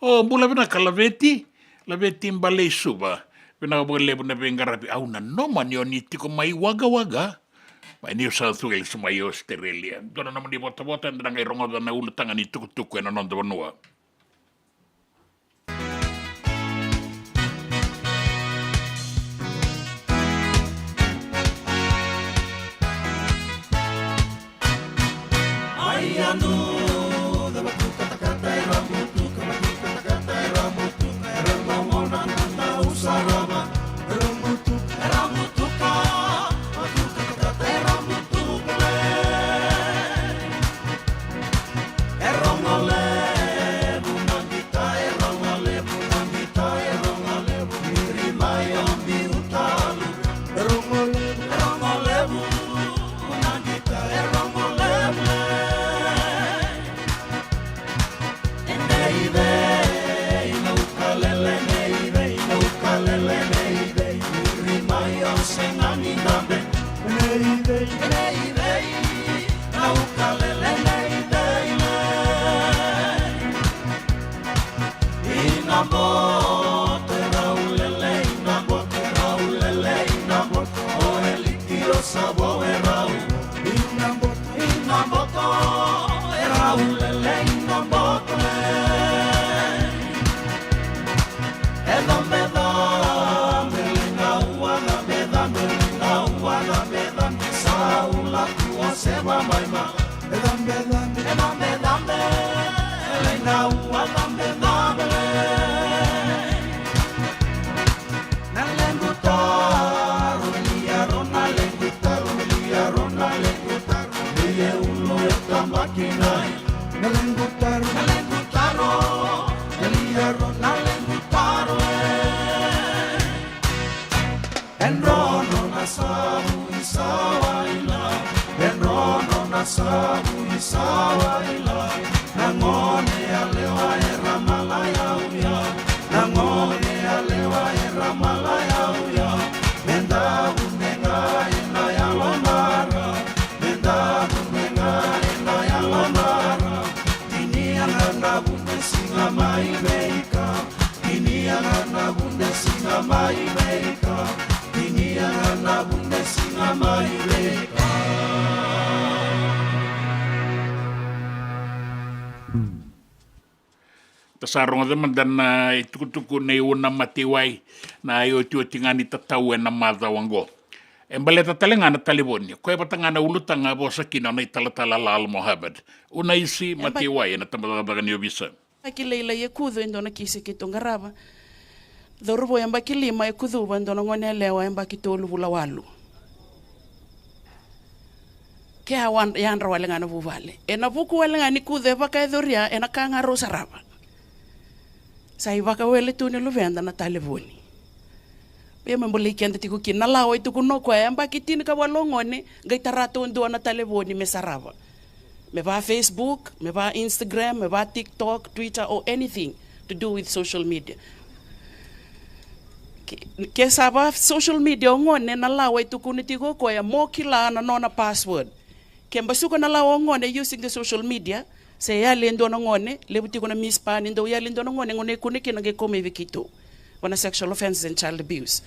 O, bula vinaka Laveti, Laveti Baleisuva. Vinaka vakalevu na veiqaravi. Au nanuma ni o ni tiko mai Wagga Wagga, mai New South Wales, mai Australia. Dua na nomuni votavota, eda na qai rogoca na ulutaga ni tukutuku ena noda vanua. Da sa rogoca mada na itukutuku nei Una Mateiwai, na iotioti ga ni tatau ena macawa oqo. E baleta tale ga na talevoni, koya vata ga na ulutaga a vosa kina na italatala Lal Mohammed. Una Isi Mateiwai ena tabacakacaka ni ovisa. Yabaki lailai e kucu e dua na kisi keitou qarava. Cauravou yabaki lima e kucuva e dua na gone yalewa yabaki tolu vula walu. Ke a wa-, yadra wale ga na vuvale. Ena vuku wale ga ni kucu e vakayacoria, ena ka ga rau sarava. Sa ivakawele tu ni luveda na talevoni. Ia me bolei keda tiko kina na lawa e tukuna o koya, yabaki tinikawalu o gone, qai tara taudua na talevoni me sarava. Me va Facebook, me va Instagram, me va TikTok, Twitter, or anything to do with social media. Ke, ke sa va social media o gone, na lawa e tukuna tiko o koya mo kila na nona password. Ke basuka na lawa o gone using the social media, se yali e dua na gone, levu tiko na mispa ni dau yali e dua na gone, gone e kune kina qai kau mai vei keitou. Va na sexual offences and child abuse.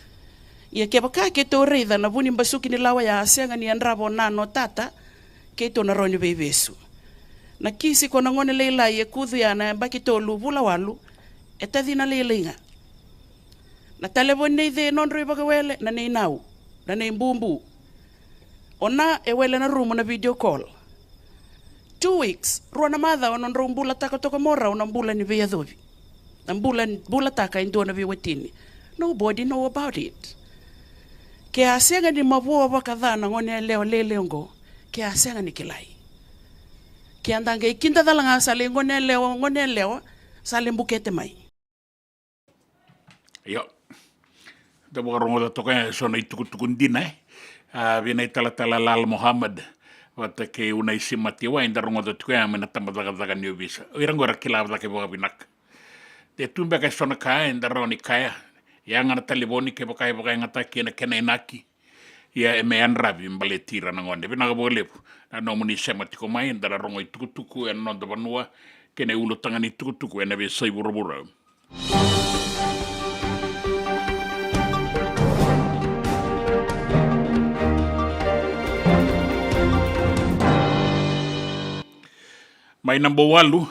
Ia kevaka keitou raica na vu ni basuki ni lawa ya a sega ni yadrava o nana o tata, keitou na rawa ni veivesu. Na kisi ko na gone lailai e kucu ya na yabaki tolu vula walu, e tacina lailai ga. Na talevoni nei cei nodrau ivakawele? Na nei nau, na nei bubu. O na e wele na rumu na video call. Two weeks, rua na macawa nodrau bulataka toka mo rau na bula ni veiyacovi. Na bula, bulataka e dua na veiwatini. Nobody know about it. Ke a sega ni mavoa vakaca na gone yalewa lailai oqo, ke a sega ni kilai. Ke a da qai kida cala ga sa lai gone yalewa, gone yalewa, sa lai bukete mai. Io. Da vakarogoca toka e so na itukutuku dina, e. A, vei na italatala Lal Mohammed vata kei Unai Simati Wai, da rogoca tiko ya mai na tabacakacaka ni ovisa. O ira qo era kila cake vakavinaka. De tu beka e so na ka eda rawa ni kaya. Ia ga na talevoni kevaka e vakayagataki ena kena inaki. Ia e me yadravi baleti ira na gone. Vinaka vakalevu na nomuni sema tiko mai, da na rogo itukutuku ena noda vanua kei na ulutaga ni tukutuku ena veiyasai vuravura. Mai Nabouwalu,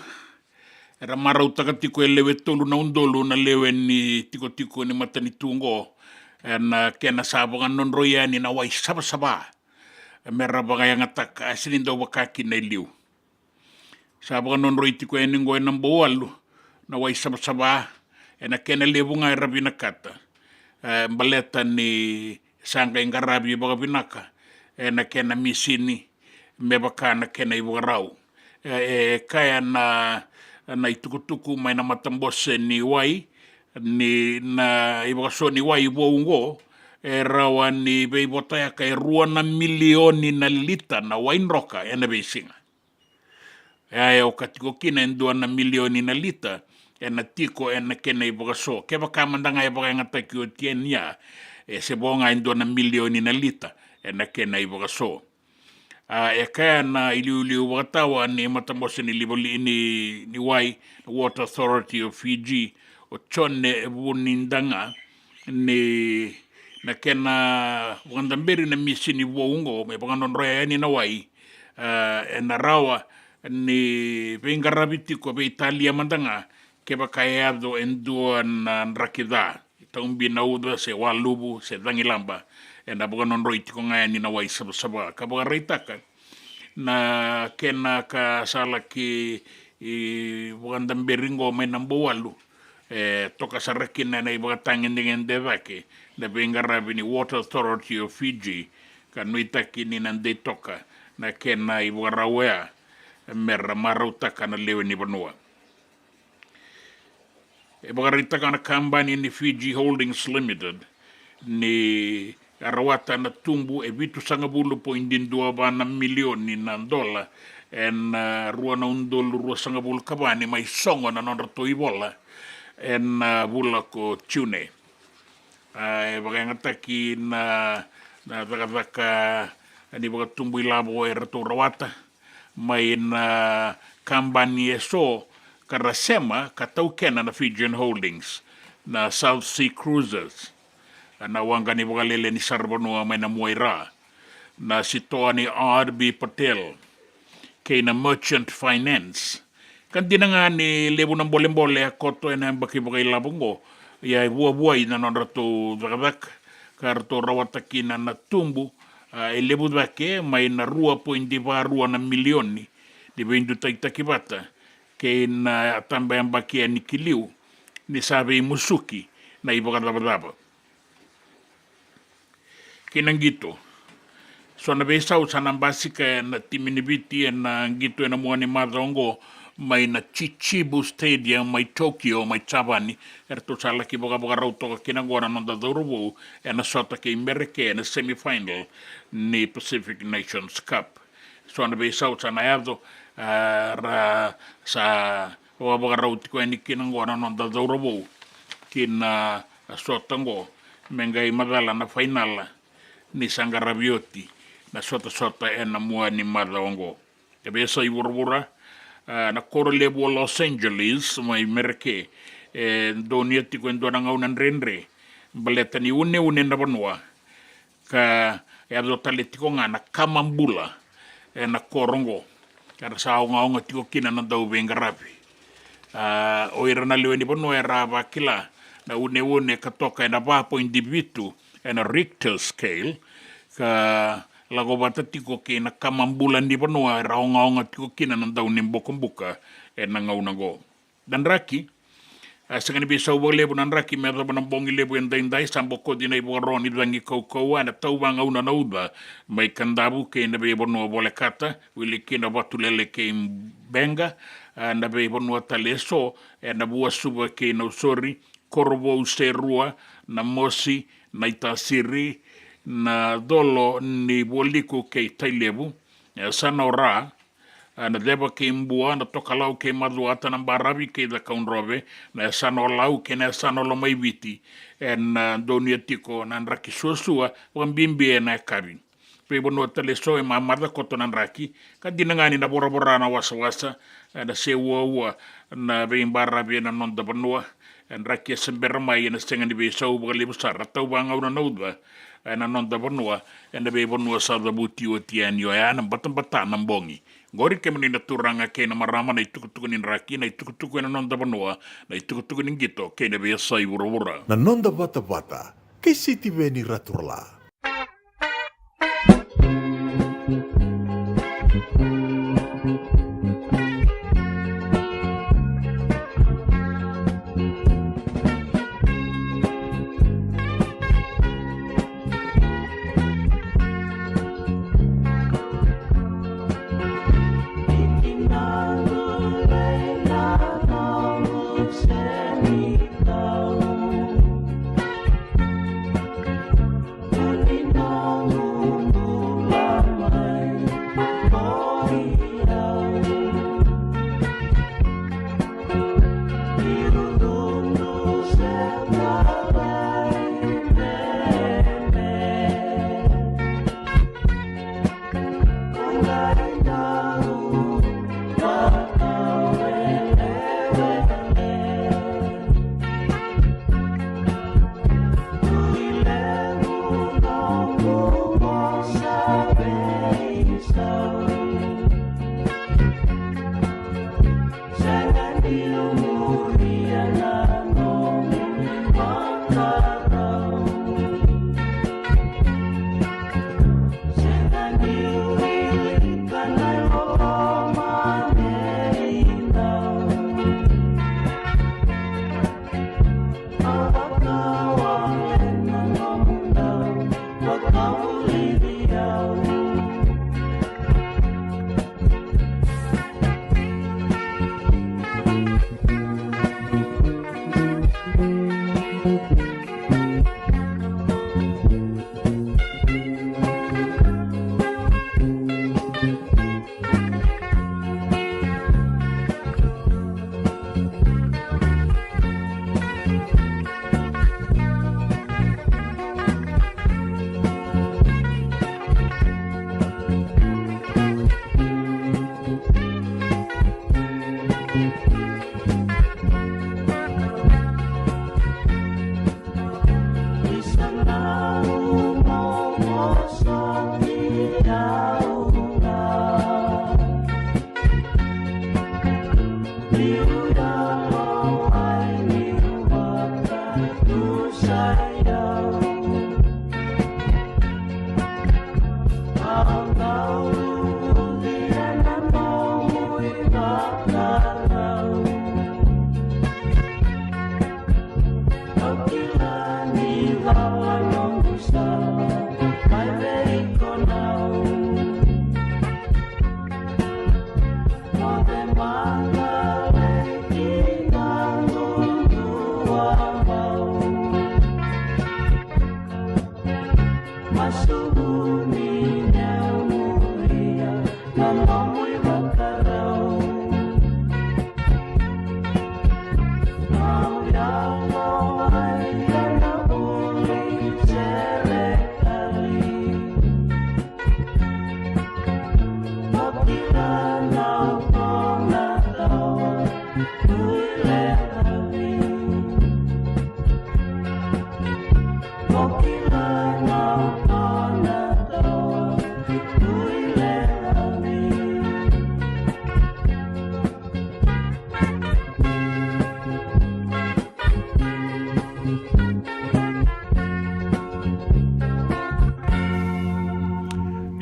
era marautaka tiko e lewe tolu na udolu na lewe ni tikotiko ni matanitu oqo, ena kena sa vakanodroi yani na wai savasava. Mera vakayagataka, a sega ni dau vaka kina e liu. Sa vakanodroi tiko yani oqo e Nabouwalu na wai savasava, ena kena levu ga era vinakata. E, baleta ni sa qai qaravi vakavinaka ena kena misini, me vaka na kena ivakarau. E, e kaya na, na itukutuku mai na matabose ni wai, ni na ivakaso ni wai vou oqo, e rawa ni veivotayaka e rua na milioni na lita na wai droka ena veisiga. E a, e oka tiko kina e dua na milioni na lita ena tiko ena kena ivakaso. Kevaka mada ga e vakayagataki oti yani ya, e se vo ga e dua na milioni na lita ena kena ivakaso. A, e kaya na iliuliu vakatawa ni matabose ni livaliʻi ni, ni wai, na Water Authority of Fiji, o Jone Vunidaga, ni na kena vakadaberi na misini vou oqo me vakadrodroya yani na wai, a, ena rawa ni veiqaravi tiko, veitalia mada ga kevaka e yaco e dua na draki ca, tau binauca se waluvu se cagilaba, ena vakadrodroi tiko ga yani na wai savasava. Ka vakaraitaka na kena ka sa laki vakadaberi oqo mai Nabouwalu, e toka sara kina ena ivakatagedegede cake na veiqaravi ni Water Authority of Fiji, ka nuitaki ni na dei toka na kena ivakarau oya mera marautaka na lewe ni vanua. E vakaraitaka na kabani ni Fiji Holdings Limited ni a rawata na tubu e vitusagavulu poidi dua va na milioni na dola ena, a, rua na udolu ruasagavulu ka va ni mai sogo na nodratou ivola ena, a, vula ko June. A, e vakayagataki na, na cakacaka ni vakatubu ilavo eratou rawata mai na kabani eso ka ra sema ka taukena na Fijian Holdings, na South Sea Cruises, na waqa ni vakalele ni saravanua mai na Muaira, na sitoa ni R B Patel, kei na Merchant Finance. Ka dina ga ni levu na bolebole a koto ena yabaki vakailavo oqo, ia e vuavuai na nodratou cakacaka ka ratou rawata kina na tubu, a, e levu cake mai na rua poidi va rua na milioni ni veidutaitaki vata kei na tabayabaki yani ki liu ni sa veimusuki na ivakacavacava. Kei na qito. So na veisau sa na basika ena timi ni Viti ena qito ena mua ni macawa oqo mai na Chichibu Stadium mai Tokyo, mai Japani. Eratou sa laki vakavakarau toka kina oqo na noda cauravou ena sota kei Mereke ena semifinal ni Pacific Nations Cup. So na veisau sa na yaco, a, ra sa vakavakarau tiko yani kina oqo na noda cauravou kina, a, sota oqo me qai macala na fainala ni sa qaravi oti na sotasota ena mua ni macawa oqo. E veiyasai vuravura, a, na koro levu o Los Angeles mai Mereke e donuya tiko e dua na gauna dredre baleta ni uneune na vanua, ka yaco tale tiko ga na kama bula ena koro oqo. Era sa ogaoga tiko kina na dauveiqaravi. A, o ira na lewe ni vanua era a vakila na uneune ka toka ena va poidi vitu ena Richter scale, ka lako vata tiko kei na kama bula ni vanua era ogaoga tiko kina na dau ni bokobuka ena gauna oqo. Na draki, a, sega ni veisau vakalevu na draki me yacova na bogi levu edaidai, sa bokoci na ivakaro ni cagi kaukauwa ena tauvagauna na uca mai Kadavu kei na veivanua volekata, wili kina Vatulele kei Beqa, a, na veivanua tale eso ena Vuasuva kei Nausori, Korovou, Serua, Namosi, Naitasiri, na colo ni Vualiku kei Tailevu, e, yasana o Ra, e, na Ceva kei Bua, na Tokalau kei Macuata, na Baravi kei Cakaudrove, na yasana o Lau kei na yasana o Lomaiviti, ena, e, donuya tiko na draki suasua, vakabibi ena yakavi. Veivanua tale eso e mamaca koto na draki, ka dina ga ni na voravora na wasawasa, e, na seuaua na veibaravi ena noda vanua, e, draki e se bera mai ena sega ni veisau vakalevu sara, tauvagauna na uca ena noda vanua, ena veivanua sa cavuti oti yani oya na batabata na bogi. Qori kemuni na turaga kei na marama, na itukutuku ni draki, na itukutuku ena noda vanua, na itukutuku ni qito kei na veiyasai vuravura. Na noda vatavata kei Sitiveni Raturala.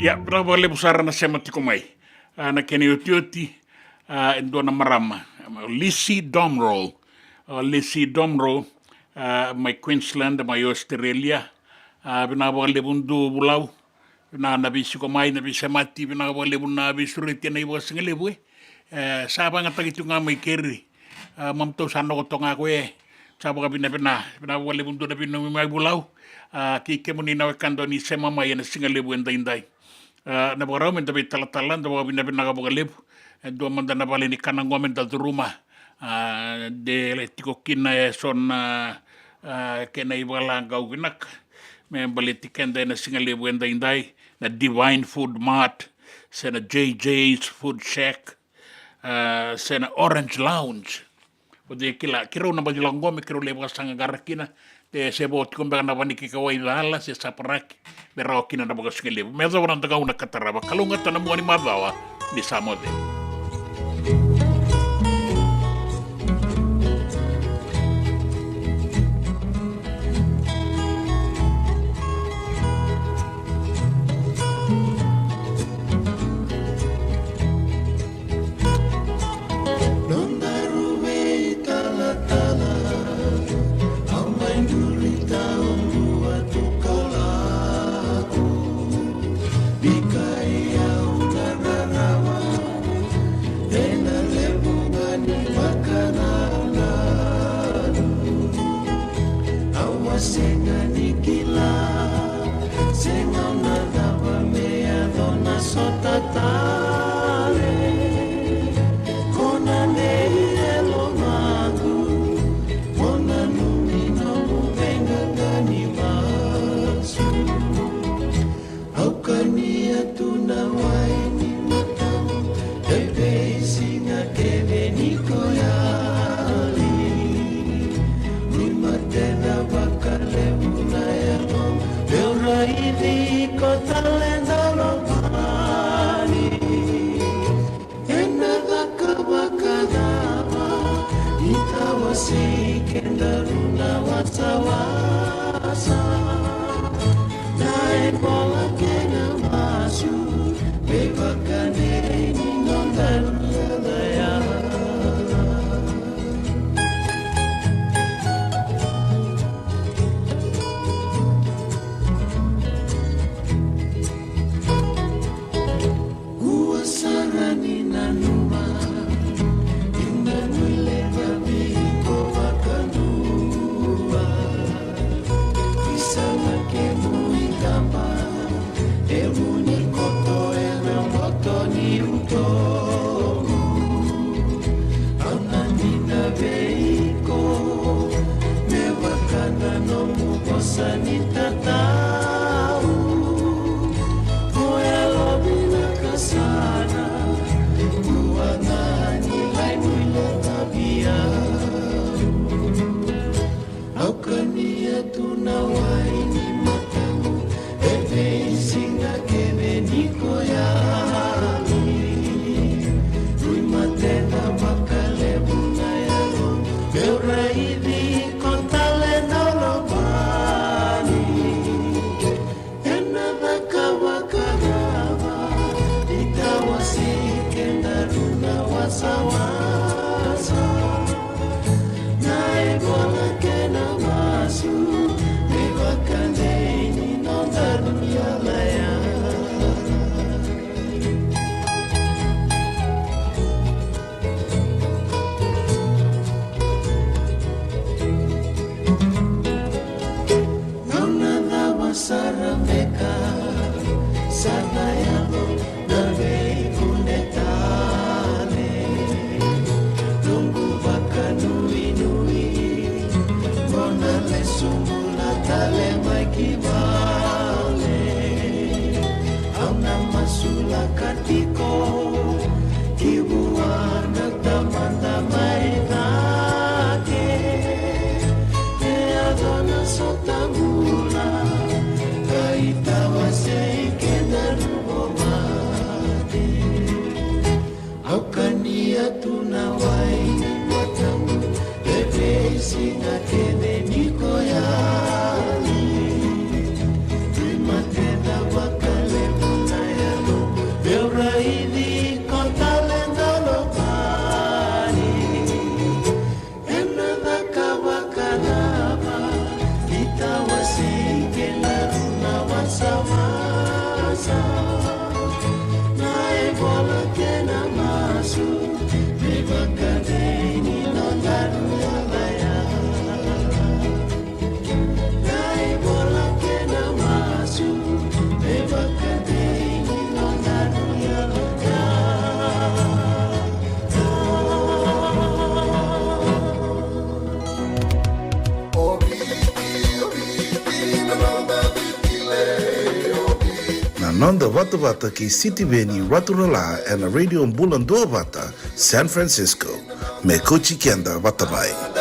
Ia, vinaka vakalevu sara na sema tiko mai. A, na kena iotioti, a, e dua na marama, Lisi Domro. A, Lisi Domro, a, mai Queensland, mai Australia. A, vinaka vakalevu Duvulau. Vinaka na veisiko mai, na veisemati, vinaka vakalevu na veisureti ena ivakasigalevu, e. E, sa vakayagataki tiko ga mai keri. A, mamutou sa nokoto ga ko e. Sa vakavinavina, vinaka vakalevu Dua na veinomai vulau. A, kei kemuni na wekada ni sema mai ena sigalevu edaidai. A, na vakarau meda veitalatala, da vakavinavinaka vakalevu. E dua mada na vale ni kana qo meda curuma. A, de tiko kina eso na, a, kena ivakalagau vinaka me baleti keda ena sigalevu edaidai, na Divine Food Mart, se na J J's Food Shack, a, se na Orange Lounge. O cei kila, keirau na baci lako qo me keirau lai vakasaqaqara kina, de se vo tiko beka na vanika i kauwai cala se saparaki, me rawa kina na vakasigalevu. Me yacova na dagau na ka tarava, kalougata na mua ni macawa, ni sa moce. Nodaru veitalatala, au mai duri taudua tu ka lako. Bikai au na rarawa, ena levu ga ni vakanananu. Au a sega ni kila, se gauna cava me yaco na sota tale. Ko na dei e lomaqu, mo nanumi nomu veiqaqani masu. Au kania tu na wai ni matamu, e veisiga kece ni ko yali. Ni matena vakalevu na yago, meu raici iko tale na lomani. Ena caka vakacava, ni tawasei kedaru na wasawasa. Na ibola kei na masu, me vakadei ni nodaru yalayala. Kua sara ni nanuma, ni na nuileka vei iko vakadua. Isa na kemu itaba, e vu ni koto ena boto ni utomu. Au na dina vei iko, me vaka na nomu vosa ni tatau. Mo yalovinaka sara, kua ga ni lai nuileka vei au. Au kania tu na wai ni matamu, e veisiga kece ni ko yali. Rui matena vakalevu na yalo, meu raici iko tale na lomani. Ena caka vakacava, ni tawasei kedaru na wasawasa. Na ibola kei na masu, me vakadei ni nodaru yalayala. Gauna cava sara beka sa na yaco na veikune tale? Noqu vakanuinui, mo na lesu bula tale mai ki vale. Au na masulaka tiko ki vua na Tamada mai cake. Me yaco na sota bula, ka itawasei kedaru vou mate. Au kania tu na wai ni matamu, e veisiga kece ni ko yali. Noda vatavata kei Sitiveni Raturala ena Radio Bula Duavata, San Francisco. Me kauti keda vata mai.